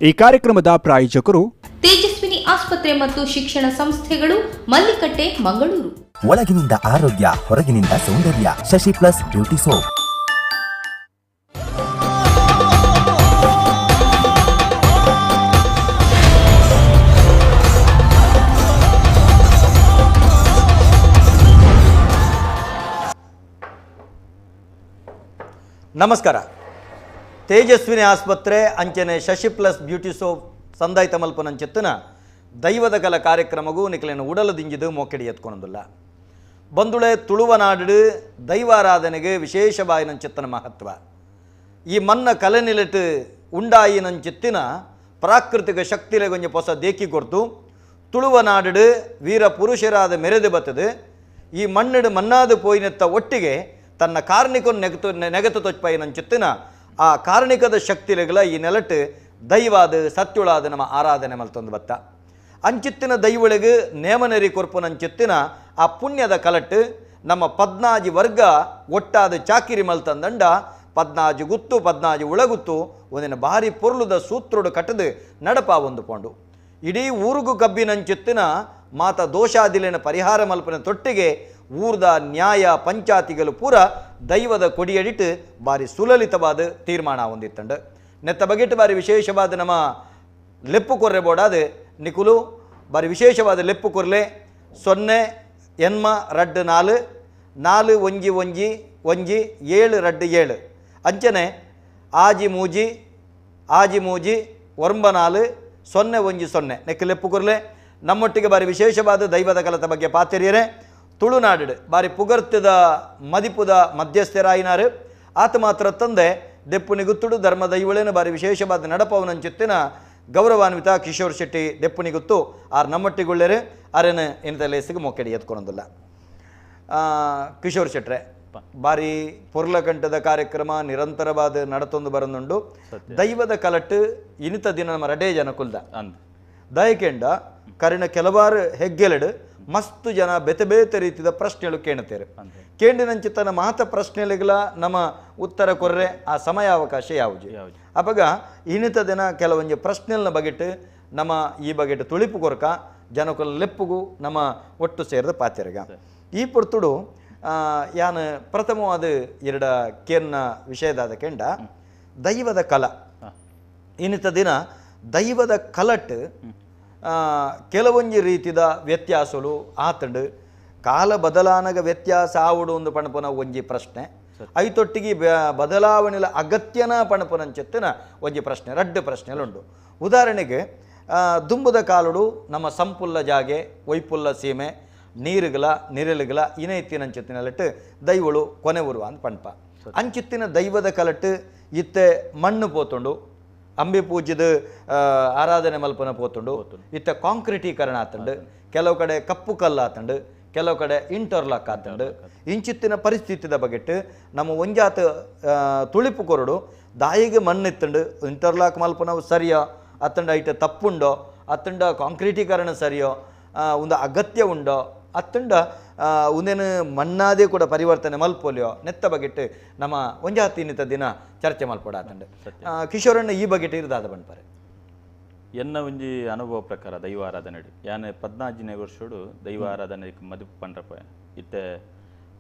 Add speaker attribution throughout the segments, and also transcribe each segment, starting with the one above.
Speaker 1: ಈ ಕಾರ್ಯಕ್ರಮದ ಪ್ರಾಯೋಜಕರು
Speaker 2: ತೇಜಸ್ವಿನಿ ಆಸ್ಪತ್ರೆ ಮತ್ತು ಶಿಕ್ಷಣ ಸಂಸ್ಥೆಗಳು, ಮಲ್ಲಿಕಟ್ಟೆ, ಮಂಗಳೂರು.
Speaker 3: ಒಳಗಿನಿಂದ ಆರೋಗ್ಯ, ಹೊರಗಿನಿಂದ ಸೌಂದರ್ಯ. ಶಶಿ ಪ್ಲಸ್ ಬ್ಯೂಟಿ ಸೋಪ್.
Speaker 4: ನಮಸ್ಕಾರ. ತೇಜಸ್ವಿನಿ ಆಸ್ಪತ್ರೆ ಅಂಚನೆ ಶಶಿ ಪ್ಲಸ್ ಬ್ಯೂಟಿ ಸೋಪ್ ಸಂದಾಯ್ತ ಮಲ್ಪನಂಚೆತ್ತನ ದೈವದ ಕಲ ಕಾರ್ಯಕ್ರಮಗೂ ನಿಕಲೇನು ಉಡಲು ದಿಂಜಿದು ಮೋಕೆಡಿ ಎತ್ಕೊಳೋದಿಲ್ಲ. ಬಂದುಳೆ ತುಳುವನಾಡು ದೈವಾರಾಧನೆಗೆ ವಿಶೇಷವಾಯಿನಂಚೆತ್ತನ ಮಹತ್ವ. ಈ ಮನ್ನ ಕಲೆನಿಲೆಟ್ಟು ಉಂಡಾಯಿನಂಚೆತ್ತಿನ ಪ್ರಾಕೃತಿಕ ಶಕ್ತಿಲೆ ಗೊಂಜ ಹೊಸ ದೇಕಿ ಕೊರ್ತು ತುಳುವನಾಡು ವೀರ ಪುರುಷರಾದ ಮೆರೆದು ಬತ್ತದು. ಈ ಮಣ್ಣಡು ಮಣ್ಣಾದ ಪೋಯಿನೆತ್ತ ಒಟ್ಟಿಗೆ ತನ್ನ ಕಾರ್ಣಿಕನ್ನು ನೆಗತು ನೆಗತು ತೊಚ್ಪಾಯಿನಂಚೆತ್ತಿನ ಆ ಕಾರ್ಣಿಕದ ಶಕ್ತಿಲೆಗಳ ಈ ನೆಲಟ್ಟು ದೈವಾದ ಸತ್ಯುಳಾದ ನಮ್ಮ ಆರಾಧನೆ ಮಲ್ತೊಂದು ಬತ್ತ. ಅಂಚಿತ್ತಿನ ದೈವಳಿಗೆ ನೇಮನೆರಿ ಕೊರ್ಪುನಂಚಿತ್ತಿನ ಆ ಪುಣ್ಯದ ಕಲಟ್ಟು ನಮ್ಮ ಪದ್ನಾಜಿ ವರ್ಗ ಒಟ್ಟಾದ ಚಾಕಿರಿ ಮಲ್ತಂದಂಡ ಪದ್ನಾಜಿ ಗುತ್ತು ಪದ್ನಾಜಿ ಉಳಗುತ್ತು ಒಂದಿನ ಭಾರಿ ಪೊರ್ಲುದ ಸೂತ್ರೋಡು ಕಟ್ಟದು ನಡಪ ಒಂದು ಪೋಂಡು ಇಡೀ ಊರುಗು ಕಬ್ಬಿನಂಚಿತ್ತಿನ ಮಾತ ದೋಷಾದಿಲಿನ ಪರಿಹಾರ ಮಲ್ಪನ ತೊಟ್ಟಿಗೆ ಊರ್ದ ನ್ಯಾಯ ಪಂಚಾತಿಗಳು ಪೂರ ದೈವದ ಕೊಡಿಯಡಿಟ್ಟು ಭಾರಿ ಸುಲಲಿತವಾದ ತೀರ್ಮಾನ ಹೊಂದಿತ್ತಂಡು. ನೆತ್ತ ಬಗೆಟ್ಟು ಭಾರಿ ವಿಶೇಷವಾದ ನಮ್ಮ ಲೆಪ್ಪು ಕೊರ್ರೆ ಬೋಡಾದ ನಿಕುಲು ಭಾರಿ ವಿಶೇಷವಾದ ಲೆಪ್ಪು ಕೊರ್ಲೆ 0 8 2 4 4 1 1 1 7 2 7 ಅಂಚನೆ ಆಜಿ ಮೂಜಿ ಆಜಿ ಮೂಜಿ 9 4 0 1 0 ನೆಕ್ಕು ಲೆಪ್ಪು ಕೊರ್ಲೆ. ನಮ್ಮೊಟ್ಟಿಗೆ ಭಾರಿ ವಿಶೇಷವಾದ ದೈವದ ಕಲತ ಬಗ್ಗೆ ಪಾತೆರಿಯರೆ ತುಳುನಾಡು ಬಾರಿ ಪುಗರ್ತದ ಮದಿಪುದ ಮಧ್ಯಸ್ಥರಾಯಿನಾರು. ಆತ ಮಾತ್ರ ತಂದೆ ದೆಪ್ಪುನಿಗುತ್ತುಡು ಧರ್ಮ ದೈವಳೇನು ಬಾರಿ ವಿಶೇಷವಾದ ನಡಪವನಂಚಿತ್ತಿನ ಗೌರವಾನ್ವಿತ ಕಿಶೋರ್ ಶೆಟ್ಟಿ ದೆಪ್ಪುನಿಗುತ್ತು ಆರ್ ನಮ್ಮೊಟ್ಟಿಗುಳ್ಳೇರು ಅರೇನು ಇಂಥ ಮೊಕ್ಕೆಡಿ ಎತ್ಕೊಳೋದಿಲ್ಲ. ಕಿಶೋರ್ ಶೆಟ್ರೆ, ಬಾರಿ ಪೊರ್ಲಕಂಠದ ಕಾರ್ಯಕ್ರಮ ನಿರಂತರವಾದ ನಡತೊಂದು ಬರನುಂಡು. ದೈವದ ಕಲಟ್ಟು ಇನಿತ ದಿನ ನಮ್ಮ ರಡೇ ಜನ ಕುಲ್ದ ದಯಕೆಂಡ ಕರಿನ ಕೆಲವಾರು ಹೆಗ್ಗೆಲೆಡು ಮಸ್ತು ಜನ ಬೇತೆ ಬೇತೆ ರೀತಿಯ ಪ್ರಶ್ನೆಗಳು ಕೇಳುತ್ತಾರೆ. ಕೇಂಡಿನಂಚಿತನ ಮಾತ ಪ್ರಶ್ನೆಗಳಿಗೆಲ್ಲ ನಮ್ಮ ಉತ್ತರ ಕೊರ್ರೆ ಆ ಸಮಯಾವಕಾಶ ಯಾವುದು. ಅವಾಗ ಇನ್ನಿತ ದಿನ ಕೆಲವೊಂದು ಪ್ರಶ್ನೆಗಳನ್ನ ಬಗೆಟ್ಟು ನಮ್ಮ ಈ ಬಗೆಟ್ಟು ತುಳಿಪು ಕೊರಕ ಜನಕುಲ ಲೆಪ್ಪುಗು ನಮ್ಮ ಒಟ್ಟು ಸೇರಿದ ಪಾತೆರಗ ಈ ಪೊರ್ತುಡು ಯಾನು ಪ್ರಥಮವಾದ ಎರಡ ಕೇರ್ನ ವಿಷಯದಾದ ಕೆಂಡ ದೈವದ ಕಲ. ಇನ್ನಿತ ದಿನ ದೈವದ ಕಲಟ್ಟು ಕೆಲವೊಂದು ರೀತಿಯ ವ್ಯತ್ಯಾಸಗಳು ಆತಂಡು ಕಾಲ ಬದಲಾನಗ ವ್ಯತ್ಯಾಸ ಆವಡು ಒಂದು ಪಣಪನ ಒಂಜಿ ಪ್ರಶ್ನೆ, ಐತೊಟ್ಟಿಗೆ ಬದಲಾವಣೆಲ ಅಗತ್ಯನ ಪಣಪನಂಚೆತ್ತಿನ ಒಂಜಿ ಪ್ರಶ್ನೆ, ರಡ್ಡು ಪ್ರಶ್ನೆಗಳುಂಟು. ಉದಾಹರಣೆಗೆ ದುಂಬುದ ಕಾಲುಡು ನಮ್ಮ ಸಂಪುಲ್ಲ ಜಾಗೆ ಒಯ್ಪುಲ್ಲ ಸೀಮೆ ನೀರುಗಳ ನಿರಳುಗಳ ಇನೈತಿನಂಚೆತ್ತಿನಲ್ಲಿಟ್ಟು ದೈವಳು ಕೊನೆ ಉರುವ ಅಂತ ಪಣಪ. ಅಂಚಿತ್ತಿನ ದೈವದ ಕಲಟ್ಟು ಇತ್ತೆ ಮಣ್ಣು ಪೋತುಂಡು, ಅಂಬಿ ಪೂಜ್ಯದ ಆರಾಧನೆ ಮಲ್ಪನ ಪೋತುಂಡು, ಇತ್ತ ಕಾಂಕ್ರೀಟೀಕರಣ ಆತಂಡು, ಕೆಲವು ಕಡೆ ಕಪ್ಪು ಕಲ್ಲು ಆತಂಡು, ಕೆಲವು ಕಡೆ ಇಂಟರ್ಲಾಕ್ ಆತಂಡು. ಇಂಚಿತ್ತಿನ ಪರಿಸ್ಥಿತಿದ ಬಗೆಟ್ಟು ನಮ್ಮ ಒಂಜಾತ ತುಳಿಪು ಕೊರಡು ದಾಯಿಗೆ ಮಣ್ಣಿತ್ತಂಡು ಇಂಟರ್ಲಾಕ್ ಮಲ್ಪನವು ಸರಿಯೋ ಅತ್ತಂಡ ಐಟ ತಪ್ಪುಂಡೋ ಅತ್ತಂಡ ಕಾಂಕ್ರೀಟೀಕರಣ ಸರಿಯೋ ಒಂದು ಅಗತ್ಯ ಉಂಡೋ ಅತ್ತಂಡ ಒಂದೇನು ಮಣ್ಣಾದೇ ಕೂಡ ಪರಿವರ್ತನೆ ಮಲ್ಪೊಲಿಯೋ ನೆತ್ತ ಬಗೆಟ್ಟು ನಮ್ಮ ಒಂಜಾತಿ ಇನ್ನಿತ ದಿನ ಚರ್ಚೆ ಮಲ್ಪೊಡಾತಂಡು. ಕಿಶೋರಣ್ಣ ಈ ಬಗೆಟ್ಟು ಇರ್ದಾದ ಬಂಡ್ಪಾರೆ.
Speaker 5: ಎನ್ನ ಒಂಜಿ ಅನುಭವ ಪ್ರಕಾರ ದೈವ ಆರಾಧನೆ ಯಾನೆ 14ನೇ ವರ್ಷಡು ದೈವ ಆರಾಧನೆ ಮದುವೆ ಪಂಡ್ರಪ್ಪ ಇತ್ತೆ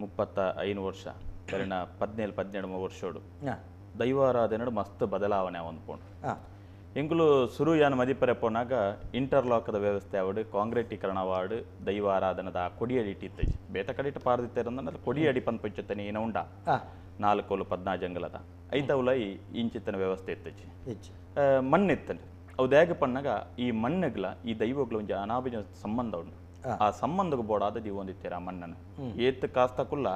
Speaker 5: 35 ವರ್ಷ ಕರಿಣ 17 18 ವರ್ಷಡು ದೈವ ಆರಾಧನೆ ಮಸ್ತ್ ಬದಲಾವಣೆ ಹೊಂದ್ಕೊಂಡು. ಎಂಕುಲು ಸುರು ಯಾನ ಮದಿಪರೆ ಪೋನಾಗ ಇಂಟರ್ಲಾಕದ ವ್ಯವಸ್ಥೆ ಆವಡು ಕಾಂಕ್ರೀಟೀಕರಣ ವಾರ್ಡ್ ದೈವ ಆರಾಧನದ ಕೊಡಿಯಡಿ ಇಟ್ಟಿತ್ತು. ಬೇತ ಕಡಿಟ ಪಾರದಿತ್ತೇರಂದ್ರೆ ಕೊಡಿಯಡಿ ಪಂಪುಚ್ಚತ್ತನೆ ಏನ ಉಂಡ 4 14 ಜಂಗಲದ ಐತವುಲ ಈ ಇಂಚಿತ್ತನ ವ್ಯವಸ್ಥೆ ಇತ್ತಚ್ಚಿ ಮಣ್ಣಿತ್ತಂಡು. ಅವು ದೇಗ ಪಣ್ಣಾಗ ಈ ಮಣ್ಣುಗಳ ಈ ದೈವಗಳ ಒಂಜಿ ಅನಾಭಿಜ ಸಂಬಂಧ ಉಂಟು. ಆ ಸಂಬಂಧಕ್ಕೆ ಬೋಡಾದ ದೀವೊಂದಿತ್ತೀರ ಆ ಮಣ್ಣನ್ನು ಏತ್ ಕಾಸ್ತಕುಲ್ಲ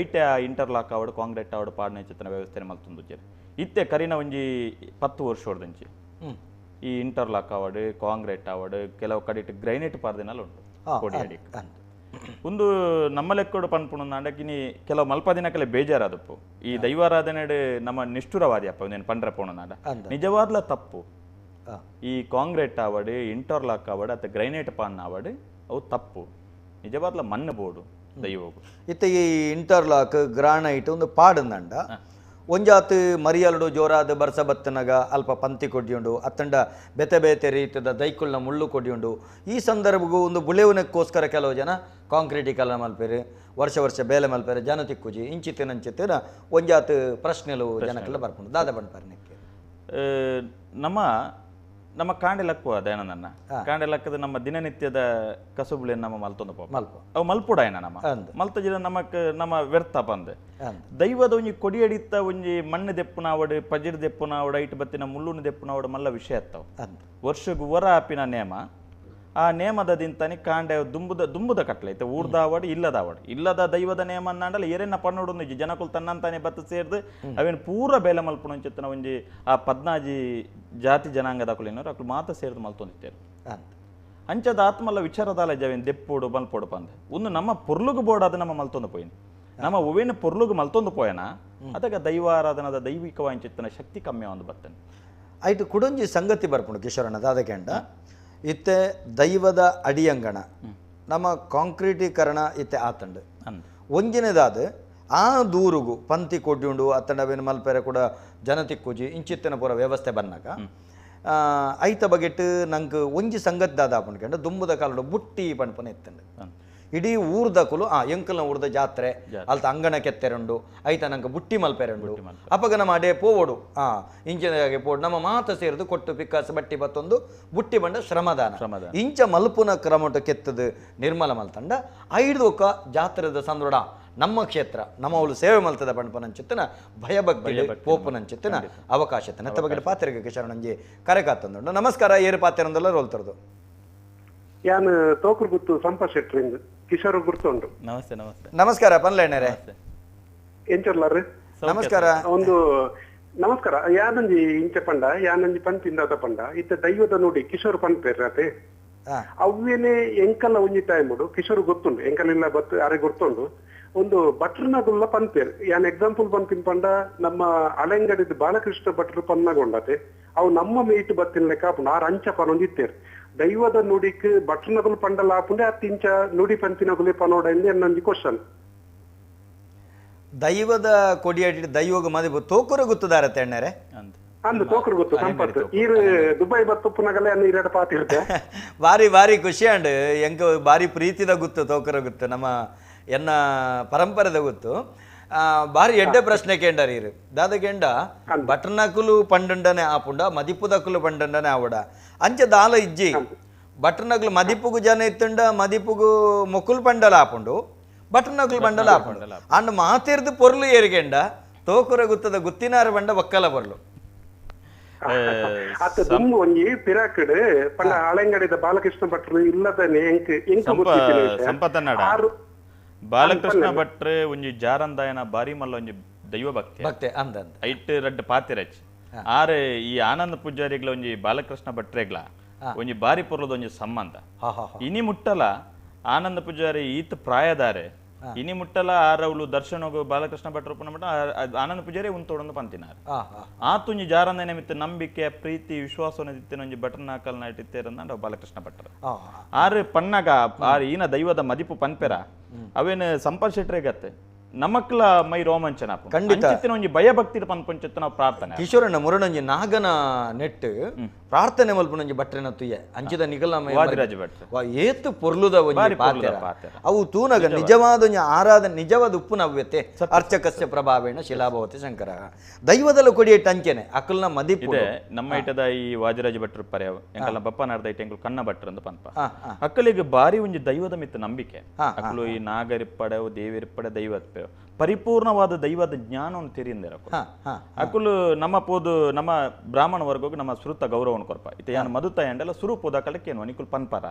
Speaker 5: ಐಟೆ ಆ ಇಂಟರ್ಲಾಕ್ ಆವಡು ಕಾಂಕ್ರೀಟ್ ಆವಡು ಪಾಡನೆ ಚಿತ್ತನ ವ್ಯವಸ್ಥೆ ಮಲ್ತೊಂದು. ಇತ್ತೆ ಕರಿನ ಒಂಜಿ 10 ವರ್ಷ ಹೊಡೆದಂಚಿ ಈ ಇಂಟರ್ಲಾಕ್ ಆವಡು ಕಾಂಕ್ರೀಟ್ ಆವಡು ಕೆಲವು ಕಡಿಟ್ ಗ್ರೈನೇಟ್ ಪಾರ್ದಿನಲ್ಲ ಉಂಟು ಕೊಡಿಯಡಿ. ಒಂದು ನಮ್ಮ ಲೆಕ್ಕೋಡು ಪನ್ಪುಣ ಕಿನಿ ಕೆಲವು ಮಲ್ಪ ದಿನಕಲೆ ಬೇಜಾರಾದಪ್ಪು ಈ ದೈವಾರಾಧನೆ ನಮ್ಮ ನಿಷ್ಠುರವಾದಿ ಅಪ್ಪ ಒಂದೇನು ಪಂಡ್ರೆ ಪೋಣ ನಿಜವಾದ್ಲ ತಪ್ಪು. ಈ ಕಾಂಕ್ರೀಟ್ ಆವಡು ಇಂಟರ್ಲಾಕ್ ಆವಡು ಅಥವಾ ಗ್ರೈನೇಟ್ ಪಾನ್ ಆವಡು ಅವು ತಪ್ಪು, ನಿಜವಾದ್ಲ ಮಣ್ಣು ಬೋಡು ದೈವಗು.
Speaker 4: ಇತ್ತೆ ಈ ಇಂಟರ್ಲಾಕ್ ಗ್ರಾನೈಟ್ ಒಂದು ಪಾಡುಂದಂಡ ಒಂಜಾತ್ ಮರಿಯಲುಡು ಜೋರಾದ ಬರ್ಸ ಬತ್ತನಗ ಅಲ್ಪ ಪಂತಿ ಕೊಡ್ಯುಂಡು ಅತ್ತಂಡ ಬೇತೆ ಬೇತೆ ರೀತಿಯ ದೈಕುಲ್ನ ಮುಳ್ಳು ಕೊಡ್ಯುಂಡು. ಈ ಸಂದರ್ಭಗೂ ಒಂದು ಬುಳೆವುನಕ್ಕೋಸ್ಕರ ಕೆಲವು ಜನ ಕಾಂಕ್ರೀಟೀಕರಣ ಮಲ್ಪೇರು, ವರ್ಷ ವರ್ಷ ಬೇಲೆ ಮಲ್ಪೇರು, ಜನ ತಿಕ್ಕುಜಿ ಇಂಚಿತ್ತಿನಂಚಿತ್ತಿನ ಒಂಜಾತ್ ಪ್ರಶ್ನೆಲು ಜನಕ್ಕೆಲ್ಲ ಬರ್ಪುಂಡು. ದಾದ ಪನ್ಪರ್ ನಿಕ್ಕೆ?
Speaker 5: ನಮ್ಮ ನಮ್ಮ ಕಾಂಡೆ ಲಕ್ಕುವ ದಯಾನಂದನ್ನ ಕಾಂಡೆ ಲಕ್ಕದ ನಮ್ಮ ದಿನನಿತ್ಯದ ಕಸುಬುಳೆಯನ್ನು ನಮ್ಮ ಮಲ್ತೊಂದು ಮಲ್ಪ ಅವು ಮಲ್ಪುಡಾಯನ ನಮ್ಮ ಮಲ್ತ ಜಿನ ನಮಕ್ ನಮ್ಮ ವ್ಯರ್ಥ ಪಂದೆ. ದೈವದ ಒಂಜಿ ಕೊಡಿಯಡಿತ್ತ ಒಂಜಿ ಮಣ್ಣು ದೆಪ್ಪುನಾವಡು ಪಜಿರ್ ದೆಪ್ಪುನಾವಡು ಐಟ್ ಬತ್ತಿನ ಮುಳ್ಳುನು ದೆಪ್ಪುನಾವಡು ಮಲ್ಲ ವಿಷಯ ಅತ್ತವು. ವರ್ಷಗು ವರ ಆಪಿನ ನೇಮ, ಆ ನೇಮದ ದಿಂತಾನೆ ಕಾಂಡೆ ದುಂಬುದ ದುಂಬುದ ಕಟ್ಲೆ ಐತೆ ಊರ್ದಾವಡು ಇಲ್ಲದಾವಡು ಇಲ್ಲದ ದೈವದ ನೇಮ ಅಂದಾಂಡಲ ಏರೆನ್ನ ಪನ್ನೋಡು ಒಂಜಿ ಜನಕುಲು ತನ್ನಂತಾನೆ ಬತ್ತು ಸೇರ್ದು ಅವೇನು ಪೂರ ಬೇಲೆ ಮಲ್ಪುನಂಚಿತ್ತನ ಒಂಜಿ ಆ ಪದ್ನಾಜಿ ಜಾತಿ ಜನಾಂಗದ ಅಕುಲು ಅಕುಲು ಮಾತ ಸೇರ್ದು ಮಲ್ತೊಂದಿತ್ತೇರು. ಅಂಚದ ಆತ್ಮಲ್ಲ ವಿಚಾರದಾಲ ಜವೇನು ದೆಪ್ಪೋಡು ಮಲ್ಪೋಡು ಪಂದೆ ಒಂದು ನಮ್ಮ ಪೊರ್ಲುಗು ಬೋರ್ಡ್ ಅದು ನಮ್ಮ ಮಲ್ತೊಂದು ಪೋಯಿನ ನಮ್ಮ ಒವೇನು ಪೊರ್ಲುಗು ಮಲ್ತೊಂದು ಪೋಯನ ಅದಕ್ಕೆ ದೈವಾರಾಧನದ ದೈವಿಕವಾಂಚಿತ್ತನ ಶಕ್ತಿ ಕಮ್ಮಿ ಒಂದು ಬರ್ತೇನೆ.
Speaker 4: ಆಯ್ತು ಕುಡೊಂಜಿ ಸಂಗತಿ ಬರ್ಪುಂಡು ಕಿಶೋರಣ್ಣ ದಾದಕೆಂಡ ಇತ್ತೆ ದೈವದ ಅಡಿಯಂಗಣ ನಮ್ಮ ಕಾಂಕ್ರೀಟೀಕರಣ ಇತ್ತೆ ಆತಂಡು ಒಂಜಿನದಾದ ಆ ದೂರುಗು ಪಂತಿ ಕೊಡ್ಯುಂಡು ಅತ್ತಂಡ ಅವೇನು ಮಲ್ಪೆರೆ ಕೂಡ ಜನ ತಿಕ್ಕುಜಿ ಇಂಚಿತ್ತಿನ ಪೂರ ವ್ಯವಸ್ಥೆ ಬನ್ನಾಗ ಐತ ಬಗೆಟ್ ನಂಗೆ ಒಂಜಿ ಸಂಗತಿ ದಾದ ಪಂಡ್ಕಂಡು ದುಂಬುದ ಕಾಲಡು ಬುಟ್ಟಿ ಪಣ್ಪನ ಎತ್ತಂಡು. ಇಡೀ ಊರ್ದಕುಲು ಆ ಎಂಕಲ್ನ ಊರ್ದ ಜಾತ್ರೆ ಅಲ್ತ ಅಂಗಣ ಕೆತ್ತೆರುಂಡು ಐತ ನಂಗೆ ಬುಟ್ಟಿ ಮಲ್ಪೆರುಂಡು ಅಪಗ ನಮ್ಮ ಅಡೆ ಪೋವೋಡು ಆ ಇಂಚಿನ ಪೋಡು ನಮ್ಮ ಮಾತ ಸೇರಿದು ಕೊಟ್ಟು ಪಿಕ್ಕಾಸು ಬಟ್ಟಿ ಬತ್ತೊಂದು ಬುಟ್ಟಿ ಬಂಡ ಶ್ರಮದಾನ ಇಂಚ ಮಲ್ಪುನ ಕ್ರಮಟ ಕೆತ್ತದು ನಿರ್ಮಲ ಮಲ್ತಂಡ ಐದು ಒಕ್ಕ ಜಾತ್ರೆದ ಸಂದೋಡ ನಮ್ಮ ಕ್ಷೇತ್ರ ನಮ್ಮ ಅವಳು ಸೇವೆ ಮಲ್ತದ ಪಣ್ಪನಂಚಿತ್ತನ ಭಯಭಕ್ತಿ ಪೋಪನಂಚಿತ್ತನ ಅವಕಾಶ ನೆತ್ತ ಬಗ್ಗೆ ಪಾತ್ರೆಗೆ ಕಿಶರಣಂಜಿ ಕರೆ ಕಾತಂದುಂಡು. ನಮಸ್ಕಾರ, ಏರು ಪಾತ್ರೆಂದೆಲ್ಲ ರೋಲ್ತರದು
Speaker 6: ಯಾನ್ ತೋಕುರು ಗುತ್ತು ಸಂಪ ಶೆಟ್ರಿಂಗ್ ಕಿಶೋರ್ ಗುರ್ತುಂಡು.
Speaker 5: ನಮಸ್ತೆ ನಮಸ್ತೆ
Speaker 4: ನಮಸ್ಕಾರ ಪನ್ಲೇಣರೆ
Speaker 6: ಎಂಚರ್ಲಾರು
Speaker 4: ನಮಸ್ಕಾರ.
Speaker 6: ಒಂದು ನಮಸ್ಕಾರ. ಯಾನಂಜಿ ಇಂಚ ಪಂಡ ಯಾನಂಜಿ ಪಂಪಿಂದಾದ ಪಂಡ ಇತ್ತ ದೈವದ ನೋಡಿ ಕಿಶೋರ್ ಪನ್ಪೇರ್ ಅವ್ವೇನೆ ಎಂಕಲ್ಲ ಒಂಜಿ ಟೈಮ್ ಕಿಶೋರ್ ಗೊತ್ತುಂಡು ಎಂಕಲೆಲ್ಲ ಬತ್ತು ಯಾರಿಗೆ ಗೊತ್ತುಂಡು ಒಂದು ಭಟ್ರನಗುಲ್ಲ ಪನ್ಪೇರ್. ಯಾನ್ ಎಕ್ಸಾಂಪಲ್ ಪನ್ಪಿನ ಪಂಡ ನಮ್ಮ ಅಲೆಂಗಡಿದ ಬಾಲಕೃಷ್ಣ ಭಟ್ರು ಪನ್ನಗೊಂಡತೆ ಅವು ನಮ್ಮ ಮೇಟ್ ಬತ್ತಿನ ಲೆಕ್ಕ ಆಪುಂಡು ಆರ್ ಅಂಚ ಪನೊಂದು ಇತ್ತೇರ್ ದೈವದ ನುಡಿಕ್ ಭಟ್ರನಗುಲು ಪಂಡಲ ಆಪುಂಡೆ ಅತ್ತಿಂಚ ನುಡಿ ಪಂಪಿನಗುಲೆ ಪನೋಡ ಎನ್ನೊಂಜಿ ಕ್ವಶನ್.
Speaker 4: ದೈವದ ಕೊಡಿಯಾಡಿ ದೈವಗ ಮದಿಪು ತೋಕುರ ಗುತ್ತುದಾರ ತೆಣ್ಣರೆ
Speaker 6: ಅಂದು ತೋಕುರು ಗೊತ್ತು ಸಂಪತ್ತು ಈರು ದುಬೈ ಬತ್ತುಪ್ಪುನಗಲೆ ಅನ್ನ ಇರಡ ಪಾತಿರ್ತೆ
Speaker 4: ಬಾರಿ ಬಾರಿ ಖುಷಿ ಅಂಡ್ ಎಂಕ ಬಾರಿ ಪ್ರೀತಿದ ಗುತ್ತು ತೋಕುರ ಗುತ್ತು ನಮ್ಮ ಎನ್ನ ಪರಂಪರೆದ ಗೊತ್ತು. ಬಾರಿ ಎಡ್ಡೆ ಪ್ರಶ್ನೆ ಕೇಂಡಾರ ಇರು ದಾದ ಕೆಂಡ ಬಟರ್ನಕುಲು ಪಂಡಂಡನೆ ಆಪುಂಡ ಮದಿಪುದಕುಲು ಪಂಡಂಡನೆ ಆವಡ ಅಂಚ ದಾಲ ಇಜ್ಜಿ ಬಟರ್ನಕುಲು ಮದಿಪುಗು ಜನ ಇತ್ತುಂಡ ಮದಿಪುಗು ಮೊಕುಲು ಪಂಡಲ ಆಪುಂಡು ಬಟರ್ನಕುಲು ಬಂಡಲ ಆಪುಂಡು ಅಂಡ್ ಮಾತಿರ್ದು ಪೊರ್ಲು ಏರಿಗೆಂಡ ತೋಕುರ ಗುತ್ತದ ಗುತ್ತಿನಾರ ಬಂಡ ಒಕ್ಕಲ ಪೊರ್ಲು
Speaker 6: ಅತ್ತ ದುಂಬು ಒಂಜಿ ಪಿರಾಕಡ್ ಪಂಡ ಹಳೆಂಗಡಿದ ಬಾಲಕೃಷ್ಣ ಭಟ್ರು ಇಲ್ಲದನೆ ಎಂಕ್ ಎಂಕ್
Speaker 5: ಸಂಪತನ್ನಡ ಬಾಲಕೃಷ್ಣ ಭಟ್ರೆ ಒಂಜಿ ಜಾರಂದಾಯನ ಬಾರಿ ಮಲ್ಲ ಒಂಜಿ ದೈವ ಭಕ್ತಿ
Speaker 4: ಭಕ್ತಿ ಅಂದ
Speaker 5: ಐಟ್ ರಡ್ಡ್ ಪಾತಿರಚ್ ಆರೆ ಈ ಆನಂದ ಪೂಜಾರಿಗ್ಲ ಒಂಜಿ ಬಾಲಕೃಷ್ಣ ಭಟ್ರೆಗ್ಲ ಒಂಜಿ ಬಾರಿ ಪೊರ್ಲದ ಒಂಜಿ ಸಂಬಂಧ. ಇನಿ ಮುಟ್ಟಲ ಆನಂದ ಪೂಜಾರಿ ಈತ ಪ್ರಾಯದಾರೆ ಇನಿ ಮುಟ್ಟಲ ಆರವ್ಲು ದರ್ಶನಗು ಬಾಲಕೃಷ್ಣ ಭಟ್ರು ಮಟ್ಟ ಆನಂದ ಪೂಜಾರಿ ಉಂತೋಡೊಂದು ಪಂತಿನಾರ್ ಆತುಂಜಿ ಜಾರಂದನೆ ಮಿತ್ತ ನಂಬಿಕೆ ಪ್ರೀತಿ ವಿಶ್ವಾಸ ಒಂಜಿ ಭಟ್ರನಾಕಲ್ನ ಇಟ್ಟಿತ್ತೇರಂದ ಬಾಲಕೃಷ್ಣ ಭಟ್ರು ಆರು ಪಣ್ಣಗ ಆರು ಈನ ದೈವದ ಮದಿಪು ಪನ್ಪೆರ ಅವೇನು ಸಂಪತ್ ಶೆಟ್ರೆಗತ್ತೆ ನಮಕ್ಲ ಮೈ ರೋಮಾಂಚನ
Speaker 4: ಖಂಡಿತ
Speaker 5: ಒಂಜಿ ಭಯಭಕ್ತಿ ಪನ್ಪಂಚಿತ್ತು ನಾವು ಪ್ರಾರ್ಥನೆ
Speaker 4: ಕಿಶೋರಣ್ಣ ಮುರಣಂಜಿ ನಾಗನ ನೆಟ್ಟು ಪ್ರಾರ್ಥನೆ ಮಲ್ಪುನಂಜಿ ಭಟ್ರೆನ ತುಯ್ಯ ಅಂಚಿದ ನಿಗಲ
Speaker 5: ವಾದಿರಾಜ ಭಟ್ರು
Speaker 4: ಏತು ಪೊರ್ಲುದ ಒಂಜಿ ಪಾತೆರ ಅವು ತೂನಗ ನಿಜವಾದ ಒಂಜಿ ಆರಾಧನೆ ನಿಜವಾದ ಉಪ್ಪು ನವ್ಯತೆ ಅರ್ಚಕಸ್ಯ ಪ್ರಭಾವೇಣ ಶಿಲಾಭವತಿ ಶಂಕರ ದೈವದಲ್ಲ ಕೊಡಿಯೆಟ್ಟು ಅಂಚೆನೆ ಅಕಲ್ನ ಮದಿಪು
Speaker 5: ಇದೆ ನಮ್ಮ ಇಟದ ಈ ವಾದಿರಾಜ ಭಟ್ರು ಪರ್ಯಾವ ಎಂಕಲ್ನ ಬಪ್ಪನಾರ್ದ ಇಟ್ಟ ಎಂಕಲ್ ಕಣ್ಣ ಭಟ್ರು ಅಂತ ಪನ್ಪ ಅಕ್ಕಲಿಗೆ ಬಾರಿ ಒಂಜಿ ದೈವದ ಮಿತ್ತ ನಂಬಿಕೆ ಅಕ್ಕಲು ಈ ನಾಗರಿಪ್ಪಡೆ ದೇವಿರಿಪ್ಪಡೆ ದೈವ ಪರಿಪೂರ್ಣವಾದ ದೈವದ ಜ್ಞಾನವನ್ನು ತೆರೆಯಿಂದಿರ ಅಕುಲು ನಮ್ಮ ಪೋದು ನಮ್ಮ ಬ್ರಾಹ್ಮಣ ವರ್ಗಕ್ಕೆ ನಮ್ಮ ಸುರುತ ಗೌರವವನ್ನು ಕೊರ್ಪ ಇತ್ತೆ ಯಾನು ಮದುತ ಎಂಡಲ ಸುರು ಪೋದ ಕಲಕ್ಕೇನು ನಿಕುಲ್ ಪನ್ಪರ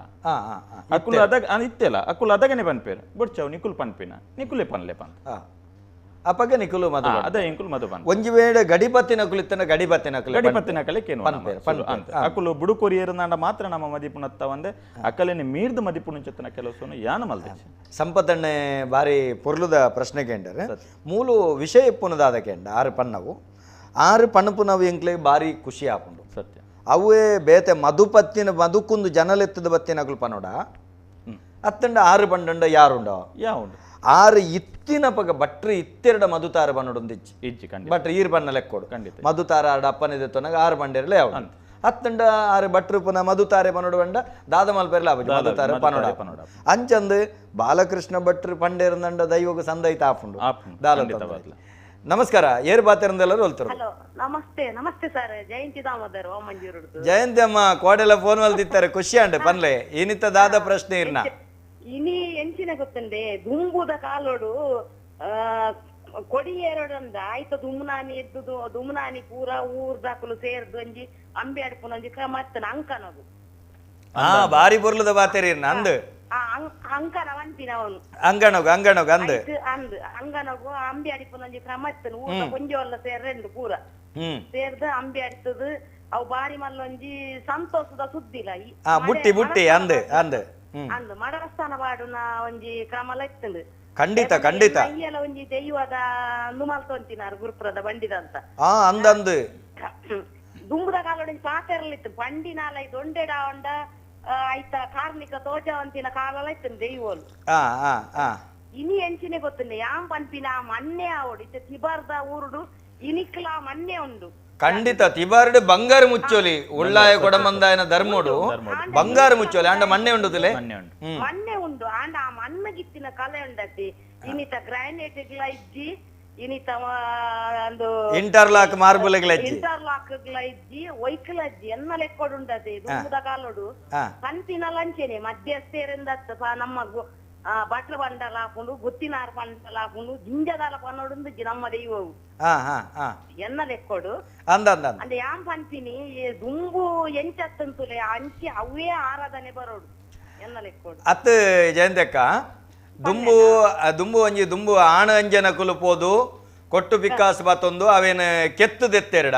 Speaker 5: ಅಕುಲು ಅದಾಗ ಇತ್ತೆಲ್ಲ ಅಕುಲು ಅದಗನೆ ಪನ್ಪೇರು ಬೊಡ್ಚವು ನಿಕುಲ್ ಪನ್ಪಿನ ನಿಕುಲೆ ಪನ್ಲೆ ಪನ್
Speaker 4: ಅಪಗ ನಿಕುಲು ಮದು
Speaker 5: ಅದೇ ಎಂಕುಲು ಮದು ಪನ್
Speaker 4: ಒಂಜಿ ವೇಳೆ ಗಡಿಪತ್ತಿನ ಕುಲಿತನ ಗಡಿಪತ್ತಿನ
Speaker 5: ಗಡಿಪತ್ತಿನ ಕಲಕ್ಕೇನು ಅಕುಲು ಬುಡುಕೊರಿಯರ್ನಾಂಡ ಮಾತ್ರ ನಮ್ಮ ಮದಿಪುನತ್ತ ಒಂದೆ ಅಕಲೇನೆ ಮೀರ್ದು ಮದಿಪುನಂಚತ್ತನ ಕೆಲಸವನ್ನು ಯಾನ ಮಲ್ದೆ
Speaker 4: ಸಂಪತ್ತಣ್ಣೆ ಬಾರಿ ಪೊರ್ಲುದ ಪ್ರಶ್ನೆ ಕೇಂಡರೆ ಮೂಲು ವಿಷಯ ಪುನದಾದ ಕೇಂಡ ಆರು ಪನ್ನವು ಆರು ಪಣ್ಣಪುನವು ಎಂಕ್ಲೆ ಬಾರಿ ಖುಷಿ ಆಪುಂಡು
Speaker 5: ಸತ್ಯ
Speaker 4: ಅವೇ ಬೇತೆ ಮಧುಪತ್ತಿನ ಮಧುಕುಂದು ಜನಲೆತ್ತದ ಬತ್ತಿನ ಅಕುಲು ಪನೋಡ ಅತ್ತಂಡ ಆರು ಪಂಡಂಡ ಯಾರುಂಡ
Speaker 5: ಯಾವುಂಡು
Speaker 4: ಆರು ಇತ್ತಿನ ಪಗ ಭಟ್ರು ಇತ್ತೆರಡ ಮಧುತಾರ ಬನ್ನೊಡೊಂದಿಚ್ಚಿ
Speaker 5: ಇಜ್ಜಿ ಖಂಡಿತ
Speaker 4: ಭಟ್ರು ಈರು ಬಣ್ಣ ಲೆಕ್ಕೊಡು
Speaker 5: ಖಂಡಿತ.
Speaker 4: ಮಧುತಾರ ಆಡ ಅಪ್ಪನಿದೆ ತೊನಗ ಆರು ಬಂಡೆರ್ಲೆ ಯಾವ ಅತ್ತಂಡ ಆರು ಭಟ್ರು ಪುನಃ ಮಧುತಾರೆ ಪನೋಡು ಬಂಡ ದಾದ ಮಲ್ಪೆರ್ಲ ಆಪುಜಿ ಮಧುತಾರೆ ಪನೋಡ
Speaker 5: ಪನೋಡ.
Speaker 4: ಅಂಚಂದು ಬಾಲಕೃಷ್ಣ ಭಟ್ರು ಪಂಡೇರಂದಂಡ ದೈವಗ ಸಂದೈತ ಆಪುಂಡು
Speaker 5: ಆಪುಂಡು,
Speaker 4: ದಾಲ
Speaker 5: ಖಂಡಿತವಾಗ್ಲೂ.
Speaker 4: ನಮಸ್ಕಾರ ಏರ್ ಬಾತೆರಂದೆಲ್ಲರೂ ಹೋಲ್ತರು.
Speaker 7: ಹಲೋ ನಮಸ್ತೆ ನಮಸ್ತೆ ಸರ್, ಜಯಂತಿ ದಾಮೋದರ್ ವಾಮಂಜೂರುಡ್ದು.
Speaker 4: ಜಯಂತಿ ಅಮ್ಮ ಕೋಡೆಲ್ಲ ಫೋನ್ ಮಲ್ತಿತ್ತಾರೆ ಖುಷಿ ಅಂಡ್ ಪನ್ಲೆ ಏನಿತ್ತ ದಾದ ಪ್ರಶ್ನೆ ಇರ್ನ
Speaker 7: ಇನಿ ಎಂಚಿನ ಗೊತ್ತಂಡೆ ದುಂಬುದ ಕಾಲೋಡು ಕೊಡಿ ಎರಡಂದ ಆಯ್ತ ದುಮ್ನಾನಿ ಎದ್ದುದು ದುಮ್ನಾನಿ ಪೂರ ಊರ್ದಾಕಲು ಸೇರ್ದು ಅಂಜಿ ಅಂಬೆ ಅಡ್ಪುನಂಜಿ ಕ್ರಮ ಅತ್ತನ ಅಂಕನದು.
Speaker 4: ಬಾರಿ ಬೊರ್ಲದ ಬಾತೆರಿ ಇರ್ನ ಅಂದು
Speaker 7: ಅಂಕನ ವಂತಿನವನು
Speaker 4: ಅಂಗಣಗು ಅಂಗಣಗು ಅಂದು
Speaker 7: ಅಂದು ಅಂಗನಗು ಅಂಬೆ ಅಡಿಪುನಂಜಿ ಕ್ರಮ ಇತ್ತನು ಊರ್ದ ಕೊಂಜೋಲ್ಲ ಸೇರ್ರೆಂಡು ಪೂರ ಸೇರ್ದು ಅಂಬೆ ಅಡಿತದು ಅವು ಬಾರಿ ಮಲ್ಲೊಂಜಿ ಸಂತೋಷದ ಸುದ್ದಿಲ್ಲ.
Speaker 4: ಬುಟ್ಟಿ ಬುಟ್ಟಿ ಅಂದು ಅಂದು
Speaker 7: ಅಂದು ಮಡಸ್ಥಾನ ಪಾಡುನ ಒಂಜಿ ಕ್ರಮಲ ಇತ್ತಂದು.
Speaker 4: ಖಂಡಿತ ಖಂಡಿತ
Speaker 7: ಅಯ್ಯಲ ಒಂಜಿ ದೈವದ ನುಮಲ್ತೊಂತಿನಾರು ಗುರುಪುರದ ಬಂಡಿದಂತ
Speaker 4: ಅಂದಂದು
Speaker 7: ದುಂಬುದ ಕಾಲೊಂಜಿ ಪಾತೆರಲಿತ್ತು ಬಂಡಿನಾಲ ದೊಂಡೆಡ ಉಂಡ ಆಯ್ತ ಕಾರ್ಣಿಕ ತೋಜವಂತಿನ ಕಾಲಲ ಇತ್ತು ದೈವೋಲು. ಇನಿ ಎಂಚಿನೆ ಗೊತ್ತುಂಡೆ ಯಾಂ ಪನ್ಪಿನ ಮನ್ನೆ ಆವಡು ಇತ್ತೆ ತಿಬಾರ್ದ ಊರುಡು ಇನಿಕ್ಲ ಮನ್ನೆ ಉಂಡು.
Speaker 4: ಖಂಡಿತ ತಿಬಾರ್ಡು ಬಂಗಾರ ಮುಚ್ಚೋಲಿ ಉಳ್ಳಾಯ ಕೊಡಮಂದಾಯನ ಧರ್ಮೋಡು ಬಂಗಾರ ಮುಚ್ಚೋಲಿ ಅಂಡ ಮಣ್ಣೆ ಉಂಡುದಿಲ್ಲ
Speaker 7: ಮಣ್ಣೆ ಉಂಡು ಆಂಡ ಆ ಮಣ್ಣಗಿತ್ತಿನ ಕಲೆ ಉಂಡತಿ ಇನಿತ ಗ್ರಾನೈಟ್ ಇಜ್ಜಿ ಇನಿತ ಒಂದು
Speaker 4: ಇಂಟರ್ಲಾಕ್ ಮಾರ್ಬಲ್
Speaker 7: ಇಂಟರ್ಲಾಕ್ ಇಜ್ಜಿ ವೈಕಲ್ ಅಜ್ಜಿ ಎನ್ನ ಲೆಕ್ಕೊಡುಂಡತಿ ದುಂಬುದ ಕಾಲೋಡು ಪಂತಿನ ಲಂಚೆನೆ ಮಧ್ಯಸ್ಥೇರಿಂದ ನಮ್ಮ ಭಟ್ರ ಬಂಡಲ ಹಾಕೊಂಡು ಗುತ್ತಿನಾರ್ ಬಂಡಲ ಹಾಕೊಂಡು ಜಿಂಜದಾಲ ಪನ್ನೋಡು ನಮ್ಮ ದೈವವು ಎನ್ನ ಲೆಕ್ಕೊಡು ಅಂದ್ರೆ ಯಾನ್ ಪಂಪಿನಿ ದುಂಬು ಎಂಚತ್ತಂತುಲೆ ಅಂಚೆ ಅವೇ ಆರಾಧನೆ ಬರೋಡು ಎನ್ನ ಲೆಕ್ಕೊಡು.
Speaker 4: ಅತ್ ಜಯಂತಕ್ಕ ದುಂಬು ದುಂಬು ಒಂಜಿ ದುಂಬು ಆಣ ಅಂಜನ ಕುಲುಪೋದು ಕೊಟ್ಟು ಪಿಕ್ಕಾಸು ಬತ್ತೊಂದು ಅವೇನು ಕೆತ್ತು ದೆತ್ತೆರಡ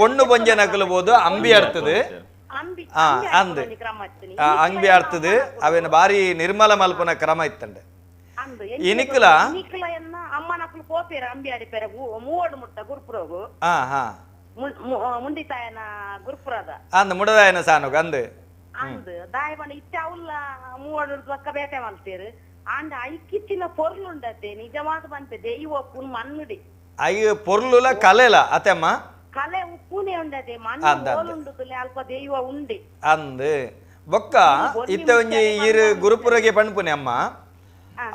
Speaker 4: ಪೊಣ್ಣು ಬೊಂಜನ ಕುಲುಬೋದು ಅಂಬಿ ಅರ್ತದೆ ಅಂದು ಅಂಬಿ ಆಡ್ತದೆ ಅವೇನು ಬಾರಿ ನಿರ್ಮಲ ಮಲ್ಪನ ಕ್ರಮ ಇತ್ತಂಡೆ. ಇನಿಕ್ಲ
Speaker 7: ಅಮ್ಮನಕ್ಲು ಅಂಬಿ ಅಡಿಪೆರೆ ಮೂವಡು ಮುಟ್ಟ ಗುರುಪುರಗು ಮುಂಡಿತಾಯನ ಗುರುಪುರದ
Speaker 4: ಅಂದ್ ಮುಡದಾಯನ ಸಾನುಗ ಅಂದು
Speaker 7: ಅಂದ್ ದಾಯಬಣ ಇತ್ತೆ ಅವಲ್ಲ ಮೂವಡು ಪಕ್ಕ ಬೇಟೆ ಮಲ್ತೇರು ಅಂಡ ಐಕಿತ್ತಿನ ಪೊರ್ಲುಂಡತೆ ನಿಜವಾದ ಬಂತೆ ದೈವ ಉಪ್ಪುನ್ ಮಣ್ಣುಡಿ
Speaker 4: I ಪೊರ್ಲುಲ ಕಲೆಲ ಅತೆಮ್ಮ
Speaker 7: ಕಲೆ ಉಪ್ಪುನೇ ಉಂಡತೆ ಮಣ್ಣು ಓಲುಂಡುದುಲೆ ಅಲ್ಪ ದೈವ ಉಂಡೆ
Speaker 4: ಅಂದ್ ಬೊಕ್ಕ ಇತ್ತೆ ಒಂಜಿ ಈರು ಗುರುಪುರಗೆ ಪಣ್ಪುನೆ ಅಮ್ಮ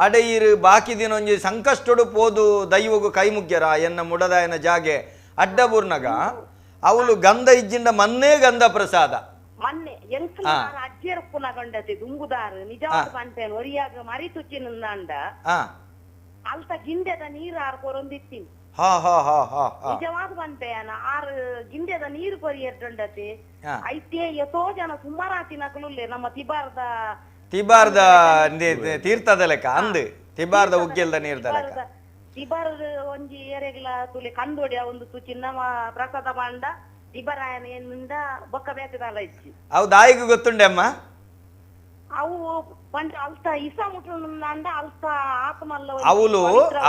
Speaker 4: ಅಡೆ ಈರು ಬಾಕಿ ದಿನ ಒಂಜಿ ಸಂಕಷ್ಟಡು ಪೋದು ದೈವಗು ಕೈ ಮುಗ್ಯರ ಎನ್ನ ಮುಡದಾಯನ ಜಾಗೆ ಅಡ್ಡಬೂರ್ನಗ ಅವಳು ಗಂಧ ಇಜ್ಜಿಂಡ ಮನ್ನೇ ಗಂಧ ಪ್ರಸಾದ
Speaker 7: ಮೊನ್ನೆ ಎಂಕ್ಲ ಅಜ್ಜಿಯರ ಪುನಗಂಡತಿ ದುಂಬುದಾರು ನಿಜವಾದ ಪಂಪೇನು ಒರಿಯಾಗ ಮರಿ ತುಚ್ಚಿನಂದ ಅಲ್ತ ಗಿಂಡೆದ ನೀರು ಆರು ಕೊರೊಂದಿತ್ತೀನಿ. ನಿಜವಾದ ಪಂಪೇನ ಆರು ಗಿಂಡೆದ ನೀರು ಕೊರಿಯರ್ಡಂಡತಿ ಐತೆ ಎಷ್ಟೋ ಜನ ಸುಮಾರಾತಿನಕಲುಲ್ಲೆ ನಮ್ಮ ತಿಬಾರ್ದ
Speaker 4: ತಿಬಾರ್ದ ತೀರ್ಥದ ಲೆಕ್ಕ ಅಂದು ತಿಬಾರ್ದ ಉಗ್ಗೆಲ್ದ ನೀರ್ದ ಲೆಕ್ಕ
Speaker 7: ತಿಬಾರ್ದ ಒಂಜಿ ಏರೆಗ್ಲ ತುಲೆ ಕಂದೋಡಿ ಒಂದು ತುಚಿನ ಪ್ರಸಾದ ಬಾಂಡ ತಿಬರಾಯನಿಂದ ಬೊಕ್ಕ ಬೇತದಾಲ ಇಜ್ಜಿ
Speaker 4: ಅವು ದಾಯಿಗೆ ಗೊತ್ತುಂಡೆ ಅಮ್ಮ
Speaker 7: ಅವು ಪಂಡ ಅಲ್ತ ಇಸ ಮುಟ್ಟುಂಡ ಅಲ್ತ ಆತ್ಮಲ್ಲ
Speaker 4: ಅವಳು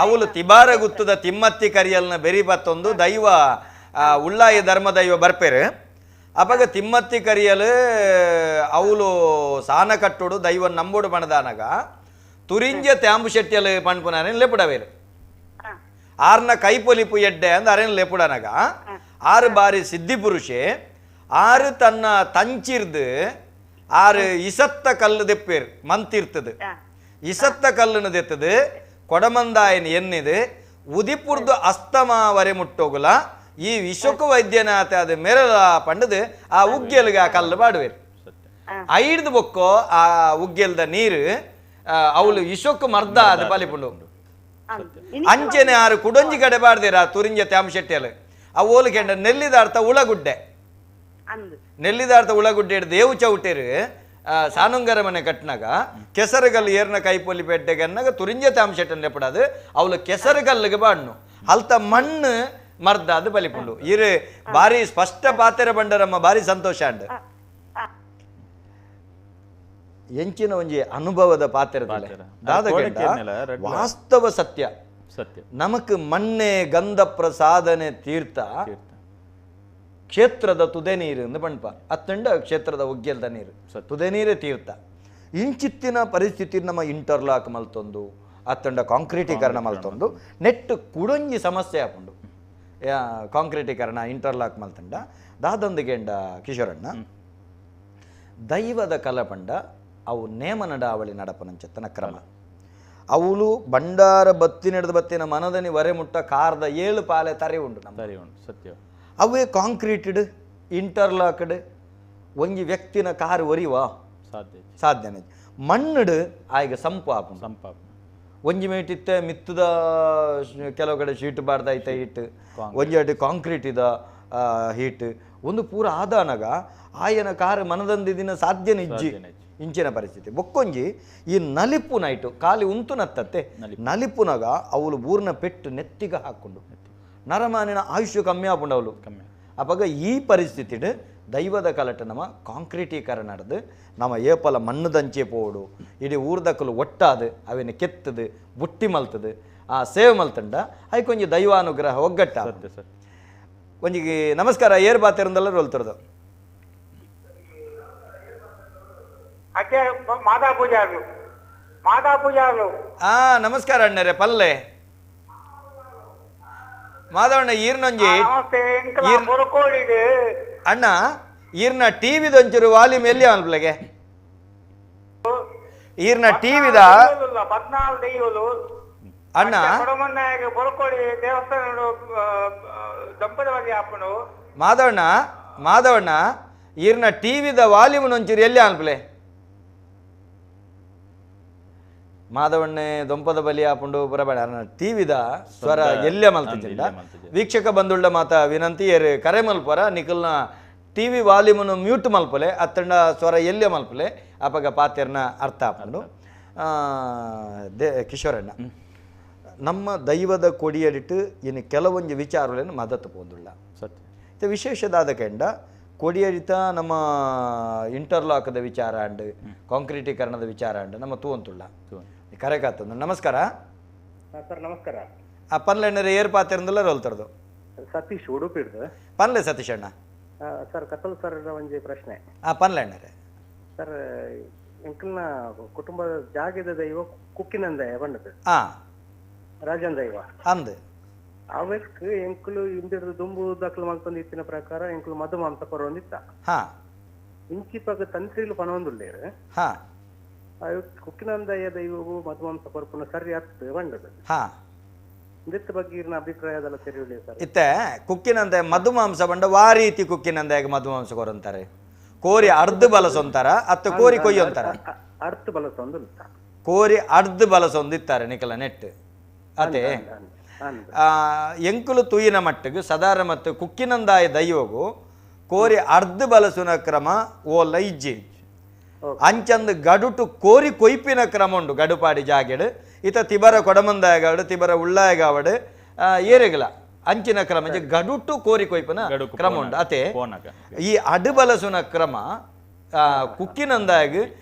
Speaker 4: ಅವಳು ತಿಬಾರ ಗುತ್ತದ ತಿಮ್ಮತ್ತಿ ಕರಿಯಲ್ನ ಬೆರಿ ಬತ್ತೊಂದು ದೈವ ಉಳ್ಳಾಯ ಧರ್ಮ ದೈವ ಬರ್ಪೇರು ಅಪಗ ತಿಮ್ಮತ್ತಿ ಕರಿಯಲು ಅವಳು ಸಾನ ಕಟ್ಟುಡು ದೈವ ನಂಬುಡು ಬಣದಾನಗ ತುರಿಂಜ ತ್ಯಾಂಬು ಶೆಟ್ಟಿಯಲು ಪಣ್ಪುನಾರೇನು ಲೆಪುಡವೇರು ಆರ್ನ ಕೈಪೊಲಿಪು ಎಡ್ಡೆ ಅಂದ ಅರೇನು ಲೆಪುಡನಗ ಆರು ಬಾರಿ ಸಿದ್ಧಿ ಪುರುಷೆ ಆರು ತನ್ನ ತಂಚಿರ್ದು ಆರು ಇಸತ್ತ ಕಲ್ಲು ದೆಪ್ಪೇರು ಮಂತಿರ್ತದೆ ಇಸತ್ತ ಕಲ್ಲನ್ನು ದೆತ್ತದು ಕೊಡಮಂದಾಯನ ಎನ್ನಿದು ಉದಿಪುರ್ದು ಅಸ್ತಮಾವರೆ ಮುಟ್ಟೋಗುಲ ಈ ವಿಶ್ವಕ ವೈದ್ಯನಾಥ ಅದು ಮೆರಲ ಪಂಡದು ಆ ಉಗ್ಗೆಲ್ಗೆ ಆ ಕಲ್ಲು ಬಾಡುವೇರು ಐಡ್ದು ಬೊಕ್ಕೋ ಆ ಉಗ್ಗೆಲ್ದ ನೀರು ಅವಳು ವಿಶ್ವಕ್ಕೆ ಮರ್ದ ಅದು ಪಾಲಿಪುಂಡು ಅಂಚೆನೆ ಆರು ಕುಡೊಂಜಿ ಕಡೆ ಬಾಡ್ದಿರ ತುರಿಂಜ ತ್ಯಾಮಶೆಟ್ಟಿಯಲ್ಲಿ ಆ ಓಲು ಕೆಂಡ ನೆಲ್ಲಿದಾರ್ಥ ಉಳಗುಡ್ಡೆ ನೆಲ್ಲಿದಾರ್ಥ ಉಳಗುಡ್ಡೆ ಹಿಡ್ದು ದೇವು ಚೌಟೇರು ಸಾನುಂಗರ ಮನೆ ಕಟ್ನಾಗ ಕೆಸರುಗಲ್ಲು ಏರ್ನ ಕೈಪೊಲಿ ಪೇಟೆಗನ್ನಾಗ ತುರಿಂಜ ತ್ಯಾಮಶೆಟ್ಟನ್ ಲೆಪಡದು ಅವಳು ಕೆಸರುಗಲ್ಲಿಗೆ ಬಾಡ್ನು ಅಲ್ತ ಮಣ್ಣು ಮರ್ದ ಅದು ಬಲಿಪುಂಡು ಇರು ಬಾರಿ ಸ್ಪಷ್ಟ ಪಾತೆರ ಬಂಡರಮ್ಮ ಬಾರಿ ಸಂತೋಷ ಅಂಡ್ ಎಂಚಿನ ಒಂಜಿ ಅನುಭವದ ಪಾತೆರ ವಾಸ್ತವ ಸತ್ಯ
Speaker 5: ಸತ್ಯ
Speaker 4: ನಮಕ್ ಮಣ್ಣೆ ಗಂಧ ಪ್ರಸಾದನೆ ತೀರ್ಥ ಕ್ಷೇತ್ರದ ತುದೆ ನೀರು ಎಂದು ಪಣ್ಪ ಅತ್ತಂಡ ಕ್ಷೇತ್ರದ ಉಗ್ಗೆಲ್ದ ನೀರು ತುದೆ ನೀರೇ ತೀರ್ಥ. ಇಂಚಿತ್ತಿನ ಪರಿಸ್ಥಿತಿ ನಮ್ಮ ಇಂಟರ್ಲಾಕ್ ಮಲ್ತೊಂದು ಅತ್ತಂಡ ಕಾಂಕ್ರೀಟೀಕರಣ ಮಲ್ತೊಂದು ನೆಟ್ ಕುಡೊಂಜಿ ಸಮಸ್ಯೆ ಆಪುಂಡು ಕಾಂಕ್ರೀಟೀಕರಣ ಇಂಟರ್ಲಾಕ್ ಮಲ್ತಂಡ ದಾದಂದಿಗೆಂಡ ಕಿಶೋರಣ್ಣ ದೈವದ ಕಲಪಂಡ ಅವು ನೇಮನಡಾವಳಿ ನಡಪನಂಚತ್ತನ ಕ್ರಮ ಅವಳು ಬಂಡಾರ ಬತ್ತಿ ನಡೆದ ಬತ್ತಿನ ಮನದನಿ ವರೆ ಮುಟ್ಟ ಕಾರ್ದ 7 ಪಾಲೆ ತರೆ ಉಂಡು ನಮ್ಮ
Speaker 5: ತರೆ ಉಂಡು ಸತ್ಯ
Speaker 4: ಅವೇ ಕಾಂಕ್ರೀಟೆಡ್ ಇಂಟರ್ಲಾಕ್ಡ್ ಒಂಜಿ ವ್ಯಕ್ತಿನ ಕಾರು ಒರಿವಾ
Speaker 5: ಸಾಧ್ಯ
Speaker 4: ಸಾಧ್ಯನೇ ಮಣ್ಣುಡು ಆಯ್ಗ ಸಂಪು ಆಪುಂಡು
Speaker 5: ಸಂಪಾಪು
Speaker 4: ಒಂಜಿ ಮೇಟಿತ್ತೆ ಮಿತ್ತದ ಕೆಲವು ಕಡೆ ಶೀಟ್ ಬಾರ್ದೈತೆ ಹೀಟ್ ಒಂಜಿ ಅಡಿ ಕಾಂಕ್ರೀಟ್ ಇದ ಹೀಟ್ ಒಂದು ಪೂರ ಆದಾನಗ ಆಯನ ಕಾರು ಮನದಂದಿದಿನ ಸಾಧ್ಯನ ಇಜ್ಜಿ ಇಂಚಿನ ಪರಿಸ್ಥಿತಿ ಬೊಕ್ಕೊಂಜಿ ಈ ನಲಿಪು ನೈಟು ಖಾಲಿ ಉಂತು ನತ್ತತ್ತೆ ನಲಿಪುನಗ ಅವಳು ಬೂರ್ನ ಪೆಟ್ಟು ನೆತ್ತಿಗ ಹಾಕೊಂಡು ನರಮಾನಿನ ಆಯುಷ್ಯ ಕಮ್ಮಿ ಆಪುಂಡು ಅವಳು
Speaker 5: ಕಮ್ಮಿ
Speaker 4: ಅವಾಗ ಈ ಪರಿಸ್ಥಿತಿಡ್ ದೈವದ ಕಲಟ ನಮ್ಮ ಕಾಂಕ್ರೀಟೀಕರಣ ನಡೆದು ನಮ್ಮ ಏಪಲ ಮಣ್ಣುದಂಚೆ ಪೋಡು ಇಡೀ ಊರ್ದಕ್ಕಲು ಒಟ್ಟಾದು ಅವೇನು ಕೆತ್ತದು ಬುಟ್ಟಿ ಮಲ್ತದು ಆ ಸೇವೆ ಮಲ್ತಂಡ ಐಕೊಂಜಿ ದೈವಾನುಗ್ರಹ ಒಗ್ಗಟ್ಟ
Speaker 5: ಸತ್ಯ ಸತ್ಯ
Speaker 4: ಒಂಜಿ ನಮಸ್ಕಾರ ಏರ್ ಬಾತಿರಂದೆಲ್ಲ ರೋಲ್ತಿರೋದು
Speaker 8: ಮಾತಾ ಪೂಜಾರ್ಲು ಮಾತಾ ಪೂಜಾರ್ಲು
Speaker 4: ಆ ನಮಸ್ಕಾರ ಅಣ್ಣರೇ ಪಲ್ಲೆ ಮಾಧವಣ್ಣ ಈರ್ನೊಂಜಿ ಅಣ್ಣ ಈರ್ನ ಟಿವಿದೊಂಚೂರು ವಾಲ್ಯೂಮ್ ಎಲ್ಲಿ ಅನ್ಪ್ಲೆಗೆ ಈರ್ನ ಟಿವಿದ ಅಣ್ಣ ಮಾಧವಣ್ಣ ಮಾಧವಣ್ಣ ಈರ್ನ ಟಿವಿದ ವಾಲ್ಯೂಮ್ ಒಂಚೂರು ಎಲ್ಲಿ ಅನ್ಪ್ಲೆ ಮಾಧವಣ್ಣೆ ದೊಂಪದ ಬಲಿ ಆಪುಂಡು ಬರಬೇಡ ಟಿವಿದ ಸ್ವರ ಎಲ್ಲೆ ಮಲ್ತಿದ್ದ ವೀಕ್ಷಕ ಬಂದುಳ್ಳ ಮಾತ ವಿನಂತಿ ಏರು ಕರೆ ಮಲ್ಪರ ನಿಖಲ್ನ ಟಿವಿ ವಾಲ್ಯೂಮನ್ನು ಮ್ಯೂಟ್ ಮಲ್ಪಲೆ ಅತ್ತಂಡ ಸ್ವರ ಎಲ್ಲೆ ಮಲ್ಪಲೆ ಅಪಗ ಪಾತೆರ್ನ ಅರ್ಥ ಆಪುಂಡು ಕಿಶೋರಣ್ಣ ನಮ್ಮ ದೈವದ ಕೊಡಿಯಡಿಟ್ಟು ಇನ್ನು ಕೆಲವೊಂದು ವಿಚಾರಗಳನ್ನು ಮದತ್ತು ಪೋಂದುಳ್ಳ
Speaker 5: ಸತ್ಯ
Speaker 4: ವಿಶೇಷದಾದ ಕೆಂಡ ಕೊಡಿಯಡಿತ ನಮ್ಮ ಇಂಟರ್ಲಾಕ್ದ ವಿಚಾರ ಅಂಡ್ ಕಾಂಕ್ರೀಟೀಕರಣದ ವಿಚಾರ ಅಂಡ್ ನಮ್ಮ ತೂವಂತುಳ್ಳ ಕರೆಕಾತಂದು ನಮಸ್ಕಾರ
Speaker 8: ಸರ್ ನಮಸ್ಕಾರ
Speaker 4: ಆ ಪನ್ಲೆಣ್ಣರೆ ಏರ್ ಪಾತಿರಂದಲ್ಲ ರೋಲ್ತರದು
Speaker 8: ಸತೀಶ್ ಉಡುಪಿಡ್ದು
Speaker 4: ಪನ್ಲೆ ಸತೀಶ್ ಅಣ್ಣ
Speaker 8: ಸರ್ ಕತಲ್ ಸರ್ ಒಂಜಿ ಪ್ರಶ್ನೆ
Speaker 4: ಆ ಪನ್ಲೆಣ್ಣರೆ
Speaker 8: ಸರ್ ಎಂಕಲ್ನ ಕುಟುಂಬದ ಜಾಗದ ದೈವ ಕುಕ್ಕಿನಂದಯ ಬಂಡದು ರಾಜನ್ ದೈವ
Speaker 4: ಅಂದು
Speaker 8: ಅವಕ್ ಎಂಕಲು ಇಂದಿರ್ದು ದುಂಬು ದಾಖಲು ಮಲ್ತೊಂದು ಇತ್ತಿನ ಪ್ರಕಾರ ಎಂಕಲು ಮಧು ಮಾಂಸ ಪರವೊಂದಿತ್ತ ಇಂಚಿಪಾಗ ತಂತ್ರಿಲು ಪಣವೊಂದುಲ್ಲೇರು ಕುಕ್ಕಿನಂದಯ ದೈವವು ಮಧುಮಾಂಸ ಪರ್ಪುನ ಸರಿ ಅತ್ತು ಬಂಡದು ಇದಕ್ಕೆ ಬಗ್ಗೆ ಇರ್ನ ಅಭಿಪ್ರಾಯದಲ್ಲ ತಿಳಿಯುಳ್ಳಿ ಸರ್
Speaker 4: ಇತ್ತೆ ಕುಕ್ಕಿನಂದಯ ಮಧುಮಾಂಸ ಬಂಡ ವಾ ರೀತಿ ಕುಕ್ಕಿನಂದಯಾಗ ಮಧುಮಾಂಸ ಕೊರಂತಾರೆ ಕೋರಿ ಅರ್ಧ ಬಲಸೊಂತಾರ ಅತ್ತ ಕೋರಿ ಕೊಯ್ಯೊಂತಾರ
Speaker 8: ಅರ್ಧ ಬಲಸೊಂದು
Speaker 4: ಕೋರಿ ಅರ್ಧ ಬಲಸೊಂದಿತ್ತಾರೆ ನಿಕಲ ನೆಟ್ ಅದೇ ಎಂಕುಲು ತೂಯಿನ ಮಟ್ಟಿಗೆ ಸದಾರ ಮತ್ತು ಕುಕ್ಕಿನಂದಾಯ ದೈವಗು ಕೋರಿ ಅರ್ಧ ಬಲಸುನ ಕ್ರಮ ಓಲ ಇಜ್ಜಿ ಅಂಚಂದು ಗಡುಟು ಕೋರಿ ಕೊಯ್ಪಿನ ಕ್ರಮ ಉಂಡು ಗಡುಪಾಡಿ ಜಾಗೆಡು ಇತ ತಿಬರ ಕೊಡಮಂದಾಯಗಾವಡು ತಿಬರ ಉಳ್ಳಾಯಗಾವಡು ಏರೆಗಲ ಅಂಚಿನ ಕ್ರಮ ಗಡುಟು ಕೋರಿ ಕೊಯ್ಪಿನ ಕ್ರಮ ಉಂಡು ಅತೆ ಈ ಅಡುಬಲಸುನ ಕ್ರಮ ಕುಕ್ಕಿನಂದಾಯಗ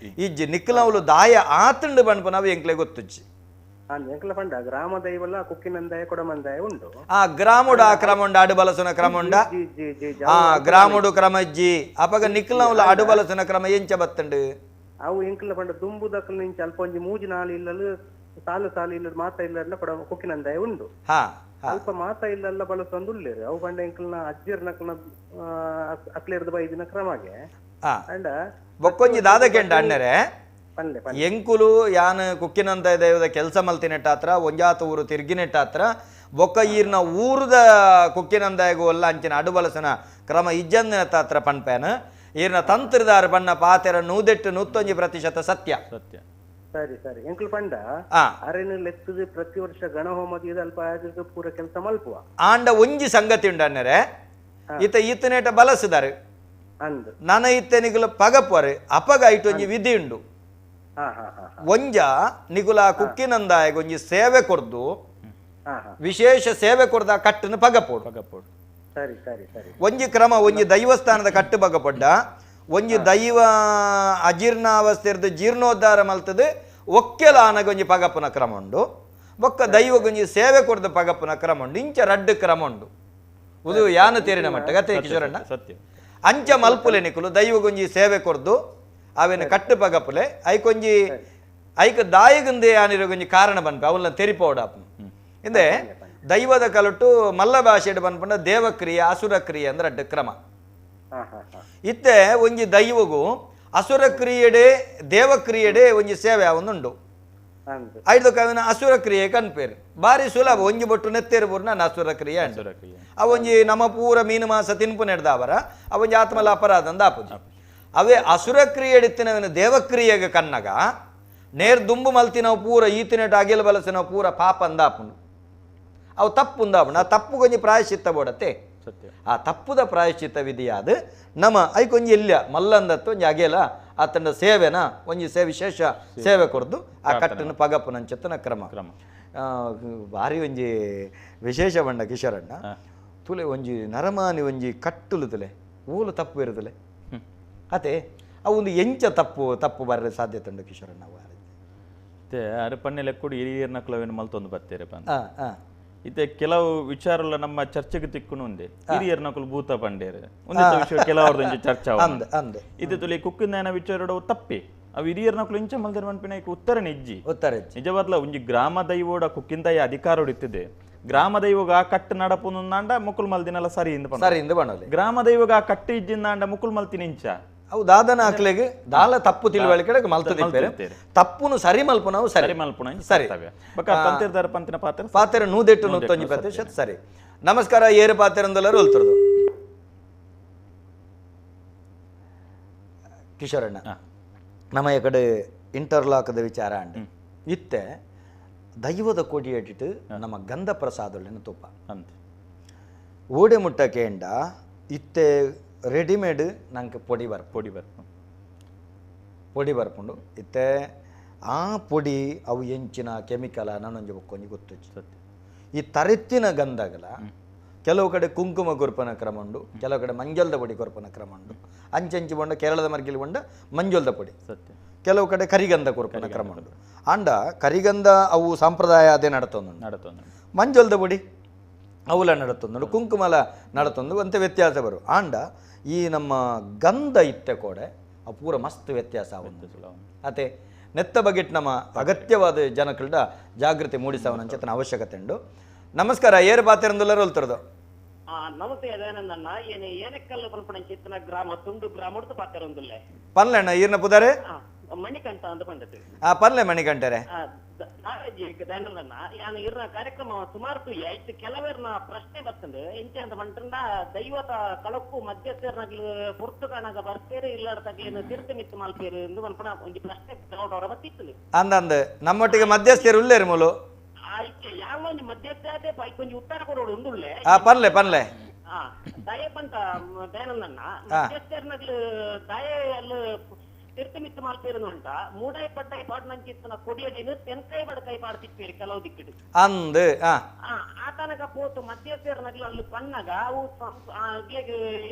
Speaker 4: ಇಜ್ಜಿ ನಿಕ್ಕಲವಲು ದಾಯ ಆತಂಡು ಬಣ್ಪನವು ಎಂಕ್ಲೆ ಗೊತ್ತುಜ್ಜಿ
Speaker 8: ಎಂಕಲ ಪಂಡ ಗ್ರಾಮ ದೈವಲ್ಲ ಕುಕ್ಕಿನಂದಾಯ ಕೊಡಮಂದಾಯ ಉಂಡು
Speaker 4: ಆ ಗ್ರಾಮುಡು ಆ ಕ್ರಮ ಉಂಡು ಅಡುಬಲಸುನ ಕ್ರಮ ಉಂಡ ಆ ಗ್ರಾಮುಡು ಕ್ರಮ ಇಜ್ಜಿ ಅಪಗ ನಿಕ್ಕಲವಲು ಅಡುಬಲಸುನ ಕ್ರಮ ಎಂಚ ಬತ್ತಂಡು
Speaker 8: ಅವು ಎಂಕಲ ಪಂಡ ದುಂಬು ದಕ್ಕಲು ಇಂಚ ಅಲ್ಪ ಒಂಜಿ ಮೂಜಿ ನಾಲು ಇಲ್ಲಲು ಸಾಲು ಸಾಲು ಇಲ್ಲ ಮಾತ ಇಲ್ಲ ಕೊಡ ಕುಕ್ಕಿನಂದಾಯ ಉಂಡು ಅಲ್ಪ ಮಾತ ಇಲ್ಲಲ್ಲ ಬಳಸೊಂದು ಉಳ್ಳೇರು ಅವು ಪಂಡ ಎಂಕಲ್ನ ಅಜ್ಜಿರ್ನಕ್ಲನ ಅಕ್ಲೇರ್ದ ಬೈದಿನ ಕ್ರಮಗೆ ಅಂಡ
Speaker 4: ಬೊಕ್ಕೊಂಜಿ ದಾದಕೆಂಡ ಅಣ್ಣರೇ ಎಂಕುಲು ಯಾನ್ ಕುಕ್ಕಿನಂತ ದೈವದ ಕೆಲಸ ಮಲ್ತಿನೆಟ್ಟಾತ್ರ ಒಂಜಾತ ಊರು ತಿರ್ಗಿನೆಟ್ಟಾತ್ರ ಬೊಕ್ಕ ಈರ್ನ ಊರುದ ಕುಕ್ಕಿನಂದಾಯಗು ಒಲ್ಲ ಅಂಚಿನ ಅಡುಬಲಸನ ಕ್ರಮ ಇಜ್ಜಂದಿನ ತಾತ್ರ ಪನ್ಪೇನ ಈರ್ನ ತಂತ್ರದಾರ ಬಣ್ಣ ಪಾತೆರ 108 101% ಸತ್ಯ
Speaker 5: ಸತ್ಯ
Speaker 8: ಸರಿ ಸರಿ ಎಂಕುಲು ಪಂಡ ಅರೆನು ಲೆತ್ತದ ಪ್ರತಿ ವರ್ಷ ಗಣಹೋಮದ ಅಲ್ಪ ಪೂರ ಕೆಲಸ ಮಲ್ಪುವ
Speaker 4: ಆಂಡ ಒಂಜಿ ಸಂಗತಿ ಉಂಡು ಅಣ್ಣರೆ ಈತ ಈತನೇಟ ಬಲಸಿದಾರೆ ನನ ಇತ್ತೆನಿಗುಲ ಪಗಪೋರೆ ಅಪಗ ಐಟೊಂಜಿ ವಿಧಿ ಉಂಡು ಒಂಜ ನಿಗುಲ ಕುಕ್ಕಿನಂದಾಯಗ ಒಂಜಿ ಸೇವೆ ಕೊರ್ದು ವಿಶೇಷ ಸೇವೆ ಕೊರ್ದ ಕಟ್ಟನ್ನು ಪಗಪೋಡು
Speaker 5: ಪಗಪೋಡು
Speaker 8: ಸರಿ ಸರಿ ಸರಿ
Speaker 4: ಒಂಜಿ ಕ್ರಮ ಒಂಜಿ ದೈವಸ್ಥಾನದ ಕಟ್ಟು ಬಗಪೊಡ್ಡ ಒಂಜಿ ದೈವ ಅಜೀರ್ಣಾವಸ್ಥೆರ್ದು ಜೀರ್ಣೋದ್ಧಾರ ಮಲ್ತದೆ ಒಕ್ಕೆಲ ಆನಗೊಂಜಿ ಪಗಪುನ ಕ್ರಮ ಉಂಡು ಬೊಕ್ಕ ದೈವಗೊಂಜಿ ಸೇವೆ ಕೊರ್ದು ಪಗಪುನ ಕ್ರಮ ಉಂಡು ಇಂಚ ರಡ್ಡು ಕ್ರಮ ಉಂಡು ಉದು ಯಾನ ತೇರಿನ ಮಟ್ಟ ಗತೆ ಕಿಶೋರಣ್ಣ
Speaker 5: ಸತ್ಯ
Speaker 4: ಅಂಚ ಮಲ್ಪುಲೆ ನಿಕುಲು ದೈವಗೊಂಜಿ ಸೇವೆ ಕೊರ್ದು ಅವೇನು ಕಟ್ಟು ಪಗಪುಲೆ ಐಕೊಂಜಿ ಐಕ ದಾಯಿಗಂದೆ ಆನಿರೋ ಒಂಜಿ ಕಾರಣ ಬನ್ಪೆ ಅವನ್ನ ತೆರಿಪೋಡಾಪು ಇಂದೆ ದೈವದ ಕಲಟು ಮಲ್ಲ ಭಾಷೆಡ್ ಬನ್ಪಂಡ ದೇವಕ್ರಿಯೆ ಅಸುರ ಕ್ರಿಯೆ ಅಂದ್ರೆ ಅಡ್ಡ ಕ್ರಮ. ಇತ್ತೆ ಒಂಜಿ ದೈವಗು ಅಸುರ ಕ್ರಿಯೆಡೆ ದೇವಕ್ರಿಯೆಡೆ ಒಂಜಿ ಸೇವೆ ಅವನುಂಡು ಐದು ಕವಿನ ಅಸುರ ಕ್ರಿಯೆ ಕನ್ಪೇರು ಬಾರಿ ಸುಲಭ ಒಂಜಿ ಬೊಟ್ಟು ನೆತ್ತೇರು ಪೂರ್ಣ ಅಸುರ ಕ್ರಿಯೆ ಅವೊಂಜಿ ನಮ್ಮ ಪೂರ ಮೀನು ಮಾಸ ತಿನ್ಪು ನೆಡ್ದಾವರ ಅವೊಂಜಿ ಆತ್ಮಲ ಅಪರಾಧ ಅಂದ ಆಪುಜಿ. ಅವೇ ಅಸುರ ಕ್ರಿಯೆ ಎಡಿತ್ತಿನವನ ದೇವಕ್ರಿಯೆಗೆ ಕನ್ನಗ ನೇರ್ ದುಂಬು ಮಲ್ತಿನವು ಪೂರ ಈತಿನೆಟ್ ಅಗಿಲ ಬಲಸಿನವು ಪೂರ ಪಾಪ ಅಂದಾಪುಂಡು ಅವು ತಪ್ಪು ಉಂದಾಪುಂಡು ಆ ತಪ್ಪು ಕೊಂಜಿ ಪ್ರಾಯಶ್ಚಿತ್ತ ಬೋಡತ್ತೆ. ಆ ತಪ್ಪುದ ಪ್ರಾಯಶ್ಚಿತ್ತ ವಿಧಿಯಾದ ನಮ್ಮ ಐಕೊಂಜಿ ಇಲ್ಲ ಮಲ್ಲಂದತ್ತು ಒಂಜಿ ಅಗೆಲ ಆತನ ಸೇವೆನ ಒಂಜಿ ಸೇವೆ ವಿಶೇಷ ಸೇವೆ ಕೊರ್ದು ಆ ಕಟ್ಟನ್ನು ಪಗಪ್ಪುನಂಚತ್ತನ ಕ್ರಮ. ಭಾರಿ ಒಂಜಿ ವಿಶೇಷ ಬಣ್ಣ ಕಿಶೋರಣ್ಣ ತುಲೆ ಒಂಜಿ ನರಮಾನಿ ಒಂಜಿ ಕಟ್ಟುಲು ತುಲೆ ಓಲು ತಪ್ಪು ಇರುತ್ತಲೆ ಅತೆ ಅವು ಒಂದು ಎಂಚ ತಪ್ಪು ತಪ್ಪು ಬರಲು ಸಾಧ್ಯತೆ ಉಂಟು ಕಿಶೋರಣ್ಣ.
Speaker 5: ಅರೆ ಪಣ್ಣೆ ಲೆಕ್ಕುಡು ಹಿರಿಯರ್ನ ಕುಲವೇನು ಮಲ್ತೊಂದು ಬತ್ತೇರೆ ಇತ್ತೆ ಕೆಲವು ವಿಚಾರಲ್ಲ ನಮ್ಮ ಚರ್ಚೆಗೆ ತಿಕ್ಕುನು ಉಂದೆ ಹಿರಿಯರ್ನಕುಲು ಭೂತ ಪಂಡೇರು ಒಂದಿತ್ತ ವಿಷಯ ಕೆಲವರದೊಂಜಿ ಚರ್ಚೆ ಇತ್ತೆ ತುಲಿ ಕುಕ್ಕಿಂದಾಯನ ವಿಚಾರಡು ತಪ್ಪಿ ಅವು ಹಿರಿಯರ್ನಕುಲು ಇಂಚ ಮಲ್ದೆರ್ ಪನ್ಪಿನ ಉತ್ತರ ನಿಜ್ಜಿ
Speaker 4: ಉತ್ತರ
Speaker 5: ನಿಜವಾದ್ಲ ಒಂಜಿ ಗ್ರಾಮ ದೈವೋಡ ಕುಕ್ಕಿಂದಾಯ ಅಧಿಕಾರೋಡು ಇತ್ತಿದೆ ಗ್ರಾಮ ದೈವಗ ಆ ಕಟ್ಟು ನಡಪುಂದಾಂಡ ಮುಕುಲ್ ಮಲ್ದಿನಲ್ಲ ಸರಿ ಇಂದ
Speaker 4: ಸರಿ ಇಂದ ಬಣ್ಣಲೆ
Speaker 5: ಗ್ರಾಮ ದೈವಗ ಆ ಕಟ್ಟು ಇಜ್ಜಿಂದಾಂಡ ಮುಕುಲ್ ಮಲ್ತಿನ ಇಂಚ
Speaker 4: ಅವು ದಾದನ ಆಕ್ಲೆಗ್ ದಾಲ ತಪ್ಪು ತಿಳುವಳಿಕೆ ಮಲ್ತದಿಪ್ಪೇರು ತಪ್ಪುನು ಸರಿ ಮಲ್ಪುನವು ಸರಿ
Speaker 5: ಮಲ್ಪುನ
Speaker 4: ಸರಿ
Speaker 5: ಬೊಕ್ಕ ತಂತಿರ್ದಾರ ಪಂತಿನ ಪಾತ್ರ
Speaker 4: ಪಾತ್ರ ನೂದೆಟ್ಟು ನೂತ್ತೊಂಜಿ ಪ್ರತಿಶತ ಸರಿ. ನಮಸ್ಕಾರ ಏರು ಪಾತೆರಂದಲ್ಲರು ಉಲ್ತರದು ಕಿಶೋರಣ್ಣ ನಮ್ಮ ಈ ಕಡೆ ಇಂಟರ್ಲಾಕ್ದ ವಿಚಾರ ಅಂಡ್ ಇತ್ತೆ ದೈವದ ಕೋಟಿ ಇಟ್ಟಿಟ್ಟು ನಮ್ಮ ಗಂಧ ಪ್ರಸಾದೊಳ್ಳೆನ ತುಪ್ಪ
Speaker 5: ಅಂತ
Speaker 4: ಓಡೆ ಮುಟ್ಟ ಕೇಂಡ ಇತ್ತೆ ರೆಡಿಮೇಡ್ ನಂಗೆ ಪೊಡಿ ಬರ್ಪು ಪೊಡಿ ಬರ್ಪುಂಡು ಇತ್ತೆ ಆ ಪೊಡಿ ಅವು ಎಂಚಿನ ಕೆಮಿಕಲ ನಾನೊಂಜಿ ಬೊಕ್ಕೊಂಜಿ ಗೊತ್ತುಜ್ಜಿ. ಈ ತರೆತ್ತಿನ ಗಂಧಗಲ ಕೆಲವು ಕಡೆ ಕುಂಕುಮ ಕೊರ್ಪನ ಕ್ರಮ ಉಂಡು, ಕೆಲವು ಕಡೆ ಮಂಜಲ್ದ ಪೊಡಿ ಕೊರ್ಪನ ಕ್ರಮ ಉಂಡು, ಅಂಚಂಚಿ ಬೊಂಡ ಕೇರಳದ ಮರ್ಗಿಲ್ ಬೊಂಡ ಮಂಜಲ್ದ ಪೊಡಿ
Speaker 5: ಸತ್ಯ,
Speaker 4: ಕೆಲವು ಕಡೆ ಕರಿಗಂಧ ಕೊರ್ಪನ ಕ್ರಮ ಉಂಡು. ಆಂಡ ಕರಿಗಂಧ ಅವು ಸಂಪ್ರದಾಯ ಅದೇ ನಡತೊಂದು
Speaker 5: ನಡತೊಂದು,
Speaker 4: ಮಂಜಲ್ದ ಪೊಡಿ ಅವುಲ ನಡತೊಂದು, ಕುಂಕುಮಲ ನಡತೊಂದು ಅಂತ ವ್ಯತ್ಯಾಸ ಬರು. ಆಂಡ ಈ ನಮ್ಮ ಗಂಧ ಇತ್ತೆ ಕೋಡೆ ಅವು ಪೂರ ಮಸ್ತ್ ವ್ಯತ್ಯಾಸ ಆവുಂದು. ಅತೆ ನೆತ್ತ ಬಗೆಟ್ ನಮ್ಮ ಅಗತ್ಯವಾದ ಜನಕಲ್ಡ ಜಾಗೃತಿ ಮೂಡಿಸವನಂಚತನ ಅವಶ್ಯಕತೆ ಉಂಡು. ನಮಸ್ಕಾರ ಏರು ಪಾತೆರಂದುಲ್ಲರು ಒಲ್ತರದು.
Speaker 9: ನಮಸ್ತೆ ದಯಾನಂದಣ್ಣ, ಏನೇ ಏನಕ್ಕಲ್ಲ ಪನ್ಪಣ ಚಿತ್ತನ ಗ್ರಾಮ ತುಂಡು ಗ್ರಾಮ ಪಾತೆರಂದುಲ್ಲೆ
Speaker 4: ಪನ್ಲೆಣ್ಣ ಈರ್ನ ಪುದಾರೆ
Speaker 9: ಮಣಿಕಂಠ ಅಂತ ಪಂಡತು.
Speaker 4: ಪನ್ಲೆ ಮಣಿಕಂಠರೆ
Speaker 9: ದಯಾನಂದಣ್ಣ, ಯಾನು ಇರ್ನ ಕಾರ್ಯಕ್ರಮ ಸುಮಾರು ಐತು ಕೆಲವೇರ್ನ ಪ್ರಶ್ನೆ ಬರ್ತಂಡು ಎಂಚ ಅಂತ ಪಂಡ ದೈವತ ಕಳಕ್ಕು ಮಧ್ಯಸ್ಥರ್ನಾಗ್ಲು ಪುರ್ತುಕಾಣಗ ಬರ್ತೇರು ಇಲ್ಲಾಡ ತಗ್ಲೇನು ತಿರ್ತು ಮಿತ್ತು ಮಲ್ಪೇರು ಎಂದು ಪನ್ಪಣ ಒಂಜಿ ಪ್ರಶ್ನೆ ಅವರ ಬತ್ತಿತ್ತು.
Speaker 4: ಅಂದ ಅಂದ ನಮ್ಮೊಟ್ಟಿಗೆ ಮಧ್ಯಸ್ಥರು ಉಲ್ಲೇರು ಮೂಲು
Speaker 9: ಆಯ್ತು ಯಾವ ಒಂಜಿ ಮಧ್ಯಸ್ಥ ಅದೇ ಒಂಜಿ ಉತ್ತರ ಕೊಡೋಡು ಉಂದುಳ್ಳೆ.
Speaker 4: ಪನ್ಲೆ ಪನ್ಲೆ
Speaker 9: ದಯ ಪಂತ ದಯಾನಂದಣ್ಣ, ಮಧ್ಯಸ್ಥರ್ನಾಗ್ಲು ದಯ ಅಲ್ಲಿ ತಿರ್ತು ಮಿತ್ತು ಮಲ್ಪೇರು ಉಂಟ ಮೂಡಾಯಿ ಪಡ್ಡಾಯಿ ಪಾಡ್ನಂಚಿತ್ತನ ಕೊಡಿಯಡಿನ ತೆನ್ಕಾಯಿ ಬಡಕಾಯಿ ಪಾಡ್ತಿಪ್ಪೇರು ಕೆಲವು ದಿಕ್ಕಿಡು
Speaker 4: ಅಂದ್
Speaker 9: ಆ ತನಕ ಪೋತು ಮಧ್ಯಸ್ಥರ್ನಾಗ್ಲು ಅಲ್ಲಿ ಪಣ್ಣಗ ಅವು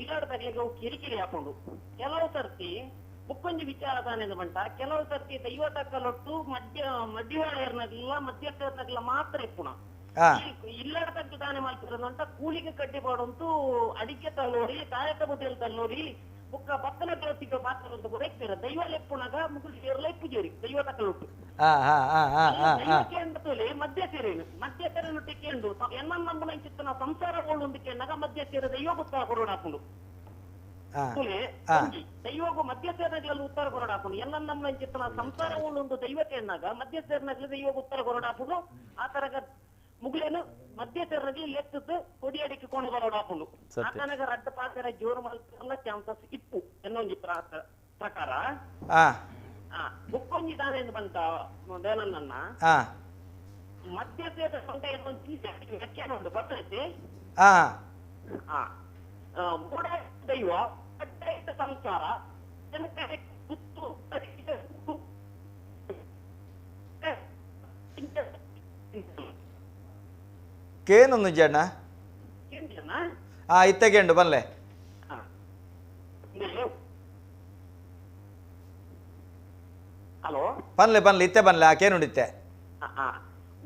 Speaker 9: ಇಲ್ಲಾಡ ತಗ್ಲಿಗೆ ಅವು ಕಿರಿಕಿರಿ ಹಾಕೊಂಡು ಕೆಲವು ಸರ್ತಿ ಬುಕ್ಕೊಂಜಿ ವಿಚಾರ ತಾನೇನು ಬಂಟ ಕೆಲವು ಸರ್ತಿ ದೈವ ತಕ್ಕಲೊಟ್ಟು ಮಧ್ಯ ಮಡಿವಾಳರ್ನಾಗ್ಲಿಲ್ಲ ಮಧ್ಯಸ್ಥರ್ನಾಗ್ಲ ಮಾತ್ರ ಇಪ್ಪುಣ ಇಲ್ಲಾಡ ತಗ್ಗ ತಾನೆ ಮಾಡ್ತಿರೋದು ಅಂತ ಕೂಲಿಗೆ ಕಡ್ಡಿ ಪಾಡುಂಟು ಅಡಿಕೆ ತಲ್ಲೋರಿ ಕಾಯಕ ಬುದ್ಧಿಯಲ್ಲಿ ತಲ್ಲೋರಿ ಬುಕ್ಕ ಬತ್ತನ ಕೆಲಸಿಗೆ ಪಾತ್ರ ಅಂತ ಕೂಡ ಇರ್ತೀರ ದೈವ ಲೆಪ್ಪುಣಗ ಮುಗುಳು ಸೇರ್ಲ ಪೂಜೇರಿ ದೈವ ತಕ್ಕಲೊಟ್ಟು ದೈವಕ್ಕೆ ಮಧ್ಯ ಸೇರೇನು ಮಧ್ಯ ಸೇರನು ಕೇಂಡು ಎನ್ನ ನಂಬುನ ಚಿತ್ತನ ಸಂಸಾರ ಒಂದು ಕೇಂಡಾಗ ಮಧ್ಯ ಸೇರ ದೈವ ಗೊತ್ತಾ ಕೊಡೋಣ ಹಾಕೊಂಡು ದೈವಗೂ ಮಧ್ಯಸ್ಥರ್ನಾಗ್ಲಲ್ಲಿ ಉತ್ತರ ಕೊರಡ ಹಾಕೊಂಡು ಎಲ್ಲ ನಮ್ಮ ಚಿತ್ತನ ಸಂಸಾರ ಉಂಟು ದೈವಕ್ಕೆ ಎನ್ನಾಗ ಮಧ್ಯಸ್ಥರ್ನಾಗ್ಲಿ ದೈವಗೂ ಉತ್ತರ ಕೊರಡ ಹಾಕೊಂಡು ಆ ತರಗ ಮುಗುಲೇನು ಮಧ್ಯಸ್ಥರ್ನಾಗ್ಲಿ ಲೆಕ್ಕದ್ದು ಕೊಡಿ ಅಡಿಕೆ ಕೊಂಡು ಬರೋಡ ಹಾಕೊಂಡು ಆ ತನಗ ರಡ್ಡ ಪಾತ್ರ ಜೋರು ಮಲ್ಪಲ್ಲ ಚಾನ್ಸಸ್ ಇಪ್ಪು ಎನ್ನೊಂಜಿ ಪ್ರಕಾರ. ಬುಕ್ಕೊಂಜಿ ತಾನೇ ಬಂತ ದಯಾನಂದಣ್ಣ ಮಧ್ಯಸ್ಥರ ಸ್ವಂತ ಏನೊಂದು ವ್ಯಾಖ್ಯಾನ ಉಂಟು ಬರ್ತೈತೆ. ಮೂಡ ದೈವ ಸಂಸಾರ
Speaker 4: ಕೇನೊಂದು ಜನ ಇತ್ತೆಗೆಂಡು ಬಲ್ಲೆ
Speaker 9: ಹಲೋ
Speaker 4: ಪನ್ಲೆ ಪನ್ಲೆ ಇತ್ತೆ ಬನ್ಲೆ ಆ ಕೇನುಂಡಿತ್ತೆ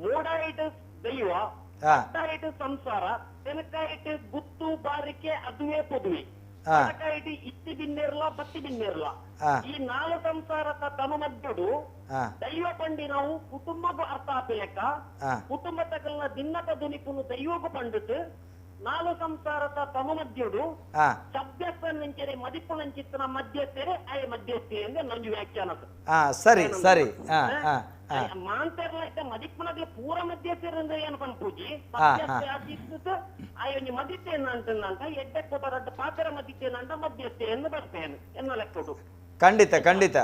Speaker 9: ಮೂಡಾಯಿಟ್ ದೈವ ಸಂಸಾರ ತೆನಕಾಯಿಟ್ ಗುತ್ತು ಬಾರಿಕೆ ಅದುವೇ ಪೊದುವೆ ಬಡಕಾಯಿಡ್ ಇತ್ತಿ ಬಿನ್ನೆರ್ಲ ಬತ್ತಿ ಬಿನ್ನೆರ್ಲ ಈ ನಾಲು ಸಂಸಾರದ ತನು ಮಧ್ಯಡು ದೈವ ಪಂಡಿ ನಾವು ಕುಟುಂಬಗೂ ಅರ್ಥ ಆಪಿಲೆಕ್ಕ ಕುಟುಂಬ ತಕಲ್ನ ದಿನ್ನತ ದುನಿಪುನು ದೈವಗೂ ಪಂಡಿತು ನಾಲು ಸಂಸಾರದ ತನು ಮಧ್ಯಡು ಸಭ್ಯಸ್ಥನಂಚನೆ ಮದಿಪುನಂಚಿತ್ತನ ಮಧ್ಯಸ್ಥರೇ ಆಯ ಮಧ್ಯಸ್ಥೆ ಎಂದು ನಂಜು ವ್ಯಾಖ್ಯಾನ.
Speaker 4: ಸರಿ ಸರಿ.
Speaker 9: ಮಾಂತರ್ಲ ಮದಿಪುನಗ್ಲ ಪೂರ ಮಧ್ಯಸ್ಥರಂದ್ರೆ ಏನು ಪಂಪೂಜಿ ಆಯ ಒಂಜಿ ಮದಿತ್ತೇನ ಅಂತಂದ ಎಡ್ಡೆ ಕೋಟರಡ್ಡ ಪಾತ್ರ ಮದಿತ್ತೇನ ಅಂತ ಮಧ್ಯಸ್ಥೆ ಎಂದು ಬರ್ತೇನೆ ಎನ್ನ ಲೆಕ್ಕಡು.
Speaker 4: ಖಂಡಿತ ಖಂಡಿತ.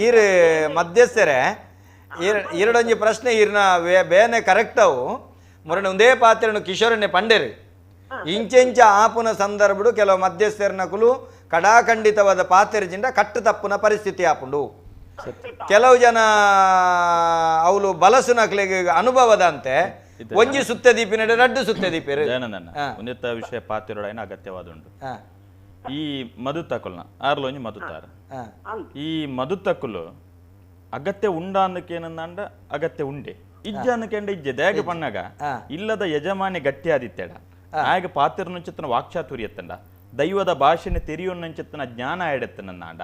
Speaker 4: ಈರು ಮಧ್ಯಸ್ಥರೇ ಈರಡೊಂಜಿ ಪ್ರಶ್ನೆ ಈರ್ನ ಬೇನೆ ಕರೆಕ್ಟ್ ಅವು ಮೊರನೆ ಒಂದೇ ಪಾತ್ರನು ಕಿಶೋರನ್ನೇ ಪಂಡೇರಿ ಇಂಚೆಂಚ ಆಪುನ ಸಂದರ್ಭಡು ಕೆಲವು ಮಧ್ಯಸ್ಥರನಕುಲು ಕಡಾಖಂಡಿತವಾದ ಪಾತ್ರದಿಂದ ಕಟ್ಟು ತಪ್ಪುನ ಪರಿಸ್ಥಿತಿ ಆಪುಂಡು. ಕೆಲವು ಜನ ಅವಳು ಬಲಸುನಕ್ಲಿಗೆ ಅನುಭವದಂತೆ ಒಂಜಿ ಸುತ್ತ ದೀಪಿನ ರಡ್ಡು ಸುತ್ತ ದೀಪಿರು.
Speaker 5: ಒಂದಿತ್ತ ವಿಷಯ ಪಾತ್ರೊಡೈನ ಅಗತ್ಯವಾದುಂಡು. ಈ ಮಧುತಕುಲ್ನ ಆರ್ಲೊಂಜಿ ಮಧುತಾರ ಈ ಮಧುತಕುಲು ಅಗತ್ಯ ಉಂಡ ಅಂದಕ್ಕೇನಂದ ಅಗತ್ಯ ಉಂಡೆ ಇಜ್ಜ ಅಂದಕೆಂಡ ಇಜ್ಜೆ ದೇಗ ಪಣ್ಣಾಗ ಇಲ್ಲದ ಯಜಮಾನಿ ಗಟ್ಟಿ ಆದಿತ್ತೇಡ ಆಗ ಪಾತ್ರನಂಚಿತ್ತನ ವಾಕ್ಚಾತುರ್ಯತ್ತಂಡ ದೈವದ ಭಾಷೆನ ತೆರಿಯೊನ್ನಂಚಿತ್ತನ ಜ್ಞಾನ ಆಡತ್ತನಾಡ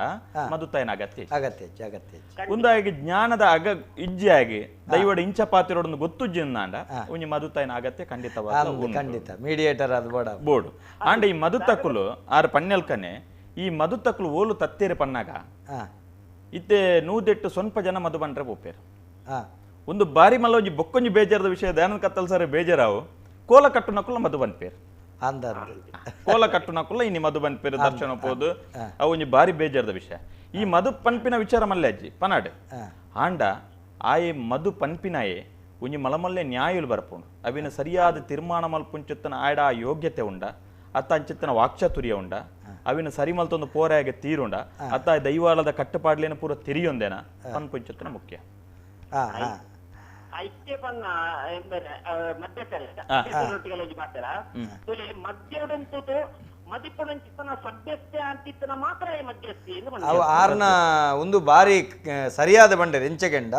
Speaker 5: ಮಧುತಾಯನ ಅಗತ್ಯ
Speaker 4: ಅಗತ್ಯ ಅಗತ್ಯ
Speaker 5: ಒಂದಾಗಿ ಜ್ಞಾನದ ಅಗ ಇಜ್ಜೆಯಾಗಿ ದೈವದ ಇಂಚ ಪಾತ್ರೊಡೊಂದು ಗೊತ್ತುಜ್ಜಿಂದಾಂಡ ಒಂಜಿ ಮಧುತಾಯನ ಅಗತ್ಯ ಖಂಡಿತವಾದ
Speaker 4: ಖಂಡಿತ ಮೀಡಿಯೇಟರ್ ಅದು ಬೋಡ
Speaker 5: ಬೋರ್ಡು. ಆಂಡ ಈ ಮಧುತಕುಲು ಆರು ಪಣ್ಣೆಲ್ಕನೆ ಈ ಮಧುತಕುಲು ಓಲು ತತ್ತೇರು ಪಣ್ಣಾಗ ಇತ್ತೆ ನೂದೆಟ್ಟು ಸ್ವಲ್ಪ ಜನ ಮಧು ಬಂಡ್ರೆ ಪೋಪೇರು. ಒಂದು ಬಾರಿ ಮಲ್ಲ ಒಂಜಿ ಬೊಕ್ಕೊಂಜಿ ಬೇಜಾರದ ವಿಷಯ ದಯಾನಂದ ಕತ್ತಲ್ ಸರ್ ಬೇಜಾರಾವು ಕೋಲ ಕಟ್ಟುನಕುಲ ಮಧು ಬನ್ಪೇರು ಕೋಲ ಕಟ್ಟುನಕುಲ ಇನಿ ಮಧು ಬನ್ಪೇರು ದರ್ಶನ ಪೋದು ಅವು ಒಂಜಿ ಬಾರಿ ಬೇಜಾರದ ವಿಷಯ. ಈ ಮಧು ಪನ್ಪಿನ ವಿಚಾರ ಮಲ್ಲೆ ಅಜ್ಜಿ ಪನಾಡು ಆಂಡ ಆಯೆ ಮಧು ಪನ್ಪಿನಾಯೆ ಒಂಜಿ ಮಲಮಲ್ಲೆ ನ್ಯಾಯಲು ಬರ್ಪುಂಡು ಅವಿನ ಸರಿಯಾದ ತೀರ್ಮಾನ ಮಲ್ಪುಂಚುತ್ತನ ಆಯಡ ಆ ಯೋಗ್ಯತೆ ಉಂಡ ಅತ್ತ ಅಂಚಿತ್ತನ ವಾಕ್ಚಾತುರ್ಯ ಉಂಡ ಅವಿನ ಸರಿ ಮಲ್ತೊಂದು ಪೋರಾಗೆ ತೀರುಂಡ ಅತ್ತ ದೈವಾಲದ ಕಟ್ಟುಪಾಡ್ಲೇನ ಪೂರ ತಿರಿಯೊಂದೇನ ಪನ್ಪುಂಚುತ್ತನ ಮುಖ್ಯ.
Speaker 9: ಐಕ್ಯ ಪನ್ನ ಎಂದರೆ ಮಧ್ಯಸ್ಥರ ಮಾತ್ರ ಮದ್ಯದಂತೂ ಮದಿಪುಣಂಚಿತ್ತನ ಸಭ್ಯಸ್ಥೆ ಅಂತಿತ್ತನ ಮಾತ್ರ ಮಧ್ಯಸ್ಥೆ.
Speaker 4: ಅವು ಆರ್ನ ಒಂದು ಬಾರಿ ಸರಿಯಾದ ಬಂಡೆ ಎಂಚೆಗೆಂಡ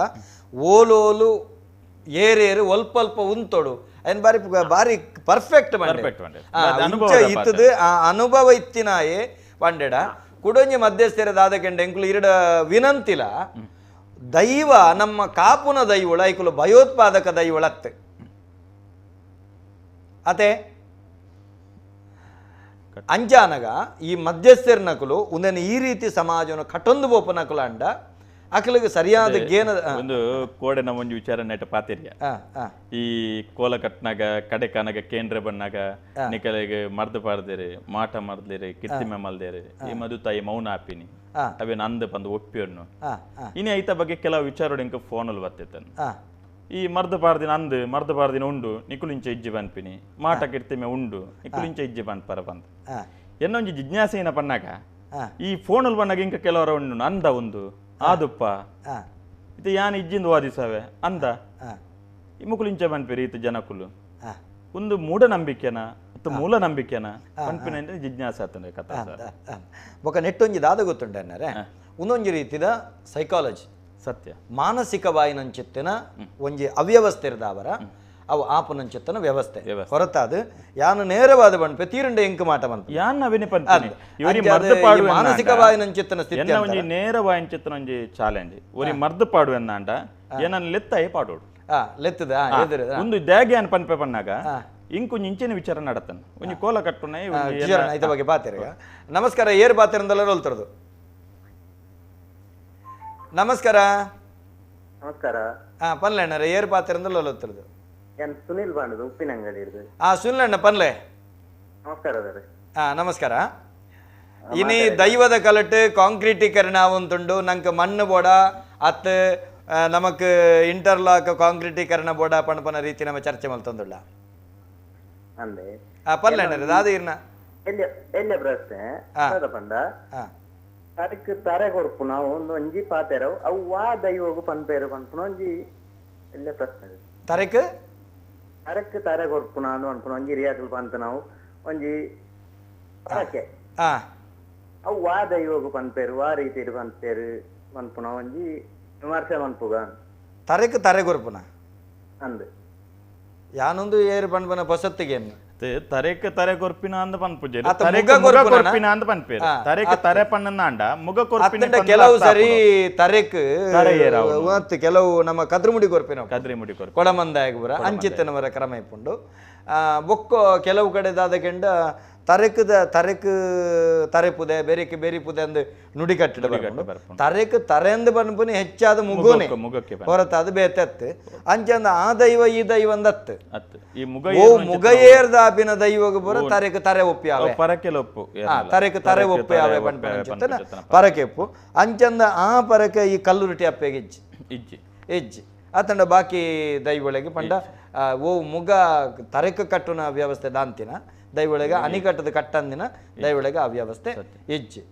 Speaker 4: ಓಲೋಲು ಏರೇರು ಅಲ್ಪ ಉಂತೋಡು ಅಯ್ಯನ್ ಬಾರಿ ಬಾರಿ ಪರ್ಫೆಕ್ಟ್ ಬಂಡೆ ಇತ್ತದು ಆ ಅನುಭವ ಇತ್ತಿನಾಯೇ ಬಂಡೆಡ ಕುಡೊಂಜಿ ಮಧ್ಯಸ್ಥರ ದಾದಕೆಂಡ ಎಂಕುಲು ಇರಡ ವಿನಂತಿಲ ದೈವ ನಮ್ಮ ಕಾಪುನ ದೈವಳ ಐಕುಲು ಭಯೋತ್ಪಾದಕ ದೈವಳತ್ತೆ ಅತೆ ಅಂಜಾನಗ ಈ ಮಧ್ಯಸ್ಥರ ನಕಲು ಒಂದನ್ನು ಈ ರೀತಿ ಸಮಾಜವನ್ನು ಕಟೊಂದು ಬೋಪ ನಕಲು ಅಂಡ ಅಕಲಿಗೆ ಸರಿಯಾದ ಗೇನ
Speaker 5: ಒಂದು ಕೋಡೆ ನಮ್ಮ ಒಂದು ವಿಚಾರ ನೆಟ ಪಾತಿರ್ಯ ಈ ಕೋಲ ಕಟ್ನಾಗ ಕಡೆ ಕಾನಾಗ ಕೇಂದ್ರ ಬಣ್ಣಾಗ ನಿಕಲಿಗೆ ಮರ್ದು ಪಾಡ್ದೇರಿ ಮಾಟ ಮರ್ದೇರಿ ಕಿರ್ತಿಮೆ ಮಲ್ದೇರಿ ಈ ಮಧು ತಾಯಿ ಮೌನ ಆಪಿನಿ ಅವೇ ನಂದು ಬಂದು ಒಪ್ಪಿಯನ್ನು ಇನಿ ಐತ ಬಗ್ಗೆ ಕೆಲವು ವಿಚಾರ ಇಂಕ ಫೋನಲ್ಲಿ ಬರ್ತೈತನ್ ಈ ಮರ್ದು ಪಾಡ್ದಿನ ಅಂದು ಮರ್ದು ಪಾಡ್ದಿನ ಉಂಡು ನಿಕುಲಿಂಚ ಇಜ್ಜಿ ಬನ್ಪಿನಿ ಮಾಟ ಕಿರ್ತಿಮೆ ಉಂಡು ನಿಕುಲಿಂಚ ಇಜ್ಜಿ ಬನ್ಪರ ಬಂದು ಎನ್ನೊಂಜಿ ಜಿಜ್ಞಾಸೆ ಏನ ಪಣ್ಣಾಗ ಈ ಫೋನಲ್ಲಿ ಬಣ್ಣಾಗ ಇಂಕ ಕೆಲವರ ಉಂಡು ಅಂದ ಒಂದು ಆದುಪ್ಪ ಇದು ಯಾನ್ ಇಜ್ಜಿಂದು ವಾದಿಸವೆ ಅಂದ ಈ ಮುಕುಲಿಂಚ ಬನ್ಪಿರಿ ಈತ ಜನಕುಲು ಒಂದು ಮೂಢನಂಬಿಕೆನ ಮತ್ತು ಮೂಲ ನಂಬಿಕೆನ ಪನ್ಪಿನ ಜಿಜ್ಞಾಸೆ ಆತಂದ್ರೆ ಕಥಾ
Speaker 4: ಬೊಕ ನೆಟ್ಟೊಂಜಿ ದಾದ ಗೊತ್ತುಂಟು ಅನ್ನಾರೆ ಒಂದೊಂಜಿ ರೀತಿದ ಸೈಕಾಲಜಿ
Speaker 5: ಸತ್ಯ
Speaker 4: ಮಾನಸಿಕವಾಯಿನಂಚಿತ್ತಿನ ಒಂಜಿ ಅವ್ಯವಸ್ಥೆ ಇರ್ದಾವರ ಅವು ಆಪನಂಚಿತ್ತನ ವ್ಯವಸ್ಥೆ ಹೊರತಾದ ಯಾನು ನೇರವಾದ ಬಣ್ಪೆ ತೀರುಂಡೆ ಎಂಕು ಮಾಟ ಬಂತು
Speaker 5: ಯಾನ್ ಅವಿನಿ
Speaker 4: ಮಾನಸಿಕವಾಯಿನಂಚಿತ್ತನ ಸ್ಥಿತಿ
Speaker 5: ಒಂಜಿ ನೇರವಾಯಿನಂಚಿತ್ತನ ಒಂಜಿ ಚಾಲೆಂಜ್ ಒರಿ ಮರ್ದು ಪಾಡುವೆನ್ನಾಂಡ ಏನನ್ನ ಲೆತ್ತಾಯಿ ಪಾಡೋಡು
Speaker 4: ಲೆತ್ತದ
Speaker 5: ಒಂದು ದ್ಯಾಗ್ಯಾನ್ ಪನ್ಪೆ ಪನ್ನಾಗ ಇಂಕು ಇಂಚಿನ ವಿಚಾರ ನಡತನ ಒಂಜಿ ಕೋಲ ಕಟ್ಟುನ
Speaker 4: ಇದ ಬಗ್ಗೆ ಪಾತಿರ. ನಮಸ್ಕಾರ, ಏರ್ ಪಾತಿರಂದಲ್ಲ ರೋಲ್ತರದು. ನಮಸ್ಕಾರ.
Speaker 8: ನಮಸ್ಕಾರ.
Speaker 4: ಹಾ ಪನ್ಲೆ ಅಣ್ಣರೇ, ಏರ್ ಪಾತಿರಂದಲ್ಲ ರೋಲ್ತರದು.
Speaker 8: ನಾನು ಸುನಿಲ್ ಬಾಂಡದು ಉಪ್ಪಿನಂಗಡಿ ಇರುದು.
Speaker 4: ಹಾ ಸುನಿಲ್ ಅಣ್ಣ ಪನ್ಲೆ.
Speaker 8: ನಮಸ್ಕಾರ.
Speaker 4: ಹಾ ನಮಸ್ಕಾರ. ಇನಿ ದೈವದ ಕಲಟು ಕಾಂಕ್ರೀಟೀಕರಣ ಆವೊಂತುಂಡು ನಂಗೆ ಮಣ್ಣು ಬೋಡ ಅತ್ ನಮಕ್ ಇಂಟರ್ಲಾಕ್ ಕಾಂಕ್ರೀಟೀಕರಣ ಬೋಡ ಪಣಪನ ರೀತಿ ನಮ್ಮ ಚರ್ಚೆ ಮಲ್ತೊಂದುಳ್ಳ.
Speaker 8: ಅಂದೆ
Speaker 4: ಪನ್ಲೆ ಅಣ್ಣರೇ ದಾದ ಇರ್ನ
Speaker 8: ಎಲ್ಲ ಪ್ರಶ್ನೆ ಪಂಡ ಅದಕ್ಕೆ ತಾರೆ ಕೊರ್ಪು ನಾವು ಒಂದು ಒಂಜಿ ಪಾತೆರವು ಅವು ವಾ ದೈವಗು ಪನ್ಪೇರು ಪನ್ಪುನ ಒಂಜಿ ಎಲ್ಲ ಪ್ರಶ್ನೆ.
Speaker 4: ತರೆಕ್
Speaker 8: ತರಕ್ ತಾರೆ ಕೊರ್ಪು ನಾನು ಅನ್ಪುನ ಒಂಜಿ ರಿಯಾಕಲ್ ಪಂತ ನಾವು ಒಂಜಿ ಪರಕೆ ಅವು ವಾ ದೈವಗು ಪನ್ಪೇರು ವಾ ರೀತಿ ಪನ್ಪೇರು ಪನ್ಪುನ ಒಂಜಿ ವಿಮರ್ಶೆ ಮನ್ಪುಗ
Speaker 4: ತರೆಕ್ ತಾರೆ ಕೊರ್ಪುನ
Speaker 8: ಅಂದ್
Speaker 4: ಯಾನೊಂದು ಏರು ಪನ್ಪನ ಪೊಸತ್ತಿಗೆ
Speaker 5: ತರೆಕ್ ತರೆ ಕೊರ್ಪಿನ ಅಂದ್ ಪನ್ಪುಜೆರ್ ತರೆಕ್ ಮುಗ ಕೊರ್ಪಿನ ಅಂದ್ ಪನ್ಪೇರ್ ತರೆಕ್ ತರೆ ಪಣ್ಣನಾಂಡ ಮುಗ ಕೊರ್ಪಿನ
Speaker 4: ಕೆಲವು ಸರಿ ತರೆಕ್ ತರೆ ಕೆಲವು ನಮ್ಮ ಕದ್ರಮುಡಿ ಕೊರ್ಪಿನ
Speaker 5: ಕದ್ರಿಮುಡಿ ಕೊರ್ಪಿನ
Speaker 4: ಕೊಡಮಂದಾಯಗ ಪೂರ ಅಂಚಿತ್ತನವರ ಕ್ರಮ ಇಪ್ಪುಂಡು ಬೊಕ್ಕ ಕೆಲವು ಕಡೆ ದಾದಕೆಂಡ ತರೆಕದ ತರೆಕ್ ತರೆಪುದೆ ಬೆರಿಕ್ ಬೆರಿಪುದೆ ಅಂದ್ ನುಡಿ ಕಟ್ಟಿಡ ತರೆಕ್ ತರೆಂದು ಪನ್ಪುನಿ ಹೆಚ್ಚಾದ ಮುಗೋನೆ ಹೊರತಾದ ಬೇತೆತ್ತು ಅಂಚಂದ ಆ ದೈವ ಈ ದೈವ ಅಂದತ್ತು ಓ ಮುಗ ಏರ್ದಾಪಿನ ದೈವಗ ಪೂರ ತರೆಕ್ ತರೆ ಒಪ್ಪಿಯಾವೆ ತರೆಕ್ ತರೆ ಒಪ್ಪಿಯಾವೆ ಪನ್ಪುನ ಪರಕೆಪ್ಪು ಅಂಚಂದ ಆ ಪರಕೆ ಈ ಕಲ್ಲುರುಟಿ ಅಪ್ಪೆಗೆ ಇಜ್ಜಿ
Speaker 5: ಇಜ್ಜಿ
Speaker 4: ಇಜ್ಜಿ ಆತಂಡ ಬಾಕಿ ದೈವೊಳಗೆ ಪಂಡ ಓ ಮುಗ ತರೆಕ್ ಕಟ್ಟುನ ವ್ಯವಸ್ಥೆ ದಾಂತಿನ ದೈವೊಳಗೆ ಅಣಿಕಟ್ಟದ ಕಟ್ಟಂದಿನ ದೈವೊಳಗೆ ಆ ವ್ಯವಸ್ಥೆ ಇಜ್ಜಿ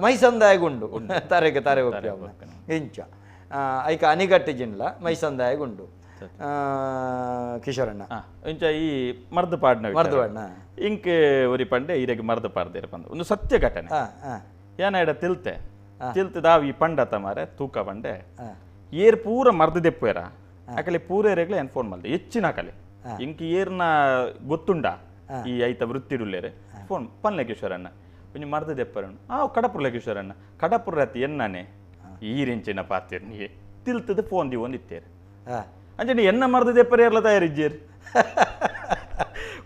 Speaker 4: ಮೈಸಂದಾಯಗುಂಡು ತರೆಗೆ ತರೆ ಒಪ್ಪಿಯಾವ ಇಂಚ ಐಕ ಅಣಿಕಟ್ಟು ಜಿನ್ಲ ಮೈಸಂದಾಯಗುಂಡು ಕಿಶೋರಣ್ಣ
Speaker 5: ಇಂಚ ಈ ಮರ್ದು ಪಾಡ್ನ
Speaker 4: ಮರ್ದು ಪಾಡ್ನ
Speaker 5: ಇಂಕ್ ಒರಿ ಪಂಡೆ ಈರೆಗೆ ಮರ್ದು ಪಾಡ್ದೇರ ಪಂದ ಒಂದು ಸತ್ಯ ಘಟನೆ ಏನಾಯ್ಡ ತಿಲ್ತೆ ತಿಲ್ತೆ ದಾವ್ ಈ ಪಂಡ ತಮಾರೆ ತೂಕ ಪಂಡೆ ಏರ್ ಪೂರ ಮರ್ದು ದೆಪ್ಪುವೇರ ಅಕಲೆ ಪೂರ ಏರೆಗ್ಲ ಏನು ಫೋನ್ ಮಲ್ದೆ ಹೆಚ್ಚಿನ ಅಕಲೆ ಇಂಕ್ ಏರ್ನ ಗೊತ್ತುಂಡ ಈ ಐತ ವೃತ್ತಿಡುಲ್ಲೇರೆ ಫೋನ್ ಪನ್ಲೆ ಕಿಶೋರಣ್ಣ ಒಂಜಿ ಮರ್ದು ದೆಪ್ಪರಣ್ಣ ಆ ಕಡಪುರ್ಲೆ ಕಿಶೋರಣ್ಣ ಕಡಪುರ ಅತಿ ಎನ್ನಾನೆ ಈರೆಂಚಿನ ಪಾತಿರ್ ನೀ ತಿಲ್ತದ ಫೋನ್ the ಒಂದು ಇತ್ತೇರು ಅಂಚನೆ ಎನ್ನ ಮರ್ದು ದೆಪ್ಪರ ಏರ್ಲ ತಯಾರಿಜ್ಜೇರ್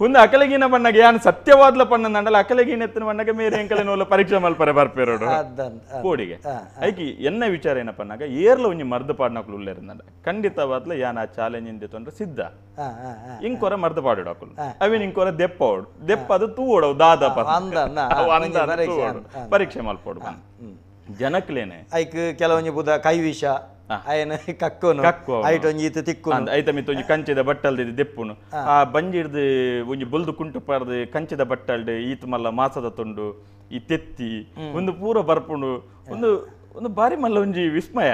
Speaker 5: ಒಂದು ಅಕಲೆಗಿನ ಬಣ್ಣಗೆ ಯಾನ್ ಸತ್ಯವಾದ್ಲ ಪಣ್ಣಂಡಲ ಅಕಲೆಗಿನ ಎತ್ತಿನ ಬಣ್ಣಗೆ ಮೇರೆ ಎಂಕಲೆ ನೋಲ ಪರೀಕ್ಷೆ ಮಲ್ಪರೆ ಬರ್ಪೇರೋಡು ಕೋಡಿಗೆ ಐಕಿ ಎನ್ನ ವಿಚಾರ ಏನಪ್ಪ ಅನ್ನಾಗ ಏರ್ಲ ಒಂಜಿ ಮರ್ದು ಪಾಡ್ನಕ್ಲು ಉಲ್ಲೇರಂದ ಖಂಡಿತವಾದ್ಲ ಯಾನ್ ಆ ಚಾಲೆಂಜ್ ಇಂದ ತೊಂದ್ರೆ ಸಿದ್ಧ ಇಂಕೊರ ಮರ್ದು ಪಾಡೋಡು ಅವಿನ ಇಂಕೊರ ದೆಪ್ಪ ಓಡು ದೆಪ್ಪ ಅದು ತೂ ಓಡವು ದಾದಪ್ಪ ಪರೀಕ್ಷೆ ಮಲ್ಪೋಡು ಜನಕ್ಲೇನೆ
Speaker 4: ಐಕ್ ಕೆಲವೊಂಜಿ ಬುಧ ಕೈವಿಷ ಅಯನ ಕಕ್ಕುನು ಐಟ್ ಒಂಜಿ ಈತ ತಿಕ್ಕುನು
Speaker 5: ಐತ ಮಿತ್ತ ಒಂಜಿ ಕಂಚಿದ ಬಟ್ಟಲ್ದ ದೆಪ್ಪುನು ಆ ಬಂಜಿ ಹಿಡ್ದು ಒಂಜಿ ಬೊಲ್ದು ಕುಂಟು ಪಾರ್ದು ಕಂಚಿದ ಬಟ್ಟಲ್ಡ್ ಈತ ಮಲ್ಲ ಮಾಸದ ತುಂಡು ಈ ತೆತ್ತಿ ಒಂದು ಪೂರ ಬರ್ಪುಂಡು ಒಂದು ಒಂದು ಬಾರಿ ಮಲ್ಲ ಒಂಜಿ ವಿಸ್ಮಯ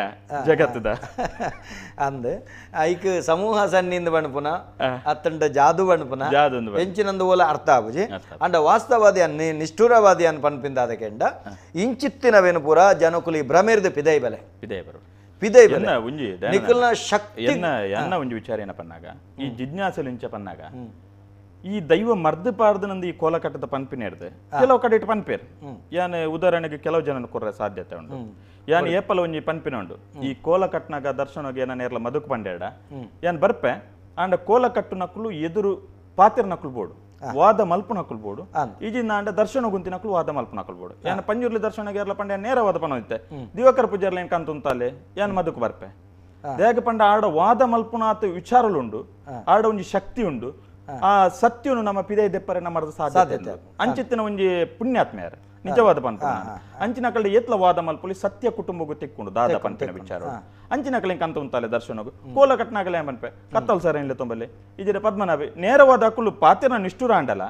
Speaker 5: ಜಗತ್ತದ
Speaker 4: ಅಂದ್ ಐಕ್ ಸಮೂಹ ಸನ್ನಿಂದ ಬಣ್ಪುನ ಅತ್ತಂಡ ಜಾದು ಬಣ್ಪುನ ಎಂಚಿನಂದು ಓಲ ಅರ್ಥ ಆಪುಜಿ ಅಂಡ ವಾಸ್ತವಾದಿ ಅನ್ ನಿಷ್ಠುರವಾದಿ ಅನ್ ಪನ್ಪಿಂದ ಅದಕ್ಕೆಂಡ ಇಂಚಿತ್ತಿನವೇನು ಪೂರ ಜನಕುಲಿ ಭ್ರಮೇರ್ದು ಪಿದೈ ಬಲೆ
Speaker 5: ಪಿದೈ ಬರು
Speaker 4: ಪಿದೈ ಬಲೆ
Speaker 5: ಒಂಜಿ
Speaker 4: ನಿಕಲ್ನ ಶಕ್ತಿ
Speaker 5: ಎನ್ನ ಎನ್ನ ಒಂಜಿ ವಿಚಾರ ಏನ ಪನ್ನಾಗ ಈ ಜಿಜ್ಞಾಸೆಲು ಇಂಚ ಪನ್ನಾಗ ಈ ದೈವ ಮರ್ದು ಪಾರ್ದು ನಂದು ಈ ಕೋಲಕಟ್ಟದ ಪನ್ಪಿನ ಹಿಡ್ದು ಕೆಲವು ಕಡೆ ಇಟ್ಟು ಪನ್ಪೇರು ಯಾನ್ ಉದಾಹರಣೆಗೆ ಕೆಲವು ಜನ ಕೊರ್ರೆ ಸಾಧ್ಯತೆ ಉಂಟು ಯಾನ್ ಏಪಲ ಒಂಜಿ ಪನ್ಪಿನ ಉಂಡು ಈ ಕೋಲಕಟ್ನಾಗ ದರ್ಶನಗೆ ಏನ ನೇರ್ಲ ಮದುಕು ಪಂಡೇಡ ಯಾನ್ ಬರ್ಪೆ ಆಂಡ ಕೋಲಕಟ್ಟು ನಕಲು ಎದುರು ಪಾತಿರ್ ನಕಲು ಬೋಡು ವಾದ ಮಲ್ಪು ನಕಲು ಬೋಡು ಈಜಿನ ಆಂಡ ದರ್ಶನ ಗುಂತಿ ನಕಲು ವಾದ ಮಲ್ಪು ನಕಲು ಬೋಡು ಯಾನ್ ಪಂಜುರ್ಲಿ ದರ್ಶನಗೆ ಏರ್ಲ ಪಂಡ ನೇರವಾದ ಪನ ಇತ್ತೆ ದಿವಾಕರ ಪೂಜಾರ್ಲ ಏನ್ ಕಂತುಂತಾಲೆ ಯಾನ್ ಮದುಕು ಬರ್ಪೆ ದೇಗ ಪಂಡ ಆಡ ವಾದ ಮಲ್ಪುನಾತ ವಿಚಾರಲುಂಡು ಆಡ ಒಂಜಿ ಶಕ್ತಿ ಉಂಡು ಆ ಸತ್ಯನು ನಮ್ಮ ಪಿದೈ ದೆಪ್ಪರೆ ನಮ್ಮ ಸಾಧ್ಯತೆ ಅಂಚಿತ್ತಿನ ಒಂಜಿ ಪುಣ್ಯಾತ್ಮೆಯರು ನಿಜವಾದ ಪನ್ಪ ಅಂಚಿನ ಕಡೆ ಏತ್ಲ ವಾದ ಮಲ್ಪುಲಿ ಸತ್ಯ ಕುಟುಂಬಗೂ ತಿಕ್ಕೊಂಡು ದಾದ ಪನ್ಪಿನ ವಿಚಾರ ಅಂಚಿನ ಕಲೆ ಕಂತ ಉಂತಾಲೆ ದರ್ಶನಗು ಕೋಲ ಕಟ್ನಾಗಲೇ ಪನ್ಪೆ ಕತ್ತಲ್ ಸರ್ ಏನ್ಲೆ ತೊಂಬಲೆ ಇದಿರ ಪದ್ಮನಾಭಿ ನೇರವಾದ ಅಕ್ಕಲು ಪಾತಿರ್ನ ನಿಷ್ಠುರ ಅಂಡಲ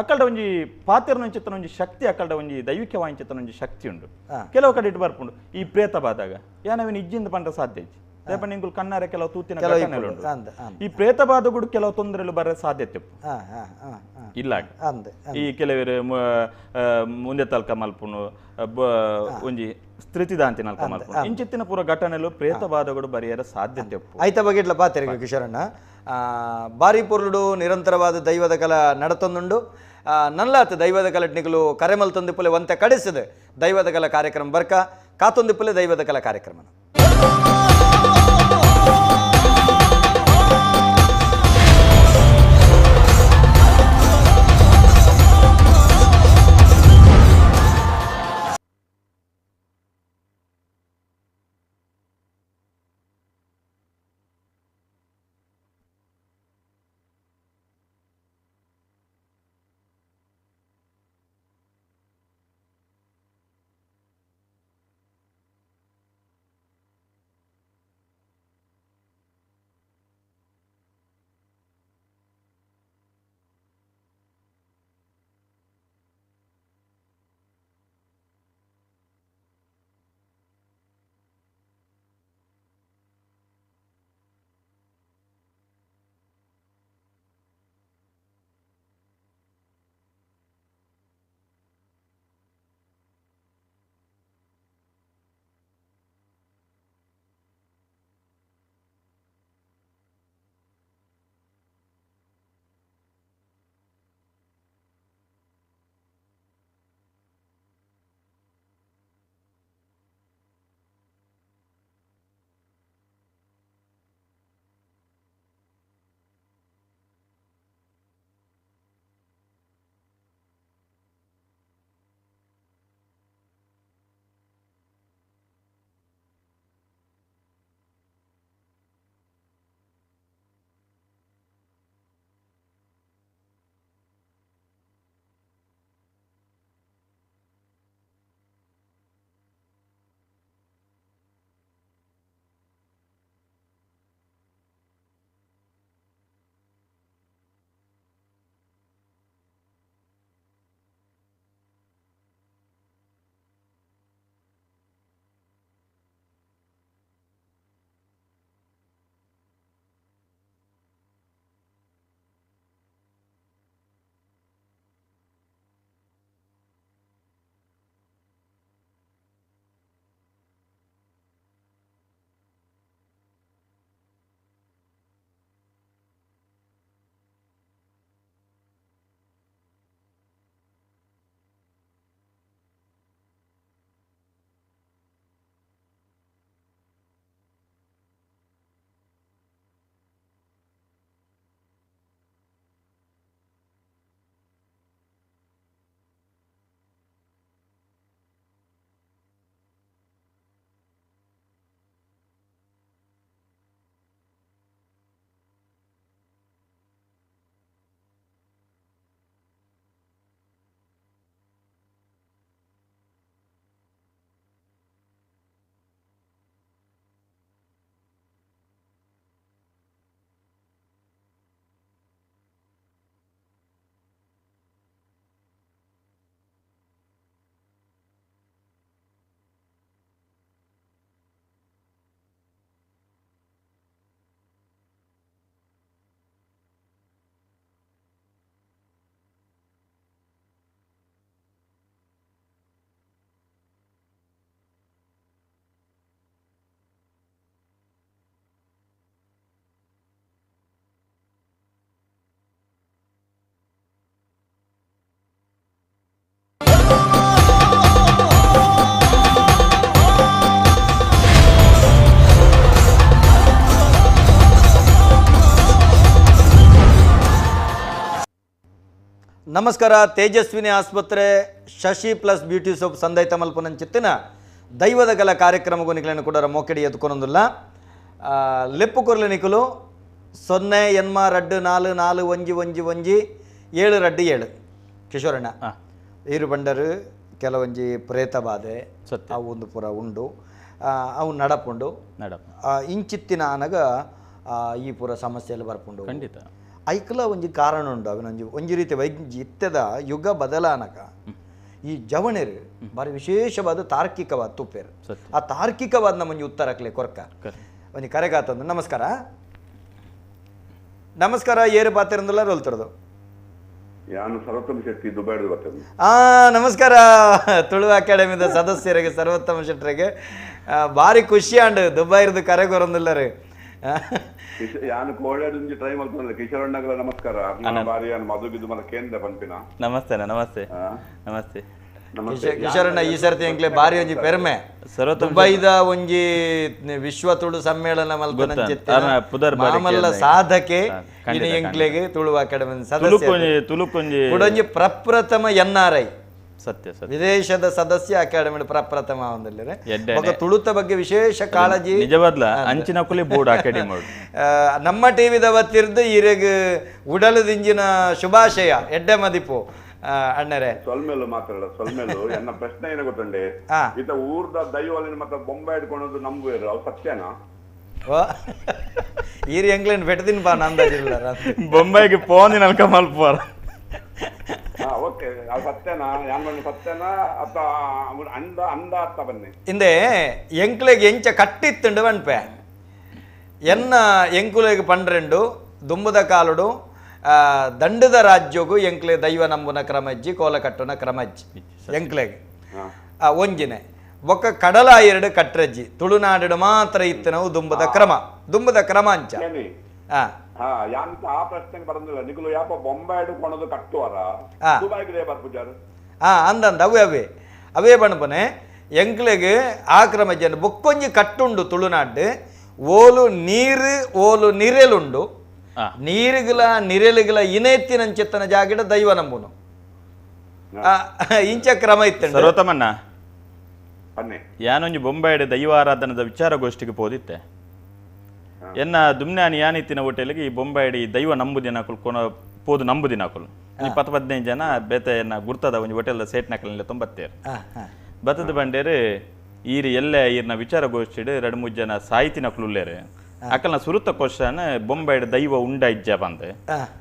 Speaker 5: ಅಕ್ಕಲ್ಡ ಒಂಜಿ ಪಾತಿರ್ನ ಚಿತ್ತನ ಒಂಜಿ ಶಕ್ತಿ ಅಕ್ಕಲ್ಡ ಒಂಜಿ ದೈವಿಕ ವಾಂಚಿತನ ಒಂಜಿ ಶಕ್ತಿ ಉಂಡು ಕೆಲವು ಕಡೆ ಇಟ್ಟು ಬರ್ಪುಂಡು ಈ ಪ್ರೇತ ಬಾದಾಗ ಏನವೇನು ಇಜ್ಜಿಂದ ಪಂಡ ಸಾಧ್ಯ ಇಜ್ಜಿ ದೇಪ ಕಣ್ಣಾರೆ ಕೆಲವು ತೂತಿನ ಘಟನೆಗಳು ಈ ಪ್ರೇತ ಬಾಧಗಳು ಕೆಲವು ತೊಂದರೆಗಳು ಬರ ಸಾಧ್ಯತೆ ಇಲ್ಲ ಈ ಕೆಲವರು ಮುಂದೆ ತಲ್ಕ ಮಲ್ಪುನು ಒಂಜಿ ಸ್ತ್ರೀತಿದಾಂತಿ ನಲ್ಕ ಮಲ್ಪುನು ಇಂಚಿತ್ತಿನ ಪೂರ ಘಟನೆಲು ಪ್ರೇತ ಬಾಧಗಳು ಬರೆಯರ ಸಾಧ್ಯತೆ
Speaker 4: ಐತ ಬಗೆಟ್ಲ ಪಾತೆರಿಗೆ ಕಿಶೋರಣ್ಣ ಬಾರಿ ಪೊರ್ಲುಡು ನಿರಂತರವಾದ ದೈವದ ಕಲ ನಡತೊಂದುಂಡು ನಲ್ಲಾತ್ ದೈವದ ಕಲಟ್ನಿಗಳು ಕರೆಮಲ್ ತಂದಿಪ್ಪಲೆ ಒಂತೆ ಕಡಿಸಿದ ದೈವದ ಕಲ ಕಾರ್ಯಕ್ರಮ ಬರ್ಕ ಕಾತೊಂದಿಪ್ಪಲೆ ದೈವದ ಕಲ ಕಾರ್ಯಕ್ರಮ. ನಮಸ್ಕಾರ. ತೇಜಸ್ವಿನಿ ಆಸ್ಪತ್ರೆ ಶಶಿ ಪ್ಲಸ್ ಬ್ಯೂಟಿ ಸೋಪ್ ಸಂದೈತ ಮಲ್ಪನಂಚಿತ್ತಿನ ದೈವದ ಗಲ ಕಾರ್ಯಕ್ರಮಗೂ ನಿಕ್ಲೆನ ಕೂಡ ಮೋಕೆಡಿ ಎದ್ಕೊನೊಂದುಲ್ಲ. ಲೆಪ್ಪು ಕೊರ್ಲೆ ನಿಕುಲು 0 8 2 4 4 1 1 1 7 2 7. ಕಿಶೋರಣ್ಣ, ಈರು ಬಂಡರು ಕೆಲವೊಂಜಿ ಪ್ರೇತ ಬಾಧೆ ಅವು ಒಂದು ಪೂರ ಉಂಡು, ಅವು ನಡಪುಂಡು ಇಂಚಿತ್ತಿನ ಆನಗ ಈ ಪೂರ ಸಮಸ್ಯೆಯಲ್ಲಿ ಬರ್ಪುಂಡು.
Speaker 5: ಖಂಡಿತ
Speaker 4: ಐಕ್ಲ ಒಂಜಿ ಕಾರಣ ಉಂಡು. ಅವನೊಂಜಿ ಒಂಜಿ ರೀತಿ ಇತ್ತೆದ ಯುಗ ಬದಲಾನಕ ಈ ಜವಣರು ಬಾರಿ ವಿಶೇಷವಾದ ತಾರ್ಕಿಕವಾದ ತುಪ್ಪೇರು. ಆ ತಾರ್ಕಿಕವಾದ ನಮ್ಮೊಂಜಿ ಉತ್ತರ ಹಾಕ್ಲೆ ಕೊರ್ಕ ಒಂಜಿ ಕರೆಗಾತಂದು. ನಮಸ್ಕಾರ. ನಮಸ್ಕಾರ. ಏರು ಪಾತಿರಂದಲ್ಲ ರೋಲ್ತಿರೋದು
Speaker 10: ಯಾನು ಸರ್ವೋತ್ತಮ ಶೆಟ್ಟಿ ದುಬೈಡ್ ಬರ್ತೇನೆ.
Speaker 4: ನಮಸ್ಕಾರ ತುಳು ಅಕಾಡೆಮಿದ ಸದಸ್ಯರಿಗೆ ಸರ್ವೋತ್ತಮ ಶೆಟ್ಟರಿಗೆ ಭಾರಿ ಖುಷಿ ಆಂಡ್ ದುಬೈರ್ದು ಕರೆಗೊರಂದಿಲ್ಲರು.
Speaker 10: ಯಾನು ಕೋಳಾಡಿ ಟ್ರೈ ಮಾಡ್ತಂದ್ರೆ ಕಿಶೋರಣ್ಣಗಳ ನಮಸ್ಕಾರ. ಬಾರಿ ಮಧುಗಿದ್ದು ಮನ ಕೇಂದ್ರ ಪಂಪಿನ.
Speaker 5: ನಮಸ್ತೆ ನಮಸ್ತೆ ನಮಸ್ತೆ
Speaker 4: ಕಿಶೋರಣ್ಣ. ಈ ಸರ್ತಿ ಎಂಕ್ಲೆ ಬಾರಿ ಒಂಜಿ ಪೆರ್ಮೆ ದುಬೈದ ಒಂಜಿ ವಿಶ್ವ ತುಳು ಸಮ್ಮೇಳನ ಮಲ್ಲ ಸಾಧಕೆ ಎಂಕ್ಲೆಗೆ ತುಳು ಅಕಾಡೆಮಿ ಸದಸ್ಯ ತುಳುಕೊಂಜಿ ಪ್ರಪ್ರಥಮ NRI
Speaker 5: ಸತ್ಯ
Speaker 4: ವಿದೇಶದ ಸದಸ್ಯ ಅಕಾಡೆಮಿ ಪ್ರಪ್ರಥಮ ಒಂದಿಲ್ಲ. ತುಳುತ ಬಗ್ಗೆ ವಿಶೇಷ ಕಾಳಜಿ
Speaker 5: ನಿಜವಾದ್ಲ ಅಂಚಿನ ಕುಲಿ ಬೋರ್ಡ್ ಅಕಾಡೆಮಿ
Speaker 4: ನಮ್ಮ ಟಿವಿದ ವತ್ತಿರ್ದು ಈರೆಗ್ ಉಡಲದಿಂಜಿನ ಶುಭಾಶಯ ಎಡ್ಡೆ ಮದಿಪು ಅಣ್ಣರೇ.
Speaker 10: ಸೊಲ್ಮೇಲು ಮಾತಾಡ ಸೊಲ್ಮೇಲು ಎನ್ನ ಪ್ರಶ್ನೆ ಏನ ಗೊತ್ತಂಡೆ, ಈತ ಊರ್ದ ದೈವಲಿನ ಮತ್ತೆ ಬೊಂಬೆ ಹಿಡ್ಕೊಳೋದು ನಂಬುವೇರು, ಅವು ಸತ್ಯನಾ?
Speaker 4: ಈರಿ ಎಂಗ್ಲೆಂಡ್ ಬೆಟ್ಟದಿನ ಬಾ ನಂದಾಜಿಲ್ಲ
Speaker 5: ಬೊಂಬೈಗೆ ಪೋಂದಿನ ಅಲ್ಕ ಮಲ್ಪುವಾರ.
Speaker 10: ಓಕೆ, ಅದು ಸತ್ಯನಾ? ಯಾನ್ ಸತ್ಯನಾ ಅಥವಾ ಅಂದ ಅಂದ ಅರ್ಥ ಬನ್ನಿ.
Speaker 4: ಇಂದೆ ಎಂಕ್ಲೆಗ್ ಎಂಚ ಕಟ್ಟಿತ್ತುಂಡು ಪನ್ಪೆ ಎನ್ನ ಎಂಕುಲೆಗ್ ಪಂಡ್ರೆಂಡು ದುಂಬುದ ಕಾಲುಡು ದಂಡದ ರಾಜ್ಯಗೂ ಎಂಕ್ಲೆ ದೈವ ನಂಬುನ ಕ್ರಮಜ್ಜಿ ಕೋಲ ಕಟ್ಟುನ ಕ್ರಮಜ್ಜಿ ಎಂಕ್ಲೆಗ್ ಒಂಜಿನೆ ಬೊಕ್ಕ ಕಡಲ ಎರಡು ಕಟ್ರಜ್ಜಿ ತುಳುನಾಡು ಮಾತ್ರ ಇತ್ತು ನಾವು ದುಂಬದ ಕ್ರಮ ದುಂಬದ ಕ್ರಮ ಅಂಚ. ಅಂದಂದ ಅವೇ ಅವೇ ಅವೇ ಬಣ್ಪನೆ ಎಂಕ್ಲೆಗ್ ಆ ಕ್ರಮಜ್ಜಿ ಬೊಕ್ಕೊಂಜಿ ಕಟ್ಟುಂಡು ತುಳುನಾಡು ಓಲು ನೀರು ಓಲು ನಿರೆಲುಂಡು ನೀರುಗಳ ನಿರೆಲುಗಳ ಇನೇತ್ತಿನಂಚೆತ್ತನ ಜಾಗಿಡ ದೈವ ನಂಬುನು ಇಂಚ ಕ್ರಮ ಇತ್ತು.
Speaker 5: ಸರ್ವೋತ್ತಮಣ್ಣ, ಯಾನೊಂಜಿ ಬೊಂಬಾಯಿಡ್ ದೈವಾರಾಧನದ ವಿಚಾರಗೋಷ್ಠಿಗೆ ಪೋದಿತ್ತೆ. ಎನ್ನ ದುಮ್ನಾನಿ ಯಾನಿತ್ತಿನ ಹೋಟೆಲ್ಗೆ ಈ ಬೊಂಬಾಯಿಡ್ ಈ ದೈವ ನಂಬುದಿನಕುಲು ಕೊನ ಪೋದು ನಂಬುದಿನಕುಲು ಈ 10-15 ಜನ ಬೇತೆ ಎನ್ನ ಗುರ್ತದ ಒಂಜಿ ಹೋಟೆಲ್ದ ಸೇಟ್ನಕಲ್ನೆಲ್ಲ ತೊಂಬತ್ತೇರು ಬತ್ತದ ಬಂಡೇರು ಈರು ಎಲ್ಲ ಈರ್ನ ವಿಚಾರಗೋಷ್ಠಿಡ್ 2-3 ಜನ ಸಾಹಿತಿನಕುಲು ಉಲ್ಲೇರು. ಅಕಲ್ನ ಸುರುತ ಕ್ವಶನ್ ಬೊಂಬೈಡ್ ದೈವ ಉಂಡ ಇಜ್ಜ ಬಂದು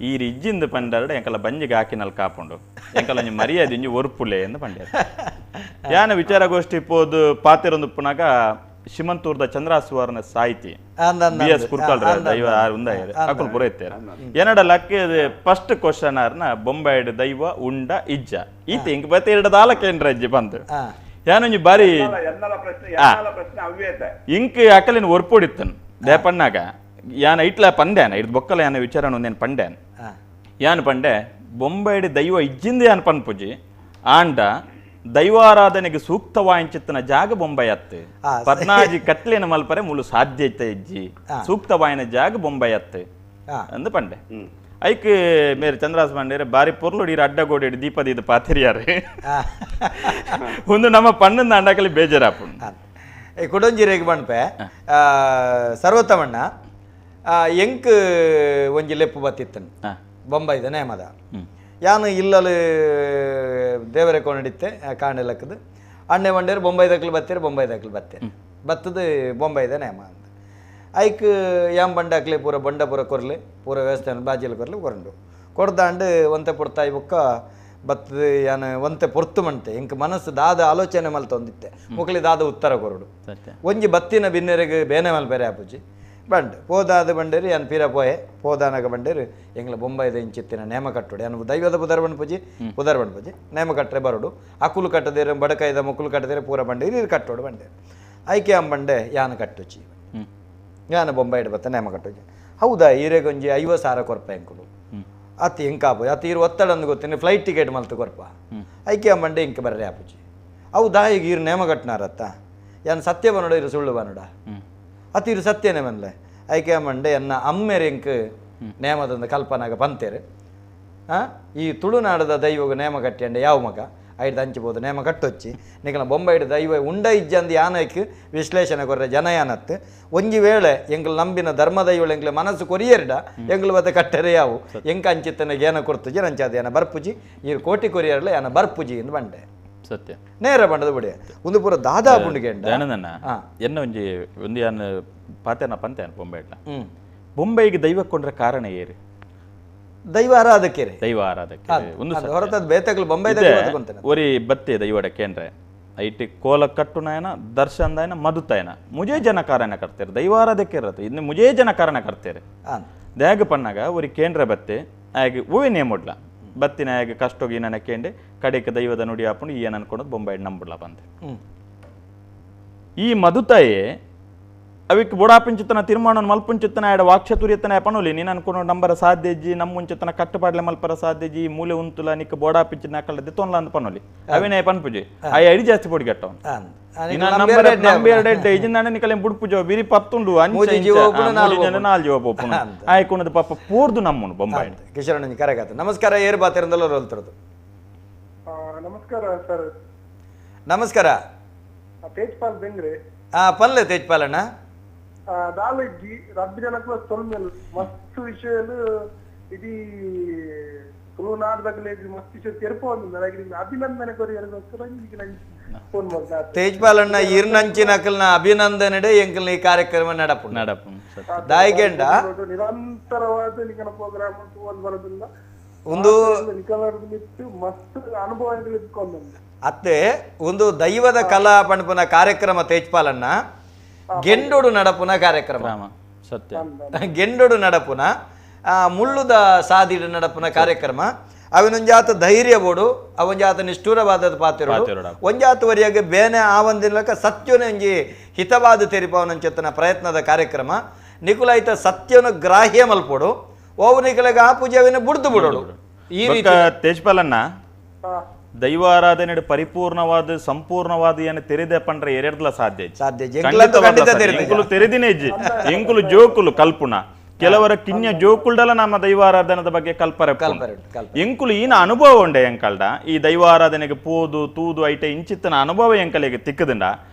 Speaker 5: ಈರು ಇಜ್ಜಿಂದ ಪಂಡಾರಡ ಎಂಕಲ ಬಂಜಿಗೆ ಹಾಕಿನಲ್ಲಿ ಕಾಪುಂಡು ಎಂಕಲ ಒಂಜಿ ಮರ್ಯಾದೆ ಒಂಜಿ ಒರ್ಪುಲೆ ಎಂದು ಪಂಡ್ಯಾರ. ಯಾನ ವಿಚಾರಗೋಷ್ಠಿ ಪೋದು ಪಾತಿರೊಂದು ಪುನಗ ಶಿಮಂತೂರ್ದ ಚಂದ್ರಾಸುವರ್ನ ಸಾಹಿತಿ ಬಿ.ಎಸ್. ಕುರ್ಕಾಲ್ರ ದೈವ ಉಂದಾಯರು ಅಕುಲು ಪುರ ಇತ್ತೇರು. ಏನಡ ಲಕ್ಕ ಫಸ್ಟ್ ಕ್ವಶನ್ ಆರ್ನ ಬೊಂಬೈಡ್ ದೈವ ಉಂಡ ಇಜ್ಜ ಈತ ಇಂಕ್ ಬತ್ತೆ ಎರಡು ದಾಲಕೇಂದ್ರ ಅಜ್ಜಿ ಬಂದು ಯಾನೊಂಜಿ ಬಾರಿ ಇಂಕ್ ಅಕಲಿನ ಒರ್ಪುಡಿತ್ತನು ದೇಪಣ್ಣಾಗ ಯಾನ ಇಟ್ಲ ಪಂಡ್ಯಾನ ಇಡ್ ಬೊಕ್ಕಲ ಯಾನ ವಿಚಾರ ಒಂದೇನು ಪಂಡ್ಯಾನ ಯಾನ್ ಪಂಡೆ ಬೊಂಬೈಡ್ ದೈವ ಇಜ್ಜಿಂದ ಯಾನ್ ಪನ್ಪುಜಿ ಆಂಡ ದೈವಾರಾಧನೆಗೆ ಸೂಕ್ತವಾಯಿಂಚಿತ್ತನ ಜಾಗ ಬೊಂಬೈ ಅತ್ತೆ ಪದ್ನಾಜಿ ಕಟ್ಲೇನ ಮಲ್ಪರೆ ಮುಳು ಸಾಧ್ಯತೆ ಇಜ್ಜಿ ಸೂಕ್ತವಾಯಿನ ಜಾಗ ಬೊಂಬೈ ಅತ್ತೆ ಅಂದು ಪಂಡೆ. ಐಕ್ ಮೇರೆ ಚಂದ್ರಾಸ್ ಪಂಡೇರೆ ಬಾರಿ ಪೊರ್ಲು ಇರು ಅಡ್ಡಗೋಡಿ ದೀಪದ ಇದು ಪಾತಿರಿಯಾರು ಒಂದು ನಮ್ಮ ಪಣ್ಣಂದ ಅಂಡಕಲಿ ಬೇಜಾರಾಪುಂಡು.
Speaker 4: ಕುಡೊಂಜಿ ರೇಗ್ ಪನ್ಪೆ ಸರ್ವೋತ್ತಮಣ್ಣ ಎಂಕ್ ಒಂಜಿ ಲೆಪ್ಪು ಬತ್ತಿತ್ತನು ಬೊಂಬೈದ ನೇಮದ ಯಾನು ಇಲ್ಲಲು ದೇವರೇ ಕೊನಡಿತ್ತೆ ಕಾಣೆಲಕ್ಕದು ಅಣ್ಣೆ ಬಂಡೇರು ಬೊಂಬೈ ದಕ್ಲು ಬತ್ತೀರಿ ಬೊಂಬೈ ದಕ್ಲು ಬತ್ತೀರಿ ಬತ್ತದು ಬೊಂಬೈದ ನೇಮ ಅಂತ ಐಕ್ ಯಾಮ್ ಬಂಡಾಕ್ಲೆ ಪೂರ ಬಂಡ ಪೂರ ಕೊರ್ಲೆ ಪೂರ ವ್ಯವಸ್ಥೆ ಬಾಜಿಲ್ ಕೊರ್ಲೆ ಕೊರಂಡು ಕೊಡ್ದಾಂಡು ಒಂತೆ ಪೊರ್ತಾಯಿ ಬೊಕ್ಕ ಬತ್ತದು ಯಾನು ಒಂತೆ ಪೊರ್ತು ಮಂತೆ ಇಂಕ್ ಮನಸ್ಸು ದಾದ ಆಲೋಚನೆ ಮಲ್ತೊಂದಿತ್ತೆ ಮುಕ್ಲಿ ದಾದ ಉತ್ತರ ಕೊರಡು ಒಂಜಿ ಬತ್ತಿನ ಬಿನ್ನೆರೆಗೆ ಬೇನೆ ಮಲ್ಪೆರೆ ಆಪುಜಿ ಬಂಡ್ ಪೋದಾದ ಬಂಡೇರಿ ಯಾನ್ ಪೀರ ಪೋಯೆ ಪೋದಾನಗ ಬಂಡೇರು ಎಂಗ್ಲ ಬೊಂಬೈದ ಇಂಚಿತ್ತಿನ ನೇಮ ಕಟ್ಟುಡು ಯಾನು ದೈವದ ಪುದರ್ ಪೂಜಿ ಪುದರ್ ಪೂಜಿ ನೇಮ ಕಟ್ಟರೆ ಬರೋಡು ಅಕುಲು ಕಟ್ಟದೇರು ಬಡಕಾಯ್ದ ಮುಕ್ಕುಲು ಕಟ್ಟದೇರು ಪೂರ ಬಂಡೇರಿ ಇರು ಕಟ್ಟೋಡು ಬಂಡೇರು ಐಕೆ ಬಂಡೆ ಯಾನು ಕಟ್ಟುಚಿ ಯಾನು ಬೊಂಬೈಡ್ ಬತ್ತ ನೇಮ ಕಟ್ಟುಚಿ ಹೌದಾ ಈರೆಗೊಂಜಿ 50,000 ಕೊರ್ಪ ಎಂಕುಲು ಅತಿ ಎಂಕಾಪು ಅತಿ ಇರು ಒತ್ತಡ ಅಂದು ಗೊತ್ತೇನೆ ಫ್ಲೈಟ್ ಟಿಕೆಟ್ ಮಲ್ತು ಕೊರ್ಪ ಐಕೆ ಬಂಡೆ ಇಂಕ ಬರ್ರೆ ಆಪುಜಿ ಹೌದಾ ಈಗ ಇರು ನೇಮ ಕಟ್ಟನಾರತ್ತ ಯಾನು ಸತ್ಯ ಬನ್ನೋಡ ಇರು ಸುಳ್ಳು ಬನ್ನೋಡ ಅತಿ ಇರು ಸತ್ಯನೇ ಬನ್ಲೆ ಐಕೆ ಮಂಡೆ ಎನ್ನ ಅಮ್ಮೆರೆ ಎಂಕ್ ನೇಮದಂದು ಕಲ್ಪನಾಗ ಪಂತೇರು ಈ ತುಳುನಾಡದ ದೈವಗ ನೇಮ ಕಟ್ಟಿಯಂಡೆ ಯಾವ ಮಗ ಐದು ಹಂಚಿಬೋದು ನೇಮ ಕಟ್ಟೊಚ್ಚಿ ನಿಕಲ ಬೊಂಬೈಡ್ ದೈವ ಉಂಡ ಇಜ್ಜಂದು ಯಾನಕ್ಕೆ ವಿಶ್ಲೇಷಣೆ ಕೊರ್ರೆ ಜನ ಯಾನತ್ತು ಒಂಜಿ ವೇಳೆ ಎಂಗ್ಲ ನಂಬಿನ ಧರ್ಮ ದೈವಳು ಎಂಗ್ಲ ಮನಸ್ಸು ಕೊರಿಯರ್ಡ ಎಂಗ್ಲ ಬತ್ತ ಕಟ್ಟರೆ ಯಾವು ಎಂಕ ಅಂಚಿತ್ತನ ಏನ ಕೊರ್ತುಜಿ ನಂಚಾದ ಏನ ಬರ್ಪುಜಿ ಈ ಕೋಟಿ ಕೊರಿಯರ್ಲ ಯಾನ ಬರ್ಪುಜಿ ಎಂದು ಬಂಡೆ
Speaker 5: ಸತ್ಯ
Speaker 4: ನೇರ ಬಂಡದ ಬಿಡಿ ಒಂದು ಪೂರ ದಾದಾ ಪುಂಡಿಗೆಂಡ
Speaker 5: ದಯಾನಂದಣ್ಣ ಎನ್ನ ಒಂಜಿ ಒಂದು ಯಾನ್ ಪಾತೆನ ಪಂತೆ ಬೊಂಬೈಡ್ಲ ಬೊಂಬೈಗೆ ದೈವ ಕೊಂಡ್ರೆ ಕಾರಣ ಏರಿ
Speaker 4: ದೈವ ಆರಾಧಕರೇ
Speaker 5: ದೈವ ಆರಾಧಕರೇ ಒಂದು
Speaker 4: ಹೊರತದ ಬೇತಗಳು ಬೊಂಬೈ
Speaker 5: ಒರಿ ಬತ್ತೆ ದೈವಡ ಕೇಂದ್ರೆ ಐಟಿ ಕೋಲ ಕಟ್ಟುನಾಯನ ದರ್ಶನದಾಯನ ಮದುತಾಯನ ಮುಜೇ ಜನ ಕಾರಣ ಕರ್ತಾರೆ ದೈವ ಆರಾಧಕರತ್ತೆ ಇನ್ನು ಮುಜೇ ಜನ ಕಾರಣ ಕರ್ತಾರೆ ದ್ಯಾಗ ಪಣ್ಣಾಗ ಒರಿ ಕೇಂದ್ರ ಬತ್ತೆ ಆಗ ಓವೇ ನೇಮುಡ್ಲ ಬತ್ತಿನ ಆಗ ಕಷ್ಟೋಗಿ ನನ್ನ ಕೇಂಡೆ ಕಡೆಗೆ ದೈವದ ನುಡಿ ಹಾಕೊಂಡು ಏನು ಅನ್ಕೊಂಡು ಬೊಂಬೈ ನಂಬುಡ್ಲ ಬಂದೆ ಈ ಮದುತಾಯೇ ಅವಿಕ್ ಬೊಡಾಪುಂಚಿತನ ತೀರ್ಮಾನ ಮಲ್ಪುಂಚಿತನ ಎಡ ವಾಕ್ಚತುರ್ಯತನ ಪಣೋಲಿ ನೀನು ಅನ್ಕೊಂಡು ನಂಬರ ಸಾಧ್ಯಜಿ ನಮ್ಮ ಮುಂಚಿತನ ಕಟ್ಟುಪಾಡ್ಲೆ ಮಲ್ಪರ ಸಾಧ್ಯಜಿ ಮೂಲೆ ಉಂತುಲ ನಿಕ್ಕ ಬೋಡಾಪಿಂಚಿನ ಕಳ್ಳದೆ ತೊನ್ಲ ಅಂತ ಪಣೋಲಿ ಅವೇನೇ ಪನ್ಪುಜಿ ಆ ಐಡಿ ಜಾಸ್ತಿ ಪೊಡಿ ಕಟ್ಟವ್ ಬುಡ್ಪುಜೋ ಬಿರಿ ಪತ್ತುಂಡು ನಾಲ್ ಜೀವ ಪೋಪುನು ಆಯ್ಕೊಂಡದ ಪಾಪ ಪೂರ್ದು ನಮ್ಮನು ಬೊಂಬೈ
Speaker 4: ಕಿಶೋರ್ ಕರೆಗಾತ ನಮಸ್ಕಾರ ಏರ್ ಬಾತಿರಂದಲ್ಲ ರೋಲ್ತಿರೋದು.
Speaker 6: ನಮಸ್ಕಾರ ಸರ್.
Speaker 4: ನಮಸ್ಕಾರ
Speaker 6: ತೇಜ್ಪಾಲ್ ಬೆಂಗ್ರೆ.
Speaker 4: ಪಲ್ಲೆ ತೇಜ್ಪಾಲ್ ಅಣ್ಣ
Speaker 6: ದಾಲಜ್ಜಿ ರಬ್ಬಿ ಜನಕ್ಲ ತೊಲ್ಮೆಲ್ ಮಸ್ತ್ ವಿಷಯಲು ಇಡೀ ತುಳುನಾಡದಾಗಲೇ ಮಸ್ತ್ ವಿಷಯ ತೆರಪು ಅಭಿನಂದನೆ ಕೊರಿಯರಿಗೋಸ್ಕರ ಫೋನ್ ಮಾಡ್ದೆ.
Speaker 4: ತೇಜ್ಪಾಲ್ ಅಣ್ಣ ಇರ್ನಂಚಿನಕಲ್ನ ಅಭಿನಂದನೆ ಎಂಕಲ್ನ ಈ ಕಾರ್ಯಕ್ರಮ ನಡಪು
Speaker 5: ನಡಪು
Speaker 4: ದಾಯಿಗೆಂಡ
Speaker 6: ನಿರಂತರವಾದ ನಿಕನ ಪ್ರೋಗ್ರಾಮ್ ಬರೋದಿಲ್ಲ
Speaker 4: ಒಂದು
Speaker 6: ಮಸ್ತ್ ಅನುಭವ
Speaker 4: ಅತ್ತೆ ಒಂದು ದೈವದ ಕಲಾ ಪಣಪುನ ಕಾರ್ಯಕ್ರಮ ತೇಜ್ಪಾಲಣ್ಣ ಗೆಂಡೋಡು ನಡಪುನ ಕಾರ್ಯಕ್ರಮ
Speaker 5: ಸತ್ಯ
Speaker 4: ಗೆಂಡೋಡು ನಡಪುನ ಮುಳ್ಳುದ ಸಾದಿಡು ನಡಪುನ ಕಾರ್ಯಕ್ರಮ ಅವನೊಂಜಾತ ಧೈರ್ಯ ಬೋಡು ಅವೊಂಜಾತ ನಿಷ್ಠುರವಾದ ಪಾತಿರೋಡು ಒಂಜಾತವರಿಯಾಗಿ ಬೇನೆ ಆ ಒಂದಿನಕ ಸತ್ಯನ ಒಂಜಿ ಹಿತವಾದ ತೆರಿಪವನಂಚೆತ್ತನ ಪ್ರಯತ್ನದ ಕಾರ್ಯಕ್ರಮ ನಿಕುಲಾಯ್ತ ಸತ್ಯನ ಗ್ರಾಹ್ಯ ಮಲ್ಪೋಡು ಓವು ನಿಕಲಾಗ ಆ ಪೂಜೆ ಅವಿನ ಬುಡ್ದು ಬಿಡೋಡು. ಈ ರೀತಿ
Speaker 5: ತೇಜ್ಪಾಲಣ್ಣ ದೈವಾರಾಧನೆ ಪರಿಪೂರ್ಣವಾದ ಸಂಪೂರ್ಣವಾದ ಏನು ತೆರೆದೆ ಪಂಡ್ರೆ ಎರಡ್ಲ ಸಾಧ್ಯ
Speaker 4: ಸಾಧ್ಯ
Speaker 5: ಎಂಕುಲು ತೆರೆದಿನೇ ಇಜ್ಜಿ ಎಂಕುಲು ಜೋಕುಲು ಕಲ್ಪುಣ ಕೆಲವರ ಕಿನ್ಯ ಜೋಕುಲ್ಡಲ ನಮ್ಮ ದೈವಾರಾಧನದ ಬಗ್ಗೆ ಕಲ್ಪರೆ ಎಂಕುಲು ಈನ ಅನುಭವ ಉಂಡೆ ಎಂಕಲ್ಡ ಈ ದೈವಾರಾಧನೆಗೆ ಪೋದು ತೂದು ಐಟ ಇಂಚಿತ್ತನ ಅನುಭವ ಎಂಕಲಿಗೆ ತಿಕ್ಕದಿಂಡ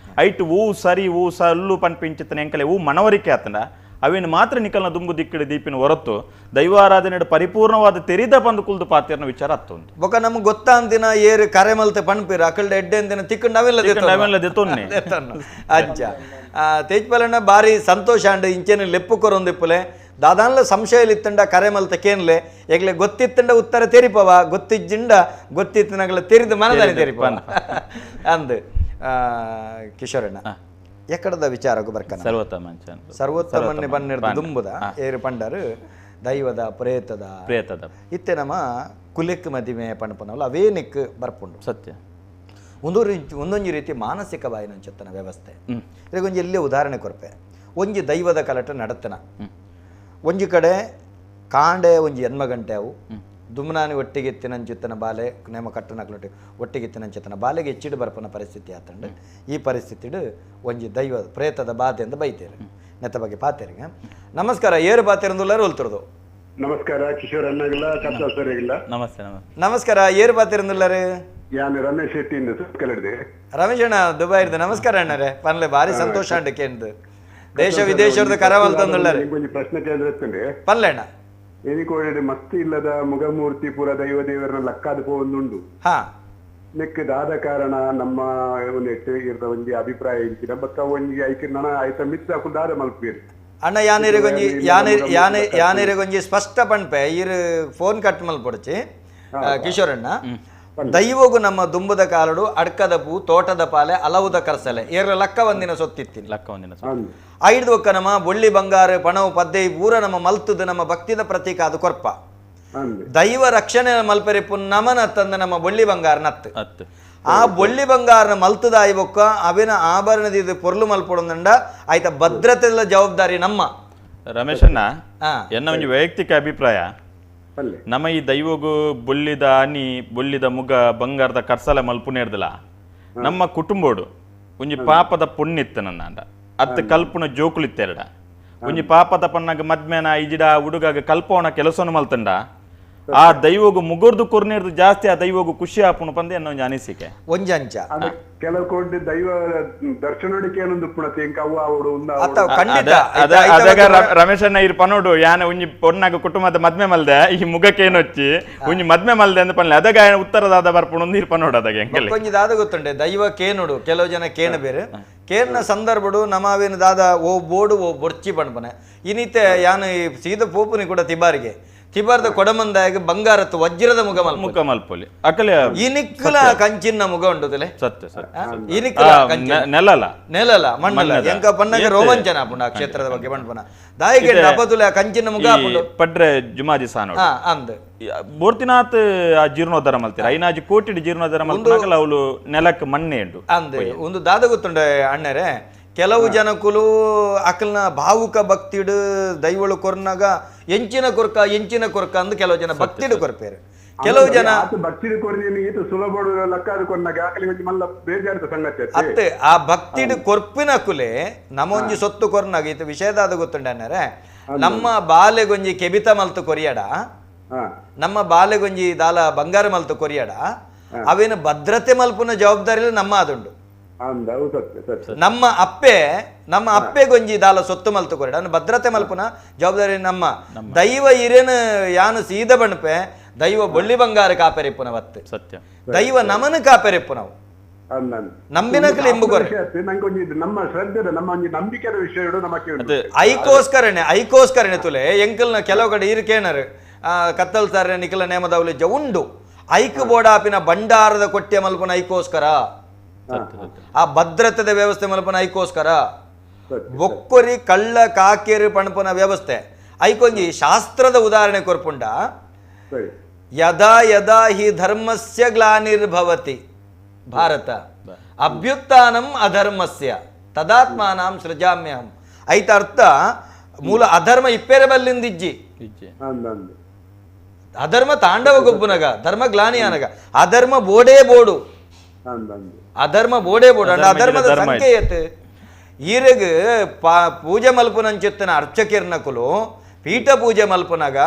Speaker 5: ಐಟ್ ಹೂ ಸರಿ ಹೂ ಸಲ್ಲು ಪನ್ಪು ಇಂಚಿತ್ತನ ಎಂಕಲೆ ಹೂ ಮನವರಿಕೆ ಆತಂಡ ಅವೇನು ಮಾತ್ರ ನಿಕಲ್ನ ದುಂಬು ದಿಕ್ಕಿಡ ದೀಪಿನ ಹೊರತು ದೈವಾರಾಧನೆ ಪರಿಪೂರ್ಣವಾದ ತೆರಿದ ಬಂದು ಕುಲ್ದು ಪಾತಿರ್ನ ವಿಚಾರ ಅತ್ತುಂಟು.
Speaker 4: ಬೊಕ ನಮ್ಗೆ ಗೊತ್ತಾಂದಿನ ಏರು ಕರೆ ಮಲ್ತೆ ಪಣ್ಪಿರ ಅಕಲ್ಡ ಎಡ್ಡೆ ತಿಕ್ಕಂಡು ಅವೆಲ್ಲ
Speaker 5: ಅವೆಲ್ಲ ದೆತ್ತೊನ್ನೆ
Speaker 4: ಅಜ್ಜ ತೇಜ್ಪಾಲಣ್ಣ ಭಾರಿ ಸಂತೋಷ ಅಂಡ್ ಇಂಚೇನು ಲೆಪ್ಪು ಕೊರೊಂದಿಪ್ಪುಲೆ ದಾದಾನ್ಲ ಸಂಶಯ ಇತ್ತಂಡ ಕರೆ ಮಲ್ತ ಕೇನ್ಲೆ ಎಗ್ಲೆ ಗೊತ್ತಿತ್ತಂಡ ಉತ್ತರ ತೆರಿಪವ ಗೊತ್ತಿಜ್ಜಿಂಡ ಗೊತ್ತಿತ್ತನಗಲ ತೆರಿದು ಮನದಾನಿ ತೆರಿಪವ ಅಂದು ಕಿಶೋರಣ್ಣ ಎಕ್ಕಡದ ವಿಚಾರಕ್ಕೂ ಬರ್ಕನ
Speaker 5: ಸರ್ವೋತ್ತಮ
Speaker 4: ಸರ್ವೋತ್ತಮನ್ನೇ ಬನ್ನಿರ್ದು ದುಂಬುದ ಏರು ಪಂಡರು ದೈವದ ಪ್ರೇತದ
Speaker 5: ಪ್ರೇತದ
Speaker 4: ಇತ್ತೆ ನಮ್ಮ ಕುಲೆಕ್ ಮದಿಮೆ ಪಣಪನವಲ್ಲ ಅವೇ ನಿಕ್ ಬರ್ಪುಂಡು
Speaker 5: ಸತ್ಯ
Speaker 4: ಒಂದೊಂದು ರೀತಿ ಮಾನಸಿಕ ಬಾಯಿನಂಚತ್ತನ ವ್ಯವಸ್ಥೆ. ಇದಕ್ಕೊಂಜಿ ಎಲ್ಲೇ ಉದಾಹರಣೆ ಕೊರ್ಪೆ ಒಂಜಿ ದೈವದ ಕಲಟ ನಡತನ ಒಂಜಿ ಕಡೆ ಕಾಂಡೆ ಒಂಜಿ ಎನ್ಮ ಗಂಟೆ ಅವು ದುಮ್ನಾನಿ ಒಟ್ಟಿಗೆ ಎತ್ತಿನಂಚುತ್ತನ ಬಾಲೆ ನೇಮ ಕಟ್ಟನಕ್ಲೊಟ್ಟಿ ಒಟ್ಟಿಗೆ ಎತ್ತಿನಂಚುತ್ತನ ಬಾಲೆಗೆ ಹೆಚ್ಚಿಡು ಬರ್ಪನ ಪರಿಸ್ಥಿತಿ ಆತಂಡು ಈ ಪರಿಸ್ಥಿತಿಡು ಒಂಜಿ ದೈವ ಪ್ರೇತದ ಬಾಧೆ ಅಂತ ಬೈತೇರು ನೆತ್ತ ಬಗ್ಗೆ ಪಾತೇರಿಗೆ. ನಮಸ್ಕಾರ ಏರು ಬಾತೇರಂದುಲ್ಲಾರು ಒಲ್ತಿರೋದು.
Speaker 6: ನಮಸ್ಕಾರ ಕಿಶೋರ್ ಅಣ್ಣಗಿಲ್ಲ ಕರ್ತಾಲ್ ಸರ್ ಇಲ್ಲ.
Speaker 5: ನಮಸ್ತೆ
Speaker 4: ನಮಸ್ಕಾರ ಏರು ಬಾತೇರಂದುಲ್ಲಾರು.
Speaker 6: ಯಾನು ರಮೇಶ್ ಶೆಟ್ಟಿ ಇಂದ
Speaker 4: ರಮೇಶ್ ಅಣ್ಣ ದುಬೈ ಇರ್ದು. ನಮಸ್ಕಾರ ಅಣ್ಣರೇ ಪನ್ಲೆ ಭಾರಿ ಸಂತೋಷ ಅಂಡು ಕೇಂದ್ರ ದೇಶ ವಿದೇಶದ ಕರವಲ್ ತಂದುಲ್ಲಾರೆ.
Speaker 6: ಪ್ರಶ್ನೆ ಕೇಂದ್ರ
Speaker 4: ಪನ್ಲೆ ಅಣ್ಣ
Speaker 6: ಏನಿಕೋಡೆ ಮಸ್ತ್ ಇಲ್ಲದ ಮುಗಮೂರ್ತಿ ಪೂರ ದೈವ ದೇವರನ್ನ ಲಕ್ಕಾದ ಪೋವೊಂದುಂಡು ನೆಕ್ ದಾದ ಕಾರಣ ನಮ್ಮ ಒಂದು ಇರ್ದ ಒಂಜಿ ಅಭಿಪ್ರಾಯ ಇಂಚಿನ ಬಕ್ಕ ಒಂಜಿ ಐಕ್ ನನ ಐತ ಮಿತ್ತ ಅಕುಲು ದಾದ ಮಲ್ಪೇರು
Speaker 4: ಅಣ್ಣ ಯಾನಿರಿಗೊಂಜಿ ಯಾನೆ ಯಾನಿರಿಗೊಂಜಿ ಸ್ಪಷ್ಟ ಪಣ್ಪೆ ಇರು ಫೋನ್ ಕಟ್ ಮಲ್ಪೊಡಚಿ ಕಿಶೋರಣ್ಣ. ದೈವಗು ನಮ್ಮ ದುಂಬುದ ಕಾಲಡು ಅಡ್ಕದ ಪೂ ತೋಟದ ಪಾಲೆ ಅಲವುದ ಕರ್ಸಲೆ ಏರ ಲಕ್ಕ ಒಂದಿನ ಸೊತ್ತಿತ್ತೀನಿ
Speaker 5: ಲಕ್ಕ ಒಂದಿನ
Speaker 4: ಐದು ಒಕ್ಕ ನಮ್ಮ ಬೊಳ್ಳಿ ಬಂಗಾರ ಪಣವು ಪದ್ದೆ ಪೂರ ನಮ್ಮ ಮಲ್ತದ ನಮ್ಮ ಭಕ್ತಿದ ಪ್ರತೀಕ ಅದು ಕೊರ್ಪ ದೈವ ರಕ್ಷಣೆ ಮಲ್ಪೆರಿಪು ನಮನ ತಂದ ನಮ್ಮ ಬೊಳ್ಳಿ ಬಂಗಾರ ನತ್ತು ಆ ಬೊಳ್ಳಿ ಬಂಗಾರನ ಮಲ್ತದ ಐಬೊಕ್ಕ ಅವಿನ ಆಭರಣದ ಇದು ಪೊರ್ಲು ಮಲ್ಪೊಡಂದಂಡ ಆಯ್ತ ಭದ್ರತೆದ ಜವಾಬ್ದಾರಿ ನಮ್ಮ.
Speaker 5: ರಮೇಶಣ್ಣ ಎನ್ನ ಒಂದು ವೈಯಕ್ತಿಕ ಅಭಿಪ್ರಾಯ ನಮ್ಮ ಈ ದೈವಗು ಬೊಳ್ಳಿದ ಅನಿ ಬೊಳ್ಳಿದ ಮುಗ ಬಂಗಾರದ ಕರ್ಸಲ ಮಲ್ಪುನೇರ್ದಲ ನಮ್ಮ ಕುಟುಂಬೋಡು ಒಂಜಿ ಪಾಪದ ಪುಣ್ಯಿತ್ತು ನನ್ನ ಅತ್ತ ಕಲ್ಪುನ ಜೋಕುಲಿತ್ತೆರಡ ಒಂಜಿ ಪಾಪದ ಪಣ್ಣಾಗ ಮದ್ಮೇನ ಇಜಿಡ ಹುಡುಗಾಗ ಕಲ್ಪವನ ಕೆಲಸನು ಮಲ್ತಂಡ ಆ ದೈವಗು ಮುಗುರ್ದು ಕೊರ್ನೇರ್ದು ಜಾಸ್ತಿ ಆ ದೈವಗು ಖುಷಿ ಆಪುಣು ಪಂದೆ ಎನ್ನ ಒಂಜಿ ಅನಿಸಿಕೆ
Speaker 4: ಒಂಜಂಚ
Speaker 6: ಕೆಲವು ಕೋಟಿ ದೈವ ದರ್ಶನಡಿಕೆ ಏನೊಂದು ಪುಣತಿ ಎಂಕ ಅವ್ವ ಅವಡು
Speaker 5: ಅದಗ ರಮೇಶಣ್ಣ ಇರ್ ಪನೋಡು ಯಾನ ಒಂಜಿ ಪೊನ್ನಾಗ ಕುಟುಂಬದ ಮದ್ಮೆ ಮಲ್ದೆ ಈ ಮುಗಕ್ಕೇನೊಚ್ಚಿ ಒಂಜಿ ಮದ್ಮೆ ಮಲ್ದೆ ಅಂತ ಪನ್ಲೆ ಅದಗ ಉತ್ತರದಾದ ಬರ್ಪುಣ ಇರ್ ಪನೋಡು ಅದಾಗ ಎಂಕಲೆ
Speaker 4: ಒಂಜಿ ದಾದ ಗೊತ್ತುಂಡೆ ದೈವ ಕೇನುಡು ಕೆಲವು ಜನ ಕೇನ ಬೇರೆ ಕೇರ್ನ ಸಂದರ್ಭಡು ನಮಾವೇನು ದಾದ ಓ ಬೋಡು ಓ ಬೊರ್ಚಿ ಪಣ್ಪನೆ ಇನಿತೆ ಯಾನು ಸೀದ ಪೋಪುನಿ ಕೂಡ ತಿಬಾರಿಗೆ ತಿಬಾರ್ದ ಕೊಡಮಂದಾಯಗ ಬಂಗಾರತ್ತು ವಜ್ರದ ಮುಗ
Speaker 5: ಮುಖ ಮಲ್ಪೊಲಿ ಅಕಲೆ
Speaker 4: ಇನಿಕ್ಕಲ ಕಂಚಿನ ಮುಗ ಉಂಡುದಲೆ
Speaker 5: ಸತ್ಯ ಸತ್ಯ
Speaker 4: ಇನಿಕ್ಕಲ
Speaker 5: ನೆಲಲ
Speaker 4: ನೆಲಲ ಮಣ್ಣಲ ಎಂಕ ಪಣ್ಣಗ ರೋಮಾಂಚನ ಆಪುಂಡು ಆ ಕ್ಷೇತ್ರದ ಬಗ್ಗೆ ಪಣ್ಪನ ದಾಯಿಗೆ ಅಪತುಲೆ ಕಂಚಿನ ಮುಗ ಆಪುಂಡು
Speaker 5: ಪಡ್ರೆ ಜುಮಾಜಿ ಸಾನೋ
Speaker 4: ಅಂದ್
Speaker 5: ಬೋರ್ತಿನಾಥ್ ಆ ಜೀರ್ಣೋದ್ಧಾರ ಮಲ್ತೀರ ಐನಾಜಿ ಕೋಟಿಡ್ ಜೀರ್ಣೋದ್ಧಾರ ಮಲ್ಪನಾಗಲ ಅವಳು ನೆಲಕ್ಕೆ ಮಣ್ಣೆ ಉಂಡು
Speaker 4: ಅಂದ್ ಒಂದು ದಾದ ಗೊತ್ತುಂಡೆ ಅಣ್ಣರೇ ಕೆಲವು ಜನಕುಲು ಅಕಲ್ನ ಭಾವುಕ ಭಕ್ತಿಡು ದೈವಳು ಕೊರ್ನಾಗ ಎಂಚಿನ ಕೊರ್ಕ ಎಂಚಿನ ಕೊರ್ಕ ಅಂದ್ ಕೆಲವು ಜನ ಭಕ್ತಿಡು ಕೊರ್ಪೇರು ಕೆಲವು ಜನ ಅತ್ತೆ ಆ ಭಕ್ತಿಡು ಕೊರ್ಪಿನ ಕುಲೆ ನಮ್ಮೊಂಜಿ ಸೊತ್ತು ಕೊರ್ನಾಗ ಇದು ವಿಷಯದಾದ ಗೊತ್ತುಂಡ ಅನ್ನಾರೆ ನಮ್ಮ ಬಾಲೆಗೊಂಜಿ ಕೆಬಿತ ಮಲ್ತು ಕೊರಿಯಡ ನಮ್ಮ ಬಾಲೆಗೊಂಜಿ ದಾಲ ಬಂಗಾರ ಮಲ್ತು ಕೊರಿಯಡ ಅವೇನು ಭದ್ರತೆ ಮಲ್ಪುನ ಜವಾಬ್ದಾರಿ ನಮ್ಮ ಅದುಂಡು ನಮ್ಮ ಅಪ್ಪೆ ನಮ್ಮ ಅಪ್ಪೆಗೊಂಜಿ ದಾಲ ಸೊತ್ತು ಮಲ್ತು ಕೊರಡ ಭದ್ರತೆ ಮಲ್ಪುನ ಜವಾಬ್ದಾರಿ ನಮ್ಮ ದೈವ ಇರೇನು ಯಾನು ಸೀದ ಬಣ್ಪೆ ದೈವ ಬೊಳ್ಳಿ ಬಂಗಾರ ಕಾಪೆರಿಪ್ಪುನ ವತ್ತು
Speaker 5: ಸತ್ಯ
Speaker 4: ದೈವ ನಮನ ಕಾಪೆರಿಪ್ಪು ನಾವು ನಂಬಿನಕಲಿ ಐಕೋಸ್ಕರಣೆ ಐಕೋಸ್ಕರಣೆ ತುಲೆ ಎಂಕಲ್ನ ಕೆಲವು ಕಡೆ ಇರು ಕೇಣರು ಕತ್ತಲ್ ಸಾರ ನಿಖಲ ನೇಮದವಲಿಜ್ಜ ಉಂಡು ಐಕ್ ಬೋಡಾಪಿನ ಭಂಡಾರದ ಕೊಟ್ಟೆ ಮಲ್ಪುನ ಐಕೋಸ್ಕರ ಆ ಭದ್ರತೆದ ವ್ಯವಸ್ಥೆ ಮಲ್ಪನ ಐಕೋಸ್ಕರ ಬೊಕ್ಕೊರಿ ಕಳ್ಳ ಕಾಕೇರಿ ಪಣಪನ ವ್ಯವಸ್ಥೆ ಐಕೊಂಜಿ ಶಾಸ್ತ್ರದ ಉದಾಹರಣೆ ಕೊರ್ಪುಂಡ ಯದಾ ಯದಾ ಹಿ ಧರ್ಮಸ್ಯ ಗ್ಲಾನಿರ್ಭವತಿ ಭಾರತ ಅಭ್ಯುತ್ಥಾನಂ ಅಧರ್ಮಸ್ಯ ತದಾತ್ಮಾನಾಂ ಸೃಜಾಮ್ಯಹಂ ಐತ ಅರ್ಥ ಮೂಲ ಅಧರ್ಮ ಇಪ್ಪೇರೆ ಬಲ್ಲಿಂದಿಜ್ಜಿ ಅಧರ್ಮ ತಾಂಡವ ಗೊಬ್ಬುನಗ ಧರ್ಮ ಗ್ಲಾನಿ ಅನಗ ಅಧರ್ಮ ಬೋಡೇ ಬೋಡು ಅಧರ್ಮ ಬೋಡೇ ಬೋಡು ಅಂಡ ಅಧರ್ಮದ ಸಂಖ್ಯೆ ಈರೆಗ್ ಪೂಜೆ ಮಲ್ಪುನಂಚಿತ್ತನ ಅರ್ಚಕಿರ್ನಕುಲು ಪೀಠ ಪೂಜೆ ಮಲ್ಪುನಗ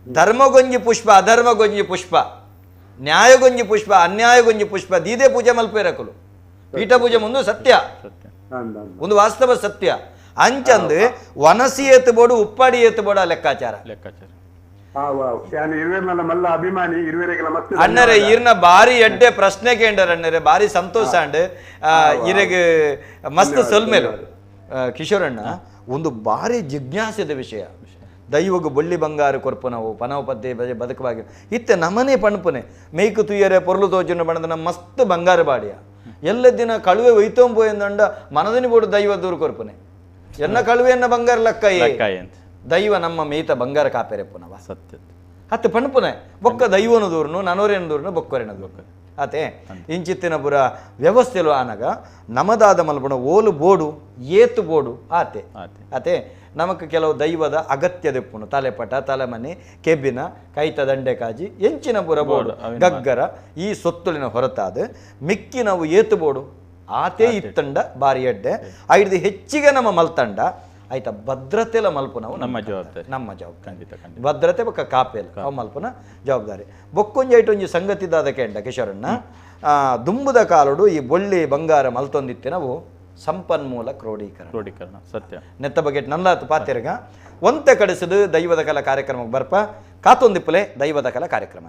Speaker 4: ಧರ್ಮಗೊಂಜಿ ಪುಷ್ಪ ಅಧರ್ಮಗೊಂಜಿ ಪುಷ್ಪ ನ್ಯಾಯಗೊಂಜಿ ಪುಷ್ಪ ಅನ್ಯಾಯಗೊಂಜಿ ಪುಷ್ಪ ದೀದೇ ಪೂಜೆ ಮಲ್ಪೇರಕುಲು ಪೀಠ ಪೂಜೆ ಮುಂದು ಸತ್ಯ ಒಂದು ವಾಸ್ತವ ಸತ್ಯ ಅಂಚಂದು ವನಸಿ ಏತು ಬೋಡು ಉಪ್ಪಾಡಿ ಏತು ಬೋಡ ಲೆಕ್ಕಾಚಾರ
Speaker 5: ಲೆಕ್ಕಾಚಾರ
Speaker 4: ಅಣ್ಣರೇ ಈರ್ನ ಬಾರಿ ಎಡ್ಡೆ ಪ್ರಶ್ನೆ ಕೇಂಡರ್ ಅಣ್ಣರೇ ಬಾರಿ ಸಂತೋಷ ಅಂಡ್ ಇರೆಗ್ ಮಸ್ತ್ ಸೊಲ್ಮೇಲು ಕಿಶೋರಣ್ಣ ಒಂದು ಬಾರಿ ಜಿಜ್ಞಾಸೆದ ವಿಷಯ ದೈವಗು ಬೊಳ್ಳಿ ಬಂಗಾರ ಕೊರ್ಪು ನಾವು ಪನವ ಪದ್ದೆ ಬದುಕವಾಗಿ ಇತ್ತೆ ನಮನೆ ಪಣಪುನೆ ಮೇಯ್ಕು ತುಯ್ಯರೆ ಪೊರ್ಲು ತೋಜುನ ಬಣ್ಣದ ನಮ್ಮ ಮಸ್ತ್ ಬಂಗಾರ ಬಾಡಿಯ ಎಲ್ಲ ದಿನ ಕಳುವೆ ಒಯ್ತೊಂಬು ಎಂದಂಡ ಮನದಿನ ಬೋಡು ದೈವ ದೂರು ಕೊರ್ಪುನೆ ಎನ್ನ ಕಳುವೆಯನ್ನ ಬಂಗಾರ ಲಕ್ಕಾಯಿ ದೈವ ನಮ್ಮ ಮೇಯ್ತ ಬಂಗಾರ ಕಾಪೆರೆಪ್ಪುನವ
Speaker 5: ಸತ್ಯ
Speaker 4: ಹತ್ತು ಪಣಪುನೆ ಬೊಕ್ಕ ದೈವನ ದೂರ್ನು ನನೋರೇನ ದೂರ್ನು ಬೊಕ್ಕೊರೆನ ದೂರ್ನು ಆತೆ ಇಂಚಿತ್ತಿನ ಪುರ ವ್ಯವಸ್ಥೆಲು ಆನಗ ನಮದಾದ ಮಲ್ಪುಣ ಓಲು ಬೋಡು ಏತು ಬೋಡು ಆತೆ ಆತೆ ನಮಕ್ ಕೆಲವು ದೈವದ ಅಗತ್ಯದೆಪ್ಪುನು ತಲೆಪಟ ತಲೆಮನೆ ಕೆಬ್ಬಿನ ಕೈತ ದಂಡೆಕಾಜಿ ಎಂಚಿನ ಪುರ ಬೋಡು ಗಗ್ಗರ ಈ ಸೊತ್ತುಲಿನ ಹೊರತಾದ ಮಿಕ್ಕಿ ನಾವು ಏತು ಬೋಡು ಆತೆ ಇತ್ತಂಡ ಬಾರಿ ಎಡ್ಡೆ ಐದು ಹೆಚ್ಚಿಗೆ ನಮ್ಮ ಮಲ್ತಂಡ ಆಯ್ತಾ ಭದ್ರತೆಲ ಮಲ್ಪುನವು
Speaker 5: ನಮ್ಮ ಜವಾಬ್ದಾರಿ
Speaker 4: ನಮ್ಮ ಜವಾಬ್ದಾರಿ ಭದ್ರತೆ ಬೊಕ್ಕ ಕಾಪೇಲ್ ಅವು ಮಲ್ಪುನ ಜವಾಬ್ದಾರಿ ಬೊಕ್ಕೊಂಜಿ ಐಟೊಂಜಿ ಸಂಗತಿದಾದ ಕೇಂಡ ಕಿಶೋರಣ್ಣ ದುಂಬುದ ಕಾಲುಡು ಈ ಬೊಳ್ಳಿ ಬಂಗಾರ ಮಲ್ತೊಂದಿತ್ತೆ ನಾವು ಸಂಪನ್ಮೂಲ ಕ್ರೋಢೀಕರಣ
Speaker 5: ಕ್ರೋಢೀಕರಣ ಸತ್ಯ
Speaker 4: ನೆತ್ತ ಬಗ್ಗೆ ನಲ್ಲಾತು ಪಾತೆರ್ಗ ಒಂತೆ ಕಡಿಸಿದು ದೈವದ ಕಲಾ ಕಾರ್ಯಕ್ರಮಕ್ಕೆ ಬರ್ಪ ಕಾತೊಂದಿಪ್ಪಲೆ ದೈವದ ಕಲಾ ಕಾರ್ಯಕ್ರಮ.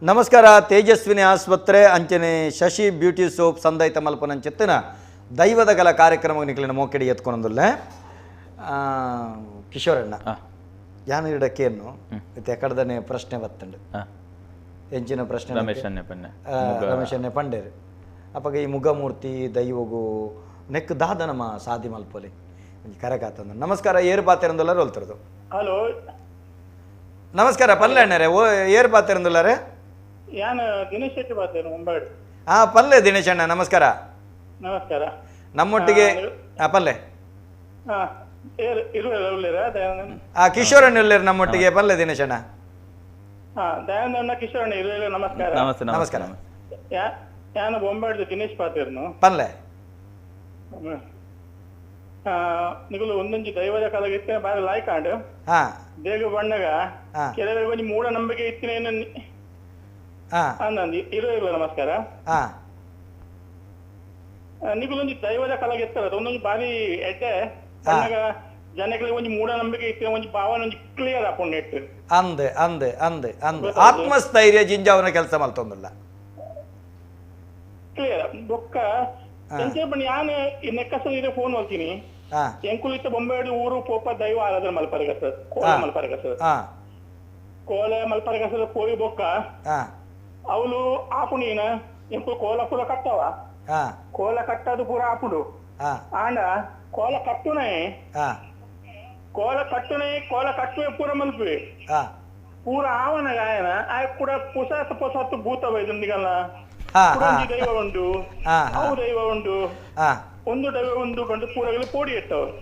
Speaker 4: ನಮಸ್ಕಾರ. ತೇಜಸ್ವಿನಿ ಆಸ್ಪತ್ರೆ ಅಂಚನೆ ಶಶಿ ಬ್ಯೂಟಿ ಸೋಪ್ ಸಂದೈತ ಮಲ್ಪನಂಚಿತ್ತಿನ ದೈವದ ಕಲ ಕಾರ್ಯಕ್ರಮ ನಿಕ್ಲಿನ ಮೋಕೆಡಿ ಎತ್ಕೊಂಡೊಂದುಲ್ಲೆ ಕಿಶೋರಣ್ಣ ಯಾನು ಇಡಕ್ಕೇನು ಇತ್ತೆ ಎಕಡ್ದನೆ ಪ್ರಶ್ನೆ ಬತ್ತಂಡು ಎಂಚಿನ ಪ್ರಶ್ನೆ ರಮೇಶನ್ನೇ ಪಂಡೇರು ಅಪ್ಪಗ ಈ ಮುಗಮೂರ್ತಿ ದೈವಗು ನೆಕ್ ದಾದ ನಮ್ಮ ಸಾದಿ ಮಲ್ಪೊಲಿ ಕರಕಾತಂದು. ನಮಸ್ಕಾರ. ಏರು ಪಾತೆರಂದುಲ್ಲಾರ ಹೋಲ್ತಿರೋದು.
Speaker 11: ಹಲೋ
Speaker 4: ನಮಸ್ಕಾರ. ಪಲ್ಲೆ ಅಣ್ಣರೇ, ಓ ಏರು ಪಾತೆರಂದುಲ್ಲಾರೆ?
Speaker 11: ಯಾನು ದಿನೇಶ್ ಶೆಟ್ಟಿ ಪಾತೇರು ಮುಂಬೈ.
Speaker 4: ಹಾ ಪಲ್ಲೆ ದಿನೇಶ್ ಅಣ್ಣ, ನಮಸ್ಕಾರ.
Speaker 11: ನಮಸ್ಕಾರ.
Speaker 4: ನಮ್ಮೊಟ್ಟಿಗೆ ಪಲ್ಲೆ ಕಿಶೋರ್ ಅಣ್ಣ ಉಳ್ಳೇರು ನಮ್ಮೊಟ್ಟಿಗೆ. ಪಲ್ಲೆ ದಿನೇಶ್ ಅಣ್ಣ.
Speaker 11: ದಯಾನಂದ ಕಿಶೋರ್ ಅಣ್ಣ ಇರುವೆ, ನಮಸ್ಕಾರ.
Speaker 5: ನಮಸ್ತೆ
Speaker 4: ನಮಸ್ಕಾರ.
Speaker 11: ಯಾನು ಬೊಂಬಾಯ್ದು ದಿನೇಶ್ ಪಾತೇರ್ನು.
Speaker 4: ಪಲ್ಲೆ
Speaker 11: ನಿಗುಲು ಒಂದೊಂಜಿ ದೈವದ ಕಾಲಕ್ಕೆ ಇತ್ತೇನೆ ಬಾರಿ ಲಾಯ್ಕಾಂಡ್ ಬೇಗ ಬಣ್ಣಗ ಕೆಲವರಿಗೆ ಒಂಜಿ ಮೂಢನಂಬಿಕೆ ಇತ್ತಿನ ಅಂದಂದು ಇರುವೆ. ನಮಸ್ಕಾರ. ನಿಗುಲೊಂಜಿ ದೈವದ ಕಾಲಕ್ಕೆ ಎತ್ತಾರೆ ಒಂದೊಂಜಿ ಬಾರಿ ಎಡ್ಡೆ ಬಣ್ಣಗ ಜನಗಳಿಗೆ ಒಂಜಿ ಮೂಢನಂಬಿಕೆ ಇತ್ತಿನ ಒಂಜಿ ಭಾವನೆ ಒಂಜಿ ಕ್ಲಿಯರ್ ಆಪುಂಡು ನೆಟ್
Speaker 4: ಅಂದೆ ಅಂದೆ ಅಂದೆ ಅಂದೆ ಆತ್ಮಸ್ಥೈರ್ಯ ಜಿಂಜಾವನ ಕೆಲಸ ಮಲ್ತೊಂದುಲ್ಲ
Speaker 11: ಕ್ಲಿಯರ್ ಬೊಕ್ಕ ಎಂಚೆ ಯಾನು ನೆಕ್ಕಸ ಫೋನ್ ಮಲ್ತೀನಿ ಎಂಕುಲಿತ್ತ ಬೊಂಬೆ ಊರು ಪೋಪ ದೈವ ಆರಾಧನೆ ಮಲ್ಪರಗಸ ಕೋಲ ಮಲ್ಪರಗಸ ಕೋಲ ಮಲ್ಪರಗಸ ಕೋಯಿ ಬೊಕ್ಕ ಅವಳು ಆಪುಣೀನ ಎಂಕು ಕೋಲ ಪೂರ ಕಟ್ಟವ ಕೋಲ ಕಟ್ಟದು ಪೂರ ಆಪುಡು ಆಂಡ ಕೋಲ ಕಟ್ಟುನೇ ಕೋಲ ಕಟ್ಟುನೇ ಕೋಲ ಕಟ್ಟುವೆ ಪೂರ ಮಲ್ಪುವೆ ಪೂರ ಆವನ ಗಾಯನ ಆ ಕೂಡ ಪುಸಾತ ಪೊಸತ್ತು ಭೂತ ಬೈದುಂದಿಗಲ್ಲ ದೈವ ಉಂಟು ಅವು ದೈವ ಉಂಟು ಒಂದು ದೈವ ಉಂಟು ಕಂಡು ಪೂರಗಳು ಪೋಡಿ ಇಟ್ಟವರು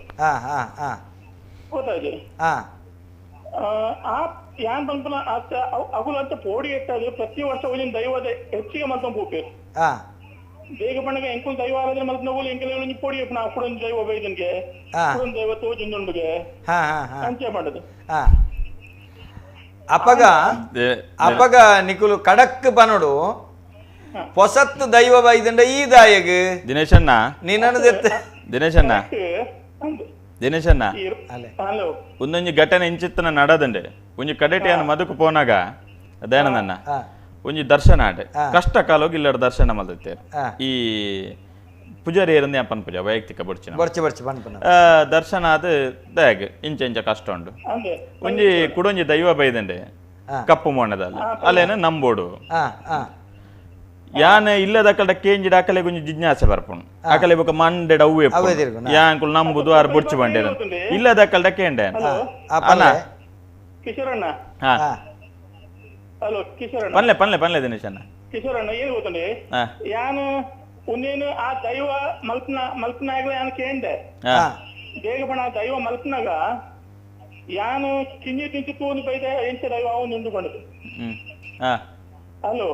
Speaker 11: ಗೊತ್ತಾಯ್ತು. ಆ ಯಾನ್ ಪನ್ಪುನ ಅಗುಲ ಅಂತ ಪೋಡಿ ಇಟ್ಟದು ಪ್ರತಿ ವರ್ಷ ಒಂದಿನ ದೈವದ ಹೆಚ್ಚಿಗೆ ಮಲ್ತೊಂದು ಪೋಪೇರು ಬೇಗ ಪಣ್ಣಗ ಎಂಕುಲ್ ದೈವ ಆರಾಧನೆ ಮಲ್ತನೋಗುಲು ಎಂಕಲ್ ಒಂಜಿ ಪೋಡಿ ಇಪ್ಪುನ ಕುಡೊಂಜಿ ದೈವ ಬೈದನ್ಗೆ ಕುಡೊಂದು ದೈವ ತೋಜುಂಡುಗೆ ಅಂಚೆ ಮಾಡದು.
Speaker 4: ಅಪಗ ಅಪಗ ನಿಕುಲು ಕಡಕ್ ಬನೋಡು ಹೊಸತ್ತು ದೈವ ಬೈದಂಡ ಈ ದಾಯಗ್
Speaker 5: ದಿನೇಶಣ್ಣ
Speaker 4: ನಿನ್ನದು
Speaker 5: ದಿನೇಶಣ್ಣ ದಿನೇಶಣ್ಣ ಒಂದೊಂಜಿ ಘಟನೆ ಇಂಚಿತ್ತನ ನಡದಂಡೆ ಒಂಜಿ ಕಡೆಟಿಯನ್ನು ಮದುಕು ಪೋನಾಗ ದಯಾನಂದಣ್ಣ ಒಂಜಿ ದರ್ಶನ ಆಟೆ ಕಷ್ಟ ಕಾಲೋಗಿ ಇಲ್ಲಡ ದರ್ಶನ ಮಲ್ದಿತ್ತೇರು ಈ ಪೂಜಾರಿ ಏರಂದೆ ಅಪ್ಪನ ಪೂಜಾ ವೈಯಕ್ತಿಕ ಬೊಡ್ಚಿನ ದರ್ಶನ ಅದು ದಯಾಗ್ ಇಂಚ ಇಂಚ ಕಷ್ಟ ಉಂಡು ಒಂಜಿ ಕುಡೊಂಜಿ ದೈವ ಬೈದಂಡೆ ಕಪ್ಪು ಮೋಣದಲ್ಲಿ ಅಲ್ಲೇನ ನಂಬೋಡು ಯಾನ್ ಇಲ್ಲದ ಕಡೆ ಕೇಂಜಿ ದಾಖಲೆ ಒಂಜಿ ಜಿಜ್ಞಾಸೆ ಬರ್ಪುಂಡು ಆಕಲೆ ಬೊಕ ಮಂಡೆಡ್ ಅವ್ವೆ ಯಾಂಕುಲು ನಂಬುದು ಆರ್ ಬೊಡ್ಚು ಬಂಡೆ ಇಲ್ಲದ ಕಲ್ಡ ಕೇಂಡೆ ಅಲ್ಲ
Speaker 11: ಕಿಶೋರಣ್ಣ. ಹಲೋ ಕಿಶೋರಣ್ಣ.
Speaker 5: ಪನ್ಲೆ ಪನ್ಲೆ ಪನ್ಲೆ ದಿನೇಶಣ್ಣ.
Speaker 11: ಕಿಶೋರಣ್ಣ ಏನು ಗೊತ್ತುಂಡೆ ಯಾನು ಉನ್ನೇನು ಆ ದೈವ ಮಲ್ಪನ ಮಲ್ಪನಾಗಲೇ ಯಾನು ಕೇಂಡೆ ಬೇಗ ಬಣ ದೈವ ಮಲ್ಪನಾಗ ಯಾನು ಕಿಂಜಿ ತಿಂಚಿ ತೂನು ಬೈದೆ ಎಂಚ ದೈವ ಅವನು ಉಂಡುಕೊಂಡದು. ಹಲೋ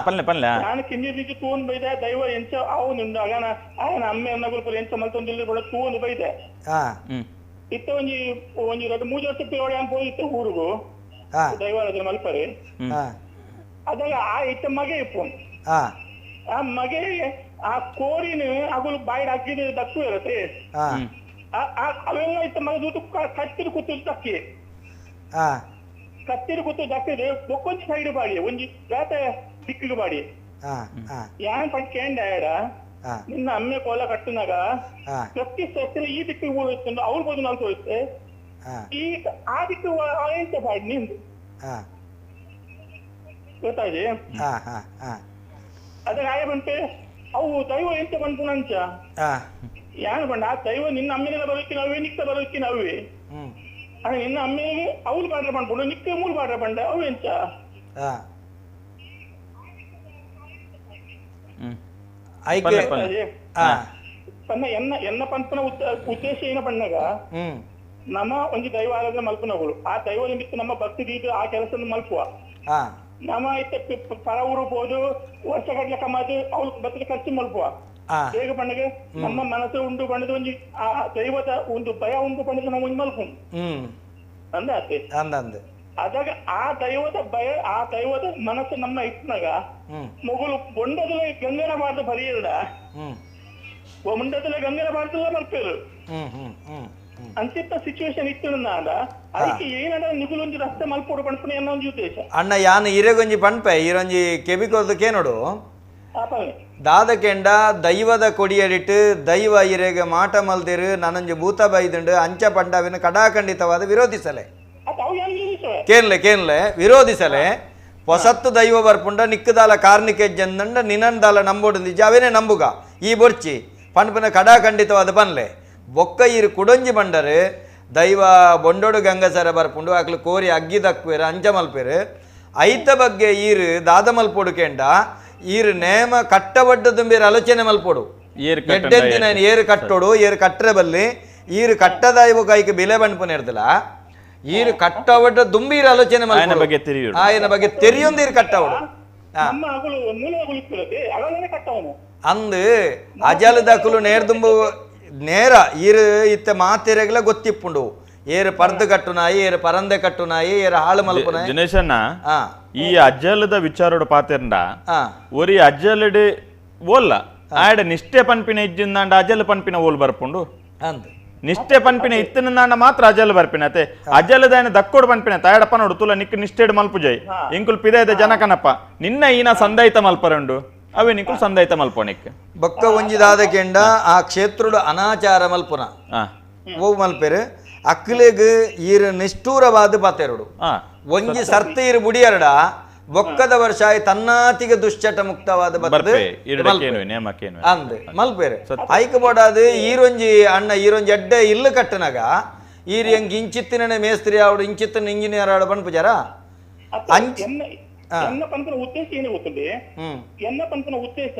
Speaker 5: ಪನ್ಲೆ ಪನ್ಲೆ
Speaker 11: ನಾನು ಕಿಂಜಿ ತಿಂಚಿ ತೂನು ಬೈದೆ ದೈವ ಎಂಚ ಅವನು ಉಂಡು ಆಗಾನ ಆಯನ ಅಮ್ಮೆ ಅನ್ನಗುಲ್ ಎಂಚ ಮಲ್ತೊಂದು ಕೂಡ ತೂನು ಬೈದೆ ಇತ್ತ ಒಂಜಿ ಒಂಜಿ ಎರಡು ಮೂಜು ವರ್ಷ ಪಿರೋಡಿ ಯಾನ್ ಪೋಯಿತ್ತು ಊರುಗು ದೈವ ಮಲ್ಪರೆ ಅದಾಗ ಆ ಇತ್ತ ಮಗೆ ಇಪ್ಪು ಆ ಮಗೆ ಆ ಕೋರಿನ ಅಗುಲು ಬಾಯಿಡ್ ಹಾಕಿದ ದಕ್ಕು ಇರತ್ತೆ ಅವೆಲ್ಲ ಇತ್ತ ಮಗ ಜೂತು ಕತ್ತಿರು ಕೂತು ದಕ್ಕಿ ಕತ್ತಿರು ಕೂತು ದಕ್ಕಿದೆ ಬೊಕ್ಕೊಂಜಿ ಸೈಡ್ ಬಾಡಿ ಒಂಜಿ ಬೇತೆ ದಿಕ್ಕಿಗೆ ಬಾಡಿ ಯಾನ್ ಪಂಡ್ ಕೇಂಡ ನಿನ್ನ ಅಮ್ಮೆ ಕೋಲ ಕಟ್ಟುನಾಗ ಪ್ರತಿ ಸಸ್ಯ ಈ ದಿಕ್ಕಿಗೆ ಹೋಗುತ್ತೆ ಅವ್ರ ಬೋದು ನಾಲ್ಕು ಹೋಗುತ್ತೆ ಈ ಆ ದಿಕ್ಕು ಎಂತ ಬಾಡಿ ನಿಂದು ಗೊತ್ತಾಯ್ತು. ಅದಕ್ಕೆ ಆಯ ಬಂತೆ ಅವು ದೈವ ಎಂತ ಬಂದ್ಪುಣಂಚ ಯಾನು ಬಂಡ ಆ ದೈವ ನಿನ್ನ ಅಮ್ಮೆನೆಲ್ಲ ಬರೋಕೆ ನಾವೇ ನಿಕ್ಕ ಬರೋಕೆ ನಾವೇ ನಿನ್ನ ಅಮ್ಮೆಗೆ ಅವ್ಲು ಬಾಡ್ರ ಬಂದ್ಬಿಡು ನಿಕ್ಕ ಮೂಲು ಬಾಡ್ರ ಬಂಡ ಅವು ಎಂತ ಎನ್ನ ಎನ್ನ ಪಂಪನ ಉದ್ದೇಶ ಏನ ಪಣ್ಣಾಗ ನಮ್ಮ ಒಂಜಿ ದೈವ ಆರಾಧನೆ ಮಲ್ಪನಗಳು ಆ ದೈವ ನಿಮಿತ್ತ ನಮ್ಮ ಭಕ್ತಿ ದೀದು ಆ ಕೆಲಸ ಮಲ್ಪುವ ನಮ್ಮ ಇತ್ತ ಪರ ಊರು ಹೋದು ವರ್ಷ ಗಟ್ಟಲೆ ಕಮಾದು ಅವ್ರು ಬತ್ತದ ಖರ್ಚು ಮಲ್ಪುವ ಬೇಗ ಪಣ್ಣಗೆ ನಮ್ಮ ಮನಸ್ಸು ಉಂಡು ಬಣ್ಣದ ಒಂಜಿ ಆ ದೈವದ ಒಂದು ಭಯ ಉಂಡು ಬಣ್ಣದ ನಾವು ಒಂಜಿ ಮಲ್ಪು ಅಂದ ಅದಾಗ ಆ ದೈವದ ಭಯ ಆ ದೈವದ ಮನಸ್ಸು ನಮ್ಮ ಇಟ್ನಾಗ ಮೊಗುಲು ಬೊಂಡದಲೆ ಗಂಗನ ಬಾರ್ದು ಬರಿಯಲ್ಡ ಮುಂಡದಲೆ ಗಂಗನ ಬಾರ್ದಲ್ಲ ಮಲ್ಪೇರು ಅಂಚಿತ್ತ ಸಿಚುವೇಶನ್ ಇತ್ತು ನಾಂಡ ಐಕೆ ಏನಂಡ ನಿಗುಲೊಂಜಿ ರಸ್ತೆ ಮಲ್ಪೊಡು ಪನ್ಪುನ ಎನ್ನ ಒಂಜಿ ಉದ್ದೇಶ.
Speaker 4: ಅಣ್ಣ ಯಾನ್ ಇರೆಗೊಂಜಿ ಪನ್ಪೆ ಈರೊಂಜಿ ಕೆಬಿಕೊರ್ದು ಕೇನೋಡು ದಾದಕೆಂಡ ದೈವದ ಕೊಡಿಯಡಿಟ್ಟು ದೈವ ಇರೆಗೆ ಮಾಟ ಮಲ್ದಿರು ನಾನೊಂಜಿ ಭೂತ ಬೈದುಂಡು ಅಂಚ ಪಂಡವಿನ ಕಡಾಖಂಡಿತವಾದ ವಿರೋಧಿಸಲೆ ಕೇನ್ಲೆ ಕೇನ್ಲೆ ವಿರೋಧಿಸಲೆ ಹೊಸತ್ತು ದೈವ ಬರ್ಪುಂಡ ನಿಕ್ಕದಾಲ ಕಾರ್ನಿಕೆ ಜಂದಂಡ ನಿನಂದಾಲ ನಂಬೋಡು ನಿಜ ಅವೇನೇ ನಂಬುಗ ಈ ಬೊರ್ಚಿ ಪನ್ಪುನ ಕಡಾಖಂಡಿತವಾದ ಪನ್ಲೆ ಬೊಕ್ಕ ಈರು ಕುಡೊಂಜಿ ಬಂಡರು ದೈವ ಬೊಂಡೋಡು ಗಂಗಸರ ಬರ್ಪುಂಡು ಅಕ್ಲು ಕೋರಿ ಅಗ್ಗಿ ದಕ್ವೇರು ಅಂಚ ಮಲ್ಪೇರು ಐತ ಬಗ್ಗೆ ಈರು ದಾದ ಮಲ್ಪೊಡು ಕೇಂಡ ಈರು ನೇಮ ಕಟ್ಟಬಡ್ಡ ತುಂಬಿರ ಆಲೋಚನೆ ಮಲ್ಪೊಡು ಎಡ್ಡೆಂತಿನ ಏರು ಕಟ್ಟೋಡು ಏರು ಕಟ್ಟರೆ ಬಲ್ಲಿ ಈರು ಕಟ್ಟದಾಯ್ಬು ಕೈಗೆ ಬಿಲೆ ಬಣ್ಪುನ ಇರ್ದಿಲ್ಲ ಈರು ಕಟ್ಟವಡ್ಡ ದುಂಬೀರು ಆಲೋಚನೆ ಮಲ್ಪೊಡು
Speaker 5: ಬಗ್ಗೆ ತೆರಿಯೋಡು
Speaker 4: ಆಯನ ಬಗ್ಗೆ ತೆರಿಯೊಂದು ಈರು ಕಟ್ಟವಡು ಅಂದು ಅಜಲದಕುಲು ನೇರ್ದುಂಬು ನೇರ ಈರು ಇತ್ತ ಮಾತೆರೆಗ್ಲ ಗೊತ್ತಿಪ್ಪುಂಡು ಏರು ಪರ್ದು ಕಟ್ಟುನಾಯಿ ಏರು ಪರಂದೆ ಕಟ್ಟುನಾಯಿ ಏರು ಹಾಳು ಮಲ್ಪುನಾಯಿ.
Speaker 5: ದಿನೇಶಣ್ಣ ಈ ಅಜ್ಜಲದ ವಿಚಾರೋಡು ಪಾತೆರಂಡ ಒರಿ ಅಜ್ಜಲಡು ಓಲ್ಲ ಆಡ ನಿಷ್ಠೆ ಪನ್ಪಿನ ಇಜ್ಜಿಂದಾಂಡ ಅಜಲ್ ಪನ್ಪಿನ ಓಲ್ ಬರ್ಪುಂಡು
Speaker 4: ಅಂದ್
Speaker 5: ನಿಷ್ಠೆ ಪನ್ಪಿನ ಇತ್ತಿನಂದಾಂಡ ಮಾತ್ರ ಅಜಲ್ ಬರ್ಪಿನ ಅತೆ ಅಜಲದಾಯನ ದಕ್ಕೋಡು ಪನ್ಪಿನ ತಾಯಡಪ್ಪ ನೋಡು ತುಲ ನಿಕ್ ನಿಷ್ಠೆಡ್ ಮಲ್ಪುಜೈ ಇಂಕುಲ್ ಪಿದಾಯ್ದ ಜನಕನಪ್ಪ ನಿನ್ನ ಈನ ಸಂದಾಯಿತ ಮಲ್ಪರಂಡು ಅವೇ ನಿಂಕುಲ್ ಸಂದಾಯಿತ ಮಲ್ಪೋಣಿಕ್
Speaker 4: ಬೊಕ್ಕ ಒಂಜಿದಾದ ಕೆಂಡ ಆ ಕ್ಷೇತ್ರುಡು ಅನಾಚಾರ ಮಲ್ಪುನ ಓ ಮಲ್ಪೆರು ಅಕ್ಲೆಗ್ ಈರು ನಿಷ್ಠೂರವಾದ ಪಾತೆರುಡು ಒಂಜಿ ಸರ್ತಿ ಇರು ಬುಡಿಯರಡ ಬೊಕ್ಕದ ವರ್ಷ ತನ್ನಾತಿಗೆ ದುಶ್ಚಟ ಮುಕ್ತವಾದ ಅಂದ್ ಮಲ್ಪೇರು ಐಕ ಬೋಡಾದು ಈರೊಂಜಿ ಅಣ್ಣ ಈರೊಂಜಿ ಎಡ್ಡೆ ಇಲ್ಲು ಕಟ್ಟನಾಗ ಈರು ಹೆಂಗ್ ಇಂಚಿತ್ತಿನ ಮೇಸ್ತ್ರಿ ಆವಡು ಇಂಚಿತ್ತಿನ ಇಂಜಿನಿಯರ್ ಆವಡು ಪನ್ಪುಜಾರ
Speaker 11: ಎನ್ನ ಪನ್ಪುನ ಉದ್ದೇಶ ಏನು ಗೊತ್ತುಂಡೆ ಎನ್ನ ಪನ್ಪುನ ಉದ್ದೇಶ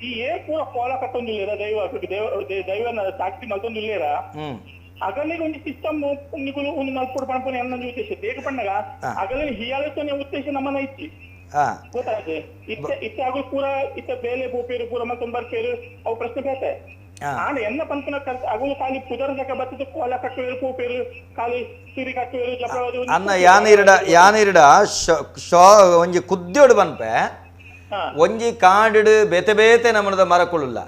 Speaker 11: ಈ ಏರ್ ಪೂರ ಕೋಲ ಕಟ್ಟೊಂದಿಲ್ಲೇರ ದೈವ ದೈವನ ಸಾಕ್ಷಿ ಮಲ್ತೊಂದಿಲ್ಲೇರ ಅಗಲಿಗೆ ಒಂದು ಸಿಸ್ಟಮ್ ನಿಗುಲು ಒಂದು ಮಲ್ಪೊಡು ಪನ್ಪುನ ಎನ್ನ ಉದ್ದೇಶ ದೇಗ ಪಣ್ಣಗ ಅಗಲಿನ ಹಿಯಾಳತನೆ ಉದ್ದೇಶ ನಮ್ಮನ ಇಚ್ಚಿ ಗೊತ್ತಾಯ್ತು ಇತ್ತ ಇತ್ತ ಆಗಲು ಪೂರ ಇತ್ತ ಬೇಲೆ ಬೋಪೇರು ಪೂರ ಮತ್ತೊಂದು ಬರ್ಪೇರು ಅವು ಪ್ರಶ್ನೆ ಬೇತೆ ಆಂಡ ಎನ್ನ ಪನ್ಪುನ ಅಗಲು ಖಾಲಿ ಪುದರ್ ತಕ ಬತ್ತಿದ್ದು ಕೋಲ ಕಟ್ಟುವೇರು ಪೋಪೇರು ಖಾಲಿ ಸಿರಿ ಕಟ್ಟುವೇರು ಜಪವಾದು
Speaker 4: ಅನ್ನ ಯಾನಿರಡ ಯಾನಿರಡ ಒಂಜಿ ಕುದ್ಯೋಡು ಪನ್ಪೆ ಒಂಜಿ ಕಾಡಿಡು ಬೇತೆ ಬೇತೆ ನಮ್ಮದ ಮರಕುಳುಲ್ಲ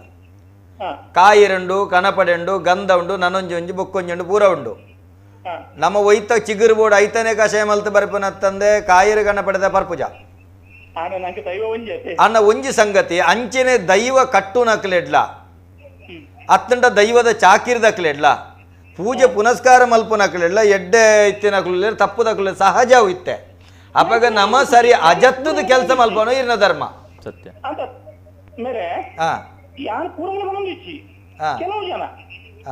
Speaker 4: ಕಾಯಿರುಂಡು ಕಣಪಡೆಂಡು ಗಂಧ ಉಂಡು ನನೊಂಜಿ ಒಂಜಿ ಬೊಕ್ಕೊಂಜಿ ಉಂಡು ಪೂರ ಉಂಡು ನಮ್ಮ ಒಯ್ತ ಚಿಗುರು ಬೋರ್ಡ್ ಐತನೇ ಕಷಾಯ ಮಲ್ತು ಬರ್ಪುನತ್ತಂದೆ ಕಾಯಿರು ಕಣಪಡೆದ ಪರ್ಪುಜ ಅನ್ನ ಒಂಜಿ ಸಂಗತಿ ಅಂಚೆನೆ ದೈವ ಕಟ್ಟುನಕ್ಲೆಡ್ಲ ಅತ್ತಂಡ ದೈವದ ಚಾಕಿರ್ದಕ್ಲೆಡ್ಲ ಪೂಜೆ ಪುನಸ್ಕಾರ ಮಲ್ಪುನಕ್ಲೆಡ್ಲ ಎಡ್ಡೆ ಇತ್ತಿನಕ್ಲು ತಪ್ಪುದಕ್ಲೆ ಸಹಜವು ಇತ್ತೆ ಅಪಗ ನಮ ಸರಿ ಅಜತ್ತದ ಕೆಲಸ ಮಲ್ಪನು ಇರ್ನ ಧರ್ಮ
Speaker 5: ಸತ್ಯ
Speaker 11: ಮೇರೆ ಯಾರು ಪೂರ್ವ ಇಚ್ಚಿ ಕೆಲವು ಜನ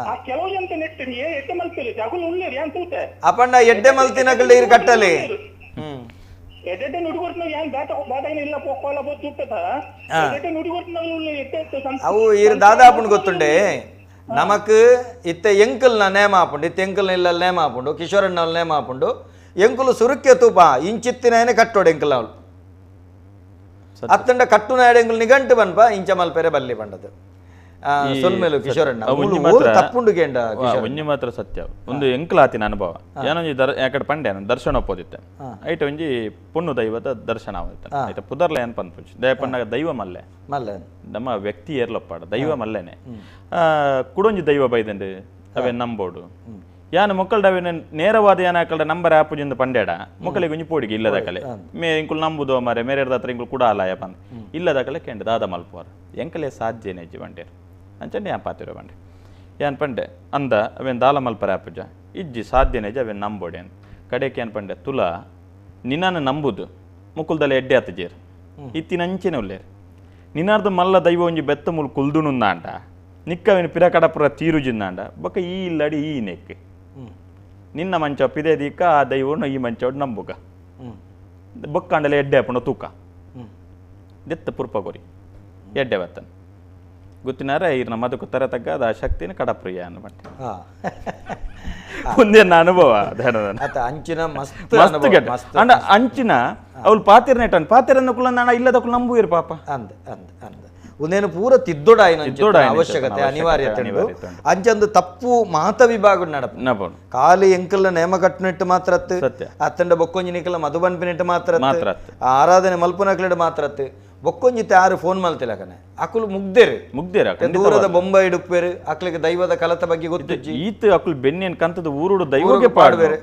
Speaker 11: ಆ ಕೆಲವು ಜನ ನೆಟ್ಟು ಎಡ್ಡೆ ಮಲ್ಪೇರು ಅಗುಲು ಉಳ್ಳೇರಿ ಅಂತ ತೂತೆ
Speaker 4: ಅಪಣ್ಣ ಎಡ್ಡೆ ಮಲ್ತಿನಕ್ಲೆ ಇರ್ ಕಟ್ಟಲಿ
Speaker 11: ಎಡ್ಡೆ ನುಡಿಗೊಡ್ತಿನ ಯಾನ್ ಬ್ಯಾಟ ಬ್ಯಾಟಗಿನ ಇಲ್ಲ ಕೋಲ ಬೋದು ತೂಪೆತ ಎಡ್ಡೆ ನುಡಿಗೊಡ್ತಿನ ಉಳ್ಳೆ ಎಡ್ಡೆ
Speaker 4: ಅವು ಇರ್ ದಾದಾಪುಂಡು ಗೊತ್ತುಂಡೆ ನಮಕ್ ಇತ್ತೆ ಎಂಕಲ್ನ ನೇಮ ಆಪುಂಡು ಇತ್ತೆ ಎಂಕಲ್ನ ಇಲ್ಲ ನೇಮ ಆಪುಂಡು ಕಿಶೋರಣ್ಣವ್ಲ ನೇಮ ಆಪುಂಡು ಎಂಕುಲು ಸುರುಕ್ಕೆ ತೂಪ ಇಂಚಿತ್ತಿನ ಕಟ್ಟೋಡು ಎಂಕಲ್ ಅವಳು ಅತ್ತಂಡ ಕಟ್ಟುನಾಡು ಎಂಕುಲು ನಿಗಂಟು ಬನ್ಪ ಇಂಚ ಮಲ್ಪೆರೆ ಬಲ್ಲಿ ಬಂಡದು ಸೊಲ್ಮೇಲು ಕಿಶೋರಣ್ಣ ತಪ್ಪುಂಡು ಕೇಂಡ
Speaker 5: ಒಂಜಿ ಮಾತ್ರ ಸತ್ಯ ಒಂದು ಎಂಕಲಾತಿನ ಅನುಭವ ಏನೊಂಜಿ ಯಾಕಡೆ ಪಂಡೆ ದರ್ಶನ ಒಪ್ಪೋದಿತ್ತೆ ಐಟ ಒಂಜಿ ಪೊಣ್ಣು ದೈವದ ದರ್ಶನ ಆಗುತ್ತೆ ಆಯ್ತಾ ಪುದರ್ಲ ಏನ್ ಪನ್ಪುಂಚಿ ದಯ ಪಣ್ಣಾಗ ದೈವ ಮಲ್ಲೆ
Speaker 4: ಮಲ್ಲೆ
Speaker 5: ನಮ್ಮ ವ್ಯಕ್ತಿ ಏರ್ಲಪ್ಪಾಡ ದೈವ ಮಲ್ಲೆನೆ ಕುಡೊಂಜಿ ದೈವ ಬೈದಂಡು ಅವೇ ನಂಬೋಡು ಯಾನ್ ಮೊಕ್ಕಲ್ಡ ಅವೇನ ನೇರವಾದ ಯಾನ ಆಕಲ್ಡ ನಂಬರ್ ಆಪುಜಿಂದ ಪಂಡೇಡ ಮೊಕ್ಕಳಿಗೆ ಒಂಜಿ ಪೋಡಿಗೆ ಇಲ್ಲದ ಕಲೆ ಮೇ ಇಂಕುಲು ನಂಬುದು ಮಾರೆ ಮೇರೆರ್ದ ಹತ್ರ ಇಂಕುಲು ಕೂಡ ಅಲಾಯ ಪಂದ್ ಇಲ್ಲದ ಕಲೆ ಕೆಂಡ ದಾದ ಮಲ್ಪುವಾರ ಎಂಕಲೆ ಸಾಧ್ಯನೇ ಅಜ್ಜಿ ಬಂಡೇರು ಅಂಚಂಡೆ ಯಾನ್ ಪಾತಿರೋ ಬಂಡೆ ಯಾನ್ ಪಂಡೆ ಅಂದ ಅವೇನು ದಾಲ ಮಲ್ಪರ ಆಪುಜ ಇಜ್ಜಿ ಸಾಧ್ಯನೇ ಅಜ್ಜಿ ಅವೇನು ನಂಬೋಡೆ ಅಂತ ಕಡೆಗೆ ಏನ್ ಪಂಡೆ ತುಲ ನಿನ್ನನ್ನು ನಂಬುದು ಮುಕ್ಕುಲ್ದಲ್ಲ ಎಡ್ಡೆ ಆತ ಜೇರು ಇತ್ತಿನಂಚೆನೆ ಉಲ್ಲೇರು ನಿನ್ನಾರ್ದು ಮಲ್ಲ ದೈವ ಒಂಜಿ ಬೆತ್ತ ಮುಲ್ ಕುಲ್ದುನುಂದಾಂಡ ನಿಕ್ಕವೇನು ಪಿರಕಡಪುರ ತೀರುಜಿಂದಾಂಡ ಬೊಕ್ಕ ಈ ಇಲ್ಲಡಿ ಈ ನೆಕ್ ನಿನ್ನ ಮಂಚ ಪಿದೆ ದೀಕ ಆ ದೈವನು ಈ ಮಂಚೋಡು ನಂಬುಗ ಬೊಕ್ಕಾಂಡಲೆ ಎಡ್ಡೆ ಆಪುಂಡ ತೂಕ ದೆತ್ತ ಪುರ್ಪ ಕೊರಿ ಎಡ್ಡೆ ಬತ್ತನ ಗೊತ್ತಿನಾರ ಈರ್ನ ಮದಕು ತರ ತಗ್ಗ ಆ ಶಕ್ತಿನ ಕಡಪ್ರಿಯ ಅನ್ನಬಟ್ಟೆ ಒಂದೇನ ಅನುಭವ
Speaker 4: ಅಂಚಿನ ಮಸ್ತ್
Speaker 5: ಮಸ್ತ್ ಅಂಡ ಅಂಚಿನ ಅವಳು ಪಾತಿರ್ನೇಟನ್ ಪಾತಿರನ್ನ ಕುಲ ನಾಣ ಇಲ್ಲದ ಕುಲ ನಂಬುವಿರು ಪಾಪ
Speaker 4: ಅಂದ ಅಂದ ಅಂದ ಒಂದೇನು ಪೂರ ತಿದ್ದೊಡಾಯಿನ ಅವಶ್ಯಕತೆ ಅನಿವಾರ್ಯತೆ ಅಂಚಂದು ತಪ್ಪು ಮಾತ ವಿಭಾಗ ನಡಪ ಖಾಲಿ ಎಂಕಲ್ನ ನೇಮ ಕಟ್ಟುನಿಟ್ಟು ಮಾತ್ರ ಅತ್ತಂಡ ಬೊಕ್ಕೊಂಜಿ ನಿಕಲ ಮಧುಬನ್ಪಿನಿಟ್ಟು ಮಾತ್ರ ಆರಾಧನೆ ಮಲ್ಪುನಕ್ಲೆಡ್ ಮಾತ್ರ ಅತ್ತು ಬೊಕ್ಕೊಂಜಿತ್ತೆ ಆರು ಫೋನ್ ಮಲ್ತಿಲ್ಲಕನೆ ಅಕುಲು ಮುಗ್ದೇರು
Speaker 5: ಮುಗ್ದೇರ
Speaker 4: ದೂರದ ಬೊಂಬೈ ಇಡುಪ್ಪೇರು ಅಕ್ಲಿಗೆ ದೈವದ ಕಲತ ಬಗ್ಗೆ ಗೊತ್ತಿಜ್ಜಿ
Speaker 5: ಈತ ಅಕುಲು ಬೆನ್ನೇನ್ ಕಂತದ ಊರುಡು ದೈವಗೆ ಪಾಡ್ವೇರು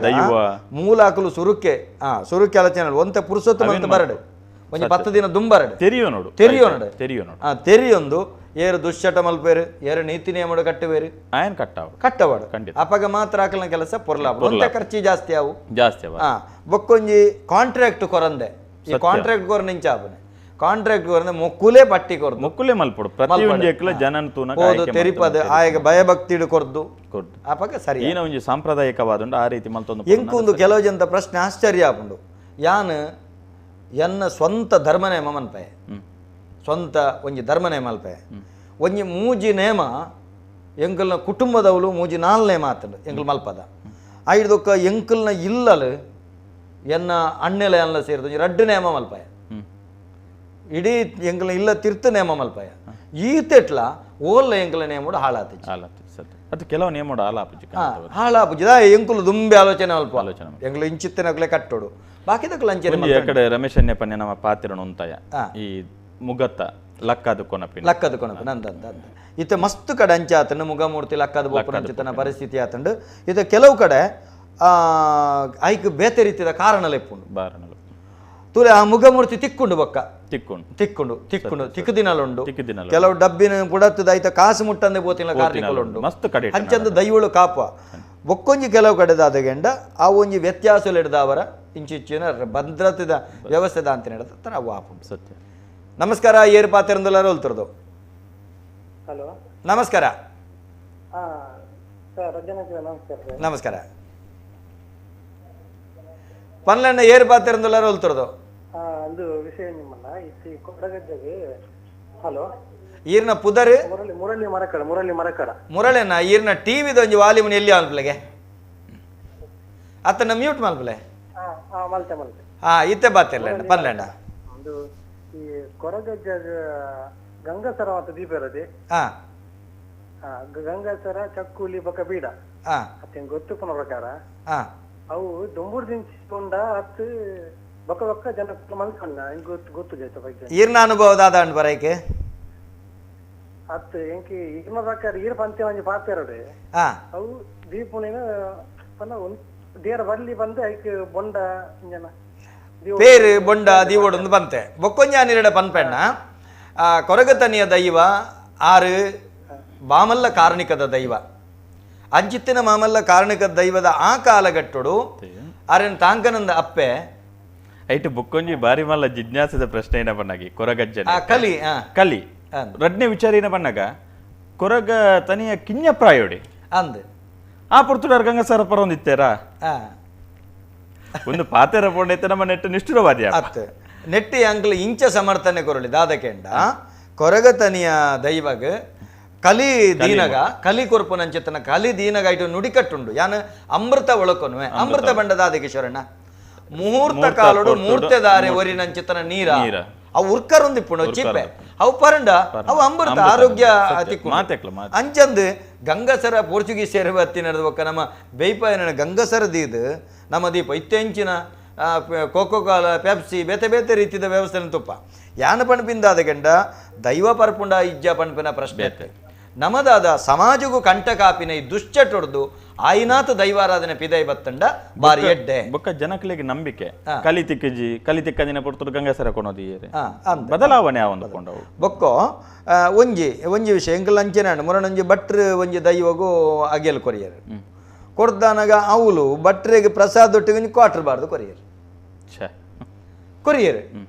Speaker 5: ದೈವ
Speaker 4: ಮೂಲ ಅಕುಲು ಸುರುಕೆ ಸುರುಕೆ ಆಲೋಚನೆ ಒಂತೆ ಪುರುಷೋತ್ತಮ ಅಂತ ಬರಡು ಒಂಜಿ 10 ದಿನ ದುಂಬರಡು ತೆರಿಯೋ ನೋಡು ತೆರಿಯೋ ನೋಡು ತೆರಿಯೋ ನೋಡು ತೆರಿಯೊಂದು ಏರು ದುಶ್ಚಟ ಮಲ್ಪೇರು ಏರು ನೀತಿ ನಿಯಮಡು ಕಟ್ಟುವೇರು
Speaker 5: ಆಯನ್ ಕಟ್ಟವ
Speaker 4: ಕಟ್ಟವಾಡು ಖಂಡಿತ ಅಪಗ ಮಾತ್ರ ಅಕಲ್ನ ಕೆಲಸ ಪೊರ್ಲ ಒಂತೆ ಖರ್ಚಿ ಜಾಸ್ತಿ ಅವು
Speaker 5: ಜಾಸ್ತಿ ಅವ
Speaker 4: ಬೊಕ್ಕೊಂಜಿ ಕಾಂಟ್ರಾಕ್ಟ್ ಕೊರಂದೆ ಈ ಕಾಂಟ್ರಾಕ್ಟ್ ಕೊರ ನಿಂಚಾಪನೆ ಕಾಂಟ್ರಾಕ್ಟ್ ಕೊರಂದೆ ಮೊಕ್ಕುಲೇ ಪಟ್ಟಿ ಕೊರ್ದು
Speaker 5: ಮೊಕ್ಕುಲೇ ಮಲ್ಪಡು ಪ್ರತಿಯೊಂದು ಜನನ ತೂನ
Speaker 4: ಹೋದು ತೆರಿಪದ ಆಯಗ ಭಯಭಕ್ತಿಡು ಕೊರ್ದು
Speaker 5: ಕೊರ್ದು
Speaker 4: ಅಪಗ ಸರಿ
Speaker 5: ಈನ ಒಂಜಿ ಸಾಂಪ್ರದಾಯಿಕವಾದುಂಡು ಆ ರೀತಿ ಮಲ್ತೊಂದು
Speaker 4: ಎಂಕೊಂದು ಕೆಲವು ಜನದ ಪ್ರಶ್ನೆ ಆಶ್ಚರ್ಯ ಆಪುಂಡು ಯಾನ್ ಎನ್ನ ಸ್ವಂತ ಧರ್ಮ ನೇಮ ಮನ್ಪೆ ಸ್ವಂತ ಒಂಜಿ ಧರ್ಮ ನೇಮ ಅಲ್ಪೆ ಒಂಜಿ ಮೂಜಿ ನೇಮ ಎಂಕಲ್ನ ಕುಟುಂಬದವಳು ಮೂಜಿ ನಾಲ್ ನೇಮ ಆತಂಡು ಎಂಕಲ್ ಮಲ್ಪದ ಐದೊಕ್ಕ ಎಂಕಲ್ನ ಇಲ್ಲಲು ಎನ್ನ ಅಣ್ಣೆಲ ಎಲ್ಲ ಸೇರಿದ ಒಂಜಿ ರಡ್ಡು ನೇಮ ಮಲ್ಪಾಯ ಇಡೀ ಎಂಕಲ್ನ ಇಲ್ಲ ತಿರ್ತು ನೇಮ ಮಲ್ಪಾಯ ಈತೆಟ್ಲ ಓಲ್ಲ ಎಂಕಲ ನೇಮೋಡು ಹಾಳಾತಿಜಿ
Speaker 5: ಅದು ಕೆಲವು ನೇಮೋಡು ಹಾಳಾಪುಜಿ
Speaker 4: ಹಾಳಾಪುಜಿ ಎಂಕುಲು ದುಂಬೆ ಆಲೋಚನೆ ಅಲ್ಪ ಆಲೋಚನೆ ಎಂಕಲು ಇಂಚಿತ್ತಿನಕ್ಲೆ ಕಟ್ಟೋಡು ಬಾಕಿದಕ್ಲು ಅಂಚನೆ
Speaker 5: ಕಡೆ ರಮೇಶ್ ಅನ್ಯಪನ್ಯ ನಮ್ಮ ಪಾತಿರಣ ಉಂತಾಯ ಈ ಮುಗತ್ತ ಲಕ್ಕದ ಕೊನಪಿನ
Speaker 4: ಲಕ್ಕದ ಕೊನಪಿನ ಅಂದ ಅಂದ ಅಂದ ಇತ್ತ ಮಸ್ತ್ ಕಡೆ ಅಂಚಾತಂಡು ಮುಗಮೂರ್ತಿ ಲಕ್ಕದ ಬೋಪನ ಅಂಚಿತನ ಪರಿಸ್ಥಿತಿ ಆತಂಡು ಇತ್ತ ಕೆಲವು ಕಡೆ ಐಕ್ ಬೇತೆ ರೀತಿಯ ಕಾರಣ ಲೆಪ್ಪುಂಡು
Speaker 5: ಬಾರಣಲು
Speaker 4: ತೂಲೆ ಆ ಮುಗಮೂರ್ತಿ ತಿಕ್ಕೊಂಡು ಬೊಕ್ಕ
Speaker 5: ತಿಕ್ಕೊಂಡು
Speaker 4: ತಿಕ್ಕೊಂಡು ತಿಕ್ಕೊಂಡು ತಿಕ್ಕುದಿನಲುಂಡು ಕೆಲವು ಡಬ್ಬಿನ ಪುಡತ್ತದ ಐತ ಕಾಸು ಮುಟ್ಟಂದೆ ಬೋತಿನ ಕಾರ್ಣಿಕಲುಂಡು
Speaker 5: ಮಸ್ತ್ ಕಡೆ
Speaker 4: ಅಂಚಂದು ದೈವಳು ಕಾಪ ಬೊಕ್ಕೊಂಜಿ ಕೆಲವು ಕಡೆದಾದಗೆಂಡ ಆ ಒಂಜಿ ವ್ಯತ್ಯಾಸಗಳಿಡ್ದಾವರ ಇಂಚಿಚ್ಚಿನ ಭದ್ರತೆದ ವ್ಯವಸ್ಥೆದ ಅಂತ ನಡೆದ ಅವು ಆಪುಂಡು
Speaker 5: ಸತ್ಯ.
Speaker 4: ನಮಸ್ಕಾರ, ಏರ್ ಪಾತಿರಂದುಲಾರ ಹೋಲ್ತಿರೋದು.
Speaker 8: ಹಲೋ,
Speaker 4: ನಮಸ್ಕಾರ.
Speaker 8: ನಮಸ್ಕಾರ.
Speaker 4: ನಮಸ್ಕಾರ. ಪನ್ಲಣ್ಣ ಏರ್ ಪಾತಿರಂದುಲಾರ ಹೋಲ್ತಿರೋದು.
Speaker 8: ಅದು ವಿಷಯ ನಿಮ್ಮನ್ನ ಇತ್ತಿ ಕೊಡಗಜ್ಜಗೆ. ಹಲೋ,
Speaker 4: ಈರ್ನ ಪುದರ್
Speaker 8: ಮುರಳಿ ಮುರಳಿ ಮರಕಡ ಮುರಳಿ ಮರಕಡ
Speaker 4: ಮುರಳಿನ ಈರ್ನ ಟಿವಿದ ಒಂಜಿ ವಾಲ್ಯೂಮ್ ಎಲ್ಲಿ ಅನ್ಪ್ಲೆಗೆ ಅತ್ತನ ಮ್ಯೂಟ್ ಮಲ್ಪಲೆ.
Speaker 8: ಮಲ್ತೆ ಮಲ್ತೆ.
Speaker 4: ಹಾ, ಇತ್ತೆ ಬಾತಿರ್ಲ ಪನ್ಲಣ್ಣ.
Speaker 8: ಒಂದು ಈ ಕೊರಗಜ್ಜ ಗಂಗಾಸರ ಅಂತ ದೀಪ ಇರದೆ. ಗಂಗಾಸರ ಚಕ್ಕುಲಿ ಬಕ ಬೀಡ ಅತ್ತೆ ಗೊತ್ತು ಪುನ ಪ್ರಕಾರ ಅವು ದೊಂಬೂರು ದಿಂಚಿಕೊಂಡ ಹತ್ತು ಬೊಕ್ಕ ಬೊಕ್ಕ ಜನ ಮಲ್ಕೊಂಡ ಗೊತ್ತು ಗೊತ್ತು ಜೈತ ಬಗ್ಗೆ
Speaker 4: ಈರ್ನ ಅನುಭವದಾದ ಅಂಡ್ ಬರೈಕೆ
Speaker 8: ಅತ್ತು ಎಂಕಿ ಈರ್ನ ಪ್ರಕಾರ ಈರ್ ಪಂತೆ ಒಂಜಿ ಪಾತೆರಡೆ ಅವು ದೀಪುಣಿನ ಪನ್ನ ಒಂದ್ ದೇರ ಬರ್ಲಿ ಬಂದು ಐಕ್ ಬೊಂಡ ಜನ
Speaker 4: ಪೇರು ಬೊಂಡ ದೀವೊಡೊಂದು ಬಂತೆ ಬೊಕ್ಕೊಂಜಾನಿರಡ ಪನ್ಪೆಣ್ಣ ಕೊರಗತನಿಯ ದೈವ ಆರು ಬಾಮಲ್ಲ ಕಾರ್ಣಿಕದ ದೈವ ಅಂಚಿತ್ತಿನ ಮಾಮಲ್ಲ ಕಾರ್ಣಿಕದ ದೈವದ ಆ ಕಾಲಗಟ್ಟುಡು ಆರೇನು ತಾಂಕನಂದ ಅಪ್ಪೆ
Speaker 5: ಐಟು ಬೊಕ್ಕೊಂಜಿ ಬಾರಿ ಮಲ್ಲ ಜಿಜ್ಞಾಸದ ಪ್ರಶ್ನೆ ಏನ ಬಣ್ಣಾಗಿ ಕೊರಗಜ್ಜನ
Speaker 4: ಕಲಿ
Speaker 5: ಕಲಿ ರಡ್ನೇ ವಿಚಾರ ಏನ ಬಣ್ಣಾಗ ಕೊರಗ ತನಿಯ ಕಿಂಜ ಪ್ರಾಯೋಡಿ
Speaker 4: ಅಂದ್
Speaker 5: ಆ ಪುರ್ತುಡಾರ್ ಗಂಗಸರ ಪರೊಂದಿತ್ತೇರಾ ಒಂದು ಪಾತೆರ ಪೋಂಡೈತೆ ನಮ್ಮ ನೆಟ್ಟು ನಿಷ್ಠುರವಾದಿ
Speaker 4: ಅತ್ ನೆಟ್ಟಿ ಅಂಕಲ್ ಇಂಚ ಸಮರ್ಥನೆ ಕೊರಳಿ ದಾದಕೆಂಡ ಕೊರಗತನಿಯ ದೈವಗ ಕಲಿ ದೀನಗ ಕಲಿ ಕೊರ್ಪುನಂಚಿತನ ಕಲಿ ದೀನಗ ಇಟ್ಟು ನುಡಿಕಟ್ಟುಂಡು ಯಾನ್ ಅಮೃತ ಒಳಕೊನುವೆ ಅಮೃತ ಬಂಡ ದಾದಕೇಶ್ವರಣ್ಣ ಮುಹೂರ್ತ ಕಾಲೋಡು ಮೂರ್ತೆದಾರೆ ಒರಿನಂಚಿತನ ನೀರ ಅವು ಉರ್ಕರೊಂದಿಪ್ಪುಂಡು ಚಿಪ್ಪೆ ಅವು ಪರಂಡ ಅವು ಅಮೃತ ಆರೋಗ್ಯ ಅಂಚಂದು ಗಂಗಸರ ಪೋರ್ಚುಗೀಸ್ ಬತ್ತಿ ನಡೆದ ನಮ್ಮ ಬೇಯ್ಪಾಯನ ಗಂಗಸರ ದೀದು ನಮ್ಮ ದೀಪ ಇತ್ತೆಂಚಿನ ಕೋಕೋ ಕೋಲಾ ಪೆಪ್ಸಿ ಬೇತೆ ಬೇತೆ ರೀತಿಯ ವ್ಯವಸ್ಥೆ ತುಪ್ಪ ಯಾನ ಪಣಪಿಂದ ಅದಗೆಂಡ ದೈವ ಪರ್ಪುಂಡ ಇಜ್ಜ ಪಣಪಿನ ಪ್ರಶ್ನೆ ನಮದಾದ ಸಮಾಜಗೂ ಕಂಟಕಾಪಿನ ಈ ದುಶ್ಚಟೊಡ್ದು ಆಯಿನಾಥ ದೈವಾರಾಧನೆ ಪಿದೈ ಬತ್ತಂಡ ಬಾರಿ ಎಡ್ಡೆ
Speaker 5: ಬೊಕ್ಕ ಜನಕಲಿಗೆ ನಂಬಿಕೆ ಕಲಿ ತಿಕ್ಕಜಿ ಕಲಿ ತಿಕ್ಕಂದಿನ ಪೊರ್ತುಡು ಗಂಗಾಸರ ಕೊನೋದು ಬದಲಾವಣೆ ಕೊಂಡವು
Speaker 4: ಬೊಕ್ಕೋ ಒಂಜಿ ಒಂಜಿ ವಿಷಯ ಎಂಕಲ್ ಅಂಚೆನ ಮುರಣೊಂಜಿ ಭಟ್ರು ಒಂಜಿ ದೈವಗೂ ಅಗೆಲ್ ಕೊರಿಯರು ಕೊರ್ದಾನಗ ಅವಲು ಭಟ್ರಿಗೆ ಪ್ರಸಾದ ಒಟ್ಟಿಗೆ ಒಂಜಿ ಕ್ವಾರ್ಟರ್ ಬಾರ್ದು ಕೊರಿಯರು ಕೊರಿಯರು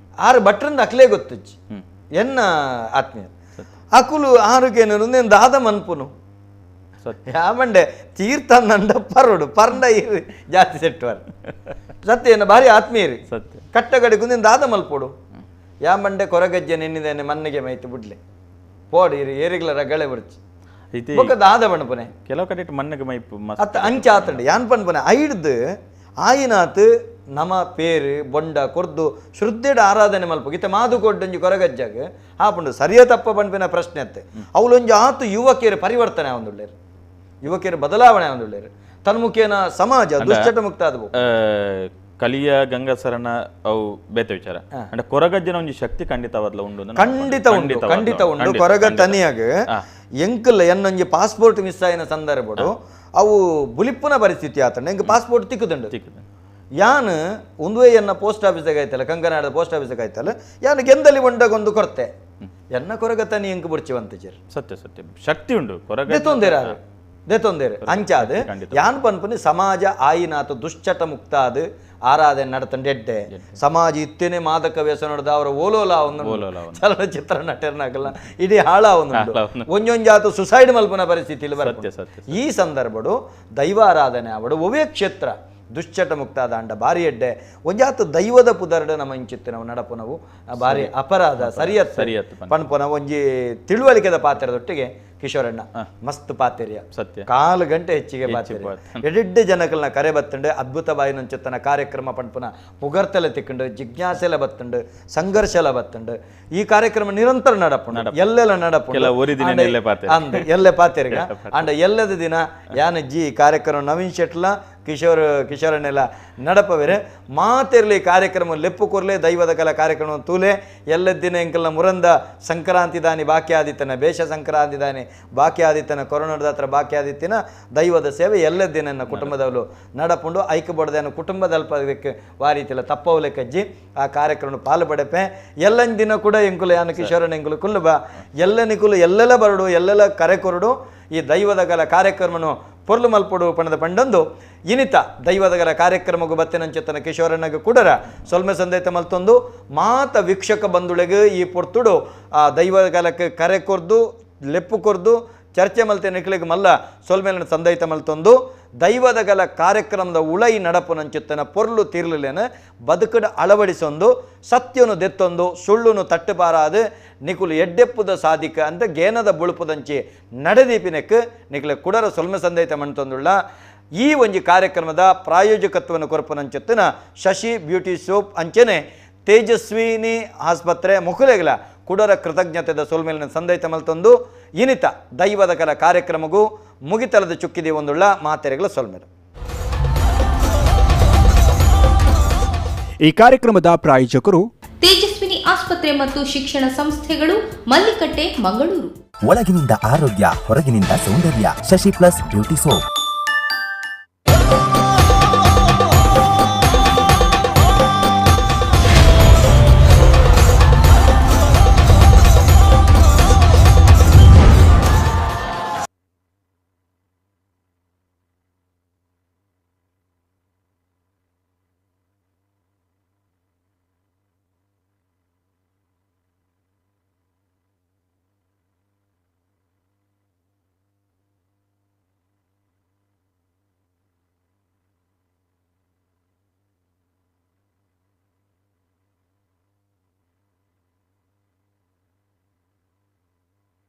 Speaker 4: ಆರು ಭಟ್ರಿಂದ ಅಕ್ಲೇ ಗೊತ್ತುಜ್ಜಿ ಎನ್ನ ಆತ್ಮೀಯ ಅಕುಲು ಆರುಗೇನು ದಾದ ಮನ್ಪುನು ಯಾವಂಡೆ ತೀರ್ಥ ನಂಡ ಪರೋಡು ಪರಂಡ ಇರು ಜಾತಿ ಸೆಟ್ಟುವರು ಸತ್ಯ ಏನು ಭಾರಿ ಆತ್ಮೀಯರು
Speaker 5: ಸತ್ಯ
Speaker 4: ಕಟ್ಟಗಡೆ ಕುಂದಿನ ದಾದ ಮಲ್ಪೋಡು ಯಾಮಂಡೆ ಕೊರಗಜ್ಜೆ ನಿನ್ನಿದ್ದೇನೆ ಮನ್ನಿಗೆ ಮೈತು ಬಿಡ್ಲೆ ಪೋಡು ಇರು ಏರಿಗ್ಲ ರಗಳೆ ಬಿಡ್ಚಿ ಬೊಕ್ಕ ದಾದ ಪಣಪುನೆ
Speaker 5: ಕೆಲವು ಕಡೆ ಮಣ್ಣಿಗೆ ಮೈಪು
Speaker 4: ಅತ್ತ ಅಂಚ ಆತಂಡೆ ಯಾನ್ ಪನ್ಪುನೆ ಐಡ್ದು ಆಯಿನಾತ್ ನಮ ಪೇರು ಬೊಂಡ ಕೊರ್ದು ಶ್ರದ್ಧೆಡ್ ಆರಾಧನೆ ಮಲ್ಪ ಇತ್ತ ಮಾದು ಕೊಡ್ಡೊಂಜಿ ಕೊರಗಜ್ಜಾಗ ಆಪುಂಡು ಸರಿಯ ತಪ್ಪ ಪನ್ಪಿನ ಪ್ರಶ್ನೆ ಅತ್ತೆ ಅವಳೊಂಜಿ ಆತು ಯುವಕಿಯರು ಪರಿವರ್ತನೆ ಆವೊಂದುಳ್ಳೇರು ಯುವಕಿಯರು ಬದಲಾವಣೆ ಆವೊಂದುಳ್ಳೇರು ತನ್ಮುಖೇನ ಸಮಾಜ ದುಶ್ಚಟ ಮುಕ್ತ ಆದವು.
Speaker 5: ಕಲಿಯ ಗಂಗಸರನ ಅವು ಬೇತೆ ವಿಚಾರ. ಅಂಡ ಕೊರಗಜ್ಜನ ಒಂಜಿ ಶಕ್ತಿ ಖಂಡಿತವಾದ್ಲ ಉಂಡು.
Speaker 4: ಖಂಡಿತ ಉಂಡು, ಖಂಡಿತ ಉಂಡು. ಕೊರಗ ತನಿಯಾಗ ಎಂಕಲ್ಲ ಎನ್ನೊಂಜಿ ಪಾಸ್ಪೋರ್ಟ್ ಮಿಸ್ ಆಯಿನ ಸಂದರ್ಭಡು ಅವು ಬುಲಿಪ್ಪುನ ಪರಿಸ್ಥಿತಿ ಆತಂಡ ಎಂಕ್ ಪಾಸ್ಪೋರ್ಟ್ ತಿಕ್ಕುದುಂಡು. ಯಾನ್ ಒಂದುವೇ ಎನ್ನ ಪೋಸ್ಟ್ ಆಫೀಸಾಗ ಆಯ್ತಲ್ಲ, ಕಂಕನಾಡದ ಪೋಸ್ಟ್ ಆಫೀಸಾಗ ಆಯ್ತಲ್ಲ, ಯಾನ್ ಗೆಂದಲಿ ಒಂಡಗೊಂದು ಕೊರತೆ ಎನ್ನ ಕೊರಗ ತನಿ ಎಂಕ್ ಬುರ್ಚಿವಂತಜರ್.
Speaker 5: ಸತ್ಯ ಸತ್ಯ ಶಕ್ತಿ ಉಂಡು ಕೊರಗ
Speaker 4: ದೆತೊಂದೇರ ದೆತೊಂದೇರು ಅಂಚಾದ ಯಾನ್ ಪನ್ಪುನಿ ಸಮಾಜ ಆಯಿನಾತ ದುಶ್ಚಟ ಮುಕ್ತ ಅದು ಆರಾಧನೆ ನಡತಂಡು ಎಡ್ಡೆ ಸಮಾಜ ಇತ್ತೇನೆ ಮಾದಕ ವ್ಯಸನದ ಅವರ ಓಲೋಲ ಒಂದು ಚಲನಚಿತ್ರ ನಟರ್ನಾಗಲ್ಲ ಇಡೀ ಹಾಳ ಒಂದು ಒಂಜೊಂಜಾತ ಸುಸೈಡ್ ಮಲ್ಪನ ಪರಿಸ್ಥಿತಿಯಲ್ಲಿ ಬರ್ತದೆ. ಈ ಸಂದರ್ಭಡು ದೈವಾರಾಧನೆ ಅವಡು ಒವೇ ಕ್ಷೇತ್ರ ದುಶ್ಚಟ ಮುಕ್ತಾದ ಅಂಡ ಬಾರಿ ಎಡ್ಡೆ ಒಂಜಾತ ದೈವದ ಪುದರ್ಡು ನಮ್ಮ ಇಂಚಿತ್ತು ನಾವು ನಡಪುನವು ಬಾರಿ ಅಪರಾಧ ಸರಿಯತ್
Speaker 5: ಸರಿಯತ್
Speaker 4: ಪನ್ಪುನ ಒಂಜಿ ತಿಳುವಳಿಕೆದ ಪಾತ್ರದೊಟ್ಟಿಗೆ ಕಿಶೋರಣ್ಣ ಮಸ್ತ್ ಪಾತೆರ್ಯ
Speaker 5: ಸತ್ಯ
Speaker 4: ಕಾಲು ಗಂಟೆ ಹೆಚ್ಚಿಗೆ ಪಾತೆರ್ಯ ಎಡೆಡ್ಡೆ ಜನಕಲ್ನ ಕರೆ ಬತ್ತುಂಡು ಅದ್ಭುತ ಬಾಯಿನಂಚುತ್ತನ ಕಾರ್ಯಕ್ರಮ ಪನ್ಪುನ ಪುಗರ್ತಲೆ ತಿಕ್ಕಂಡು ಜಿಜ್ಞಾಸೆಲ ಬತ್ತುಂಡು ಸಂಘರ್ಷಲ ಬತ್ತುಂಡು. ಈ ಕಾರ್ಯಕ್ರಮ ನಿರಂತರ ನಡಪುಂಡು, ಎಲ್ಲೆಲ್ಲ ನಡಪುಂಡು ಅಂದ್ ಎಲ್ಲೆ ಪಾತೆರ್ಗ ಅಂಡ ಎಲ್ಲದ ದಿನ ಯಾನಜ್ಜಿ ಈ ಕಾರ್ಯಕ್ರಮ ನವೀನ್ ಶೆಟ್ಲ ಕಿಶೋರ್ ಕಿಶೋರನ್ನೆಲ್ಲ ನಡಪವೇರೆ ಮಾತಿರಲಿ ಕಾರ್ಯಕ್ರಮ ಲೆಪ್ಪು ಕೊರ್ಲೆ ದೈವದ ಕಲಾ ಕಾರ್ಯಕ್ರಮ ತೂಲೆ ಎಲ್ಲದ್ದಿನ ಎಂಕಲ್ನ ಮುರಂದ ಸಂಕ್ರಾಂತಿ ದಾನಿ ಬಾಕಿ ಆದಿತ್ತನ ಬೇಷ ಸಂಕ್ರಾಂತಿ ದಾನಿ ಬಾಕಿ ಆದಿತ್ತನ ಕೊರೋನಾದ ಹತ್ರ ಬಾಕಿ ಆದಿತ್ತಿನ ದೈವದ ಸೇವೆ ಎಲ್ಲದ್ದಿನ ಕುಟುಂಬದವರು ನಡಪುಂಡು ಐಕ್ಯ ಬಡದೇನು ಕುಟುಂಬದಲ್ಪ ವಾರೀತಿಲ್ಲ ತಪ್ಪವಲೆ ಕಜ್ಜಿ ಆ ಕಾರ್ಯಕ್ರಮ ಪಾಲು ಪಡೆಪೆ ಎಲ್ಲನ ದಿನ ಕೂಡ ಎಂಕುಲು ಯಾನು ಕಿಶೋರನ ಎಂಕುಲು ಕುಲ್ಲು ಬಾ ಎಲ್ಲ ನಿಕುಲು ಎಲ್ಲೆಲ್ಲ ಬರಡು ಎಲ್ಲೆಲ್ಲ ಕರೆ ಕೊರಡು ಈ ದೈವದ ಕಲಾ ಕಾರ್ಯಕ್ರಮನು ಪೊರ್ಲು ಮಲ್ಪೊಡು ಪಣದ ಪಂಡೊಂದು ಇನಿತ ದೈವದಗರ ಕಾರ್ಯಕ್ರಮಗೂ ಬತ್ತಿನಂಚೆತ್ತನ ಕಿಶೋರನಗ ಕೂಡರ ಸೊಲ್ಮೆ ಸಂದೇತ ಮಲ್ತೊಂದು ಮಾತ ವೀಕ್ಷಕ ಬಂಧುಳೆಗೆ ಈ ಪೊರ್ತುಡು ಆ ದೈವದ ಕರೆ ಕೊರ್ದು ಲೆಪ್ಪು ಕೊರ್ದು ಚರ್ಚೆ ಮಲ್ತೆ ನಿಕ್ಲಿಗೆ ಮಲ್ಲ ಸೊಲ್ಮೇಲಿನ ಸಂದೈತ ಮಲ್ತೊಂದು ದೈವದಗಲ ಕಾರ್ಯಕ್ರಮದ ಉಳೈ ನಡಪುನಂಚುತ್ತನ ಪೊರ್ಲು ತೀರ್ಲುಲೇನ ಬದುಕಡ ಅಳವಡಿಸೊಂದು ಸತ್ಯನು ದೆತ್ತೊಂದು ಸುಳ್ಳುನು ತಟ್ಟುಪಾರಾದು ನಿಕುಲು ಎಡ್ಡೆಪ್ಪುದ ಸಾಧಿಕ ಅಂತ ಗೇನದ ಬುಳುಪುದಂಚಿ ನಡೆದೀಪಿನಕ್ಕೆ ನಿಕುಲ ಕುಡರ ಸೊಲ್ಮೆ ಸಂದೈತ ಮಣ್ತೊಂದುಳ್ಳ ಈ ಒಂಜಿ ಕಾರ್ಯಕ್ರಮದ ಪ್ರಾಯೋಜಕತ್ವವನ್ನು ಕೊರಪುನಂಚುತ್ತನ ಶಶಿ ಬ್ಯೂಟಿ ಸೋಪ್ ಅಂಚನೆ ತೇಜಸ್ವಿನಿ ಆಸ್ಪತ್ರೆ ಮುಖುಲೆಗಲ ಕುಡರ ಕೃತಜ್ಞತೆದ ಸೊಲ್ಮೇಲಿನ ಸಂದೈತ ಮಲ್ತೊಂದು ಇನಿತ ದೈವದ ಕಲ ಕಾರ್ಯಕ್ರಮಗೂ ಮುಗಿತಲದ ಚುಕ್ಕಿದೆ ಒಂದುಳ್ಳ ಮಾತೆರೆಗಳ ಸೊಲ್ಮೇಲು.
Speaker 1: ಈ ಕಾರ್ಯಕ್ರಮದ ಪ್ರಾಯೋಜಕರು
Speaker 2: ತೇಜಸ್ವಿನಿ ಆಸ್ಪತ್ರೆ ಮತ್ತು ಶಿಕ್ಷಣ ಸಂಸ್ಥೆಗಳು, ಮಲ್ಲಿಕಟ್ಟೆ, ಮಂಗಳೂರು.
Speaker 3: ಒಳಗಿನಿಂದ ಆರೋಗ್ಯ, ಹೊರಗಿನಿಂದ ಸೌಂದರ್ಯ. ಶಶಿ ಪ್ಲಸ್ ಬ್ಯೂಟಿ ಸೋಪ್.